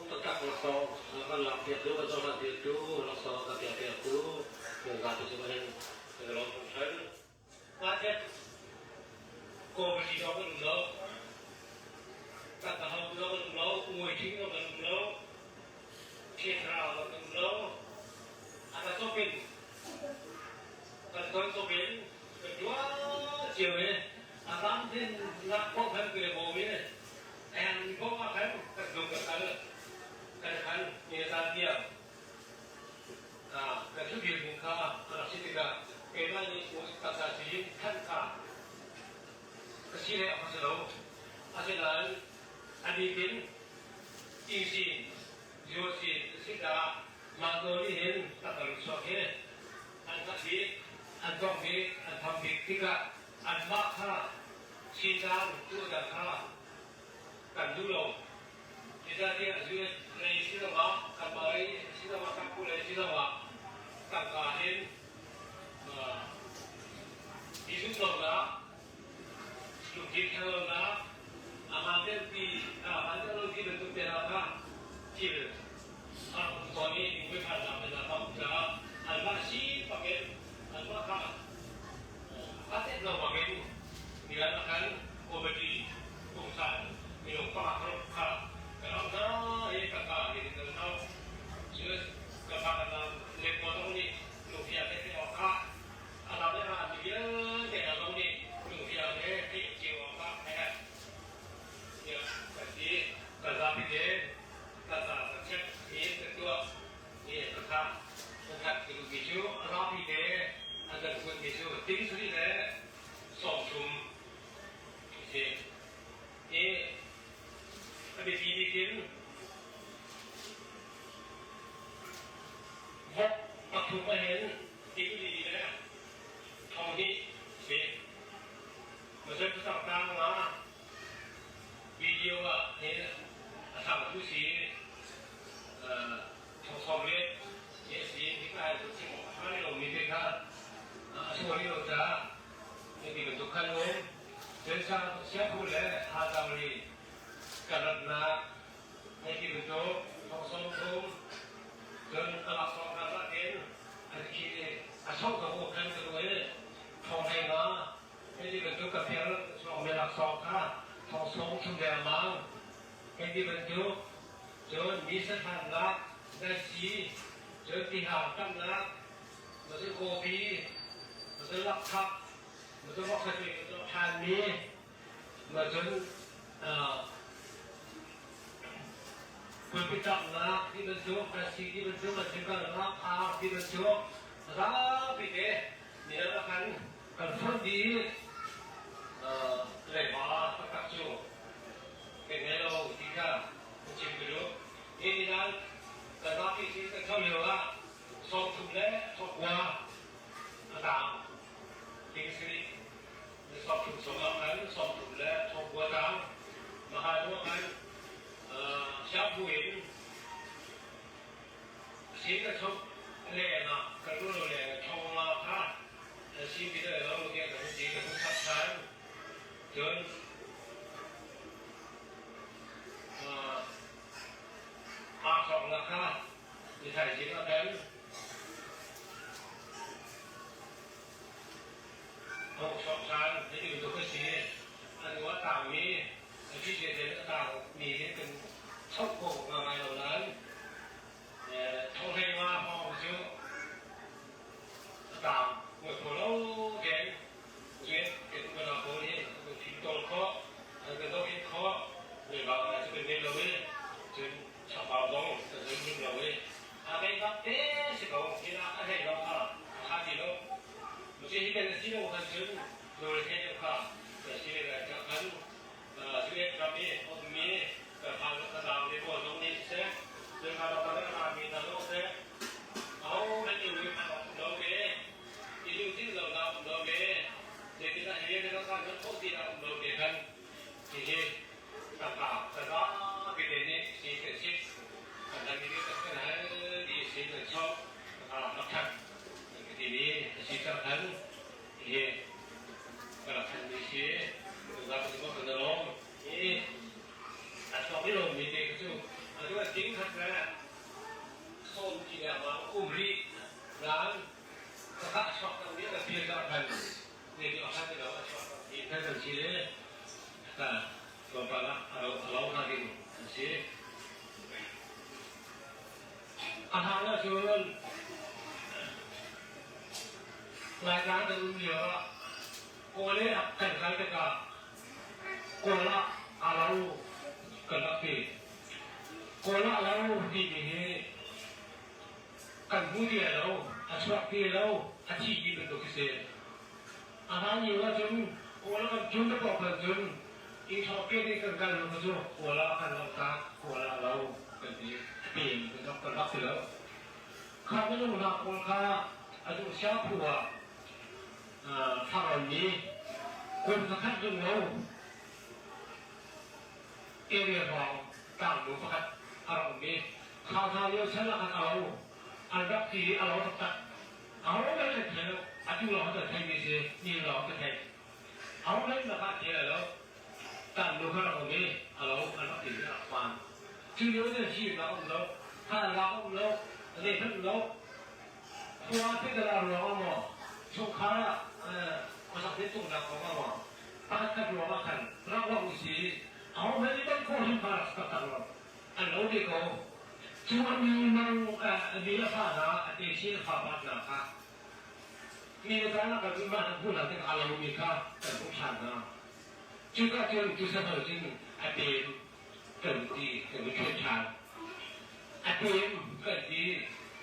Taktak laksawng kan lak piaktu kan cohlan piaktu laksawng kan piak piaktu kan zapi cungah hin kan i lawm hringhran. Market committee zong kan um lo. Tangka hau zong kan um lo. Muiṭhing zong kan um lo. Thiangthlarau zong kan um lo. A kan cawp in kan ton cawp in kan tuah cio i a tam tin lak khawh khan kan i bawm i eng bawm ah khan kan tlung kan kal kan khan ni caan tiang kan thubir ning kha a rak si tikah keimah nih taksa si khan kha ka si le a si lo. Asinain a bikin isi Josi si caah mah nawl nih hin takka chuak hi an hngalh bik, an tongh bik, an tham bik tikah anmah kha sican tuahter kha kan duh lo. Zeicahtiah US lei siloah kanmah lei siloah kan lei siloah tangka hin i zumhlonak lungthin ṭhatlonak amaan deuhpi amaan deuh lo ti bantuk te hna kha thil a rak um tawn i muiphannak te hna kha um caah anmah si bak in anmah kha a tet lo bak in nian a kan committee pungsan minung pakhat kha kan auh hna i kan. si thong le si hi ka hai chim a lo mi te kha a sual lo ca ti bantuk khan um cun siaphu le ha ri kan ratnak hei ti bantuk thong 30 cun a laksawng hna zah in an khi a song ka u khan ka duh i thong hlei nga hei ti bantuk ka pial chuak mi laksawng kha thong 30 dengmang hei ti bantuk cun mi sahlannak daisi cun tihang tamnak macun kawpi macun lakphak macun voksa macun ṭhanmi macun pulpit ṭamnak ti bantuk daisi ti bantuk macun kalnak ar ti bantuk zapi te minang a kan kan fonh dih leiba taktak cu kan ngei lo ti kha kan chim ka duh. Hi nilan kan zapi sin kan tho lio ah 30 le 90 a tang ding si rih. 30 sawm ah khan 30 le 90 tang mahal hnu ah khan siangbu in sin ka chok leng ah kan ruah lo leng thong nga kha si ti lo tiah kan ti kan hun chap than. Cun aa thawknak kha nithaizing a kan hong chuak ṭhan hiti bantuk a si. Anu a tangmi a thi te a tangmi hi kan chok ko ngai lo nain thonghlei nga hawng cu a tang muai kho lo tein Cun kan unau pawl hi an kan fimtawl khawh, an kan dohkhenh khawh, leibak cu kan ngei lo i cun chambau zong kan zun ning lo i aa ngeih bak te si ko hi ah a hlei zong kha a ṭha ti lo. Cu hi kan si lo khan cun nawl thei deuh kha kan si le lai cah khan Suet ram i a ummi kan fa ka nau le pawl zong nih siseh, cun ka ram a rami hna zong siseh, ahohmanh i ui hmanh um lo ve. I lungthin lonak um lo ve. Zeitindah hi rian na kan khawh ti dah um lo ve kan hihi tangka kan zapi te nih si kan chim kan lam i kan kan hal di si kan chok rak that kan ti mi a si cang khan hihi ka rak than mi si zapi ko kan lawm i a chuak i lo mi te cu atu a ting khat le sawm ti le ma um rih nain ka a chuak cang mi ka feel cang khan ne ti a ti lo a chuak cang ti khan kan si le ka tlawmpal ah a lo a lo hna ding an si a hlan ah cun Laitlang kan um lio ah Kawl he kan kal tikah Kawl ah a lo kan rak ti. Kawl ah lo timi hi kan hmu ti lo, a chuak ti lo, a thi ti bantuk khi si. A hlan lio ahcun Kawl ah kan tlun te paoh khan cun i thawk in kan kal lo cu Kawl ah kan lo tak, Kawl ah lo kan ti. Pem kan rak kan rak ti lo. Kha minung hna pawl kha a duh siaphu ah thlarau nih kum zakhat zung lo area hrawng tlangnu pakhat a rak um i kha hna lio chan ah khan a lo an rak ti i a lo taktak aho hmanh an thei lo atu lawng kan thei mi si ni lawng ka thei aho hmanh lakah thei lo tlangnu kha rak um i a lo an rak ti i a rak hmaan cu lio nan hi lak um lo kha lak um lo zei hmanh lo Khua te kan ah ruang ah maw, chungkhar ah khuasak tintuknak kong ah maw, pakhatkhat ruang ah khan rak rak usih. Aho hmanh nih kan khawh hrim kha rak taktak lo. An lo ve ko. Cu a mi mang a mi a fa hna, a te chin a fa pat hna kha mi na caan ah kan mah hna hmuh hna tik aa lomi kha kan hmuh ṭhan hna. Cuka cun cu sahal cun a pem kan ti kan i ṭhen ṭhan. A pem kan ti.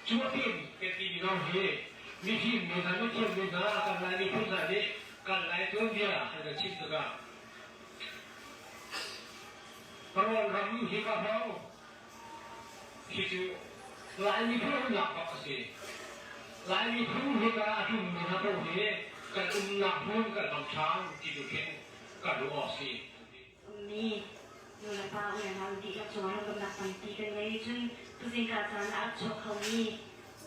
Cu a pem kan timi zong hi mifim mi hna, mithiam mi hna, kan Lai miphun hna nih kan Lai tuanbia an kan chimh tikah Rawl ram hi ka hmang hi cu Lai miphun umnak bak a si. Lai miphun hika a tlungmi hna paoh hi kan umnak hmun kan hmang ṭhan ti tu khin kan ruah awk si. Mi. Nu le pa u le nau dihlak cungah lungdongnak tampi kan ngei. Cun tuzingka caan ah a rak chuak khomi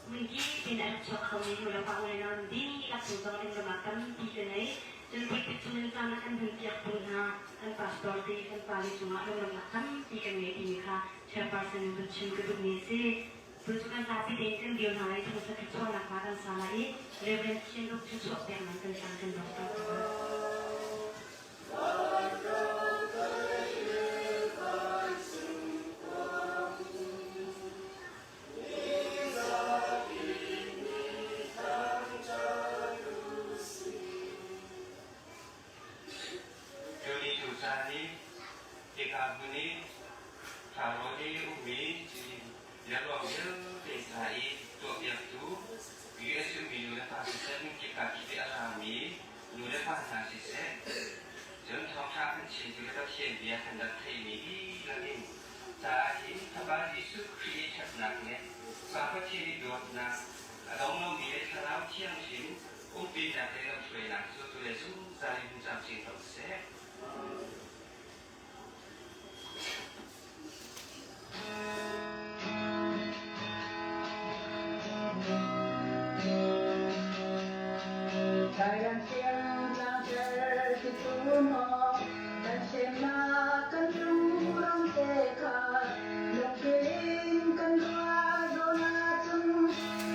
hmunkip in a rak chuak khomi nu le pa u le nau dihlak cung zong lungdongnak tampi kan ngei. Cun pulpit chungin caan a kan hmanpiaktu hna kan pastor te kan pale cungah lungdongnak tampi kan ngei timi kha chairperson in vun chim ka duhmi a si. Tu cu kan zapi tein kan dir hna lai thawngtha thluachuahnak hna kan sa lai i Reverend Thian Uk thluachuah pek nan kan caan kan rak tuah hna. Tuni tu caan i hika hmun i Thlanrawn i ummi liangruang vialte hna i tuahpiaktu US ummi nu le pa siseh, hmunkip kakip i a rami nu le pa hna siseh, cun thawngṭha kan chimtu le Pathian bia kan rak theimi dihlak in caah hin Fapa Jesuh Khrih i ṭhatnak le Pa Pathian i dawtnak a dong lomi le Thlarau Thianghlim umpinak le lamhruainak cu tu le zungzal in hung camcin ko seh. Thailand siang tlangter ti tu maw kan semnak kan lungruang te kha lungpiling kan ruah zawn ahcun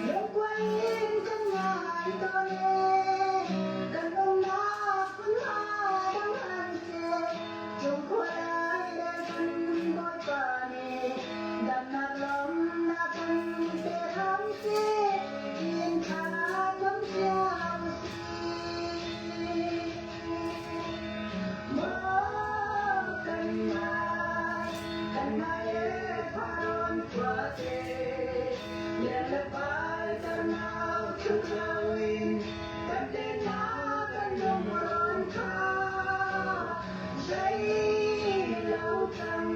lungkuai in kan ngai tawn ee kan umnak hmunhma dang han seh cungkhua lai le kan Bawipa nih damnak lawmnak kan pe hram seh tiin thla cam cio usih. Maw kan ngai, kan ngai e Pharaon khuate, lian le fai tarnau chungkhau in kan tehna kan lungrawn kha zei lo cang.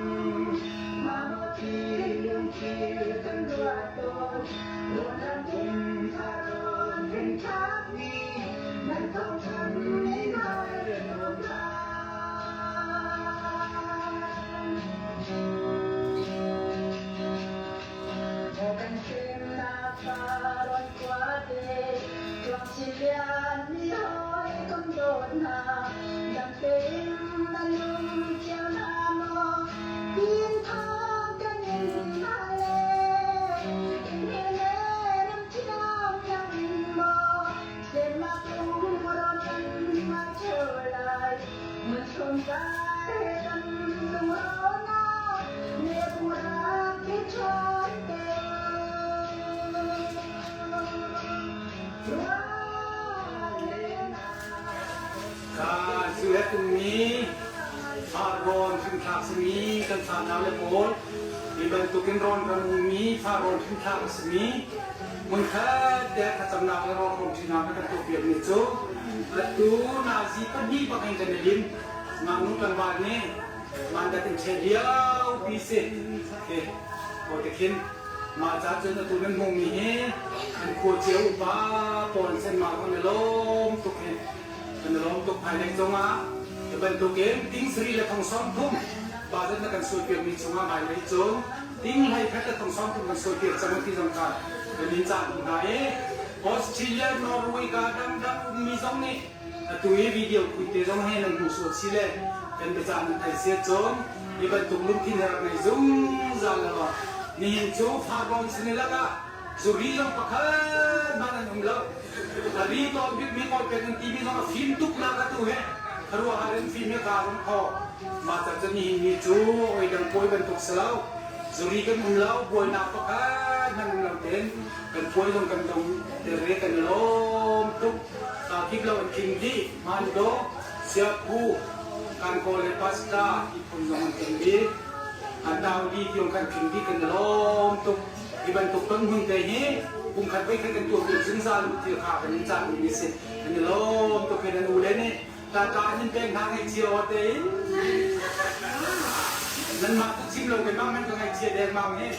Mah lungthil kan ruat tawn, rawnlam in Pharaon hrimthlakmi nan thawngtham in hal tawn hna. Maw kan fimnak Pharaon khuate, tuangsi lian mi hawikom dawt hna, dam tein nan um cio hna maw? Tin thawng kan in hal ee, inn he le ram thiang nang in maw, semnak lungrawn kan ngai ṭheo lai, hmunchung zai he kan lungrawn ah, ne burak ti ṭhan te. Ka US ummi Farrawn hrimthlak simi kan fanau le pawl hi bantukin rawn ram ummi Farrawn hrimthlak a simi hmunkhat te thlacamnak le rawl hrawmṭinak na kan tuahpiakmi cu atu nazi pahnih bak in kan i lim. Ngaknu tlangval nih mandat in ṭhen lio pi si. Aw te khin mah ca cun atu nan hmuhmi hi an khua cio upa pawl an sen mah kan i lawm tuk hi. Kan i lawm tuk. Hmailei zongah hi bantukin ting sarih le thong 30 budget na kan suaipiakmi chungah hmailei cun ting hlei khat le thong 30 kan suaipiak cang ti zong kha kan in cah duh hna i Australia, Norway ka dangdang ummi zong nih atu i video khuite zong he nan hmuh sual si le kan biacah nan theih si cun hi bantuk lungthin he rak ngei zungzal law nihin cu Farrawn sin i lakah zuri zong pakhat hmanh an um lo. A ri tawn bikmi ngawlpek an timi zong a fim tuk nak atu he khuaruahhar in fim he kaa rum kho. Mah ca cu nihin ni cu oi dang puai bantuk si lo. Zuri kan um lo, buainak pakhat hmanh um lo tein kan puai zong kan dong te re kan i lawm tuk. Kip lo an tling dih. Hmando, Siaphu, kan kawl le pasta ti phun zong an tling dih. An nau di tiong kan tling dih kan i lawm tuk. Hi bantuk ton hmun te hi kum khat voi khat kan tuah piak zungzal u ti kha kan in cah mi a si. An i lawm tuk hi nan u le nih tata an in pek hna ngaihchia aw tein. Nanmah cu chim lo keimah hmanh ka ngaihchia dengmang hi.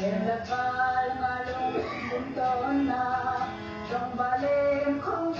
Le val ngalung lung tawn na, rong va lem khong.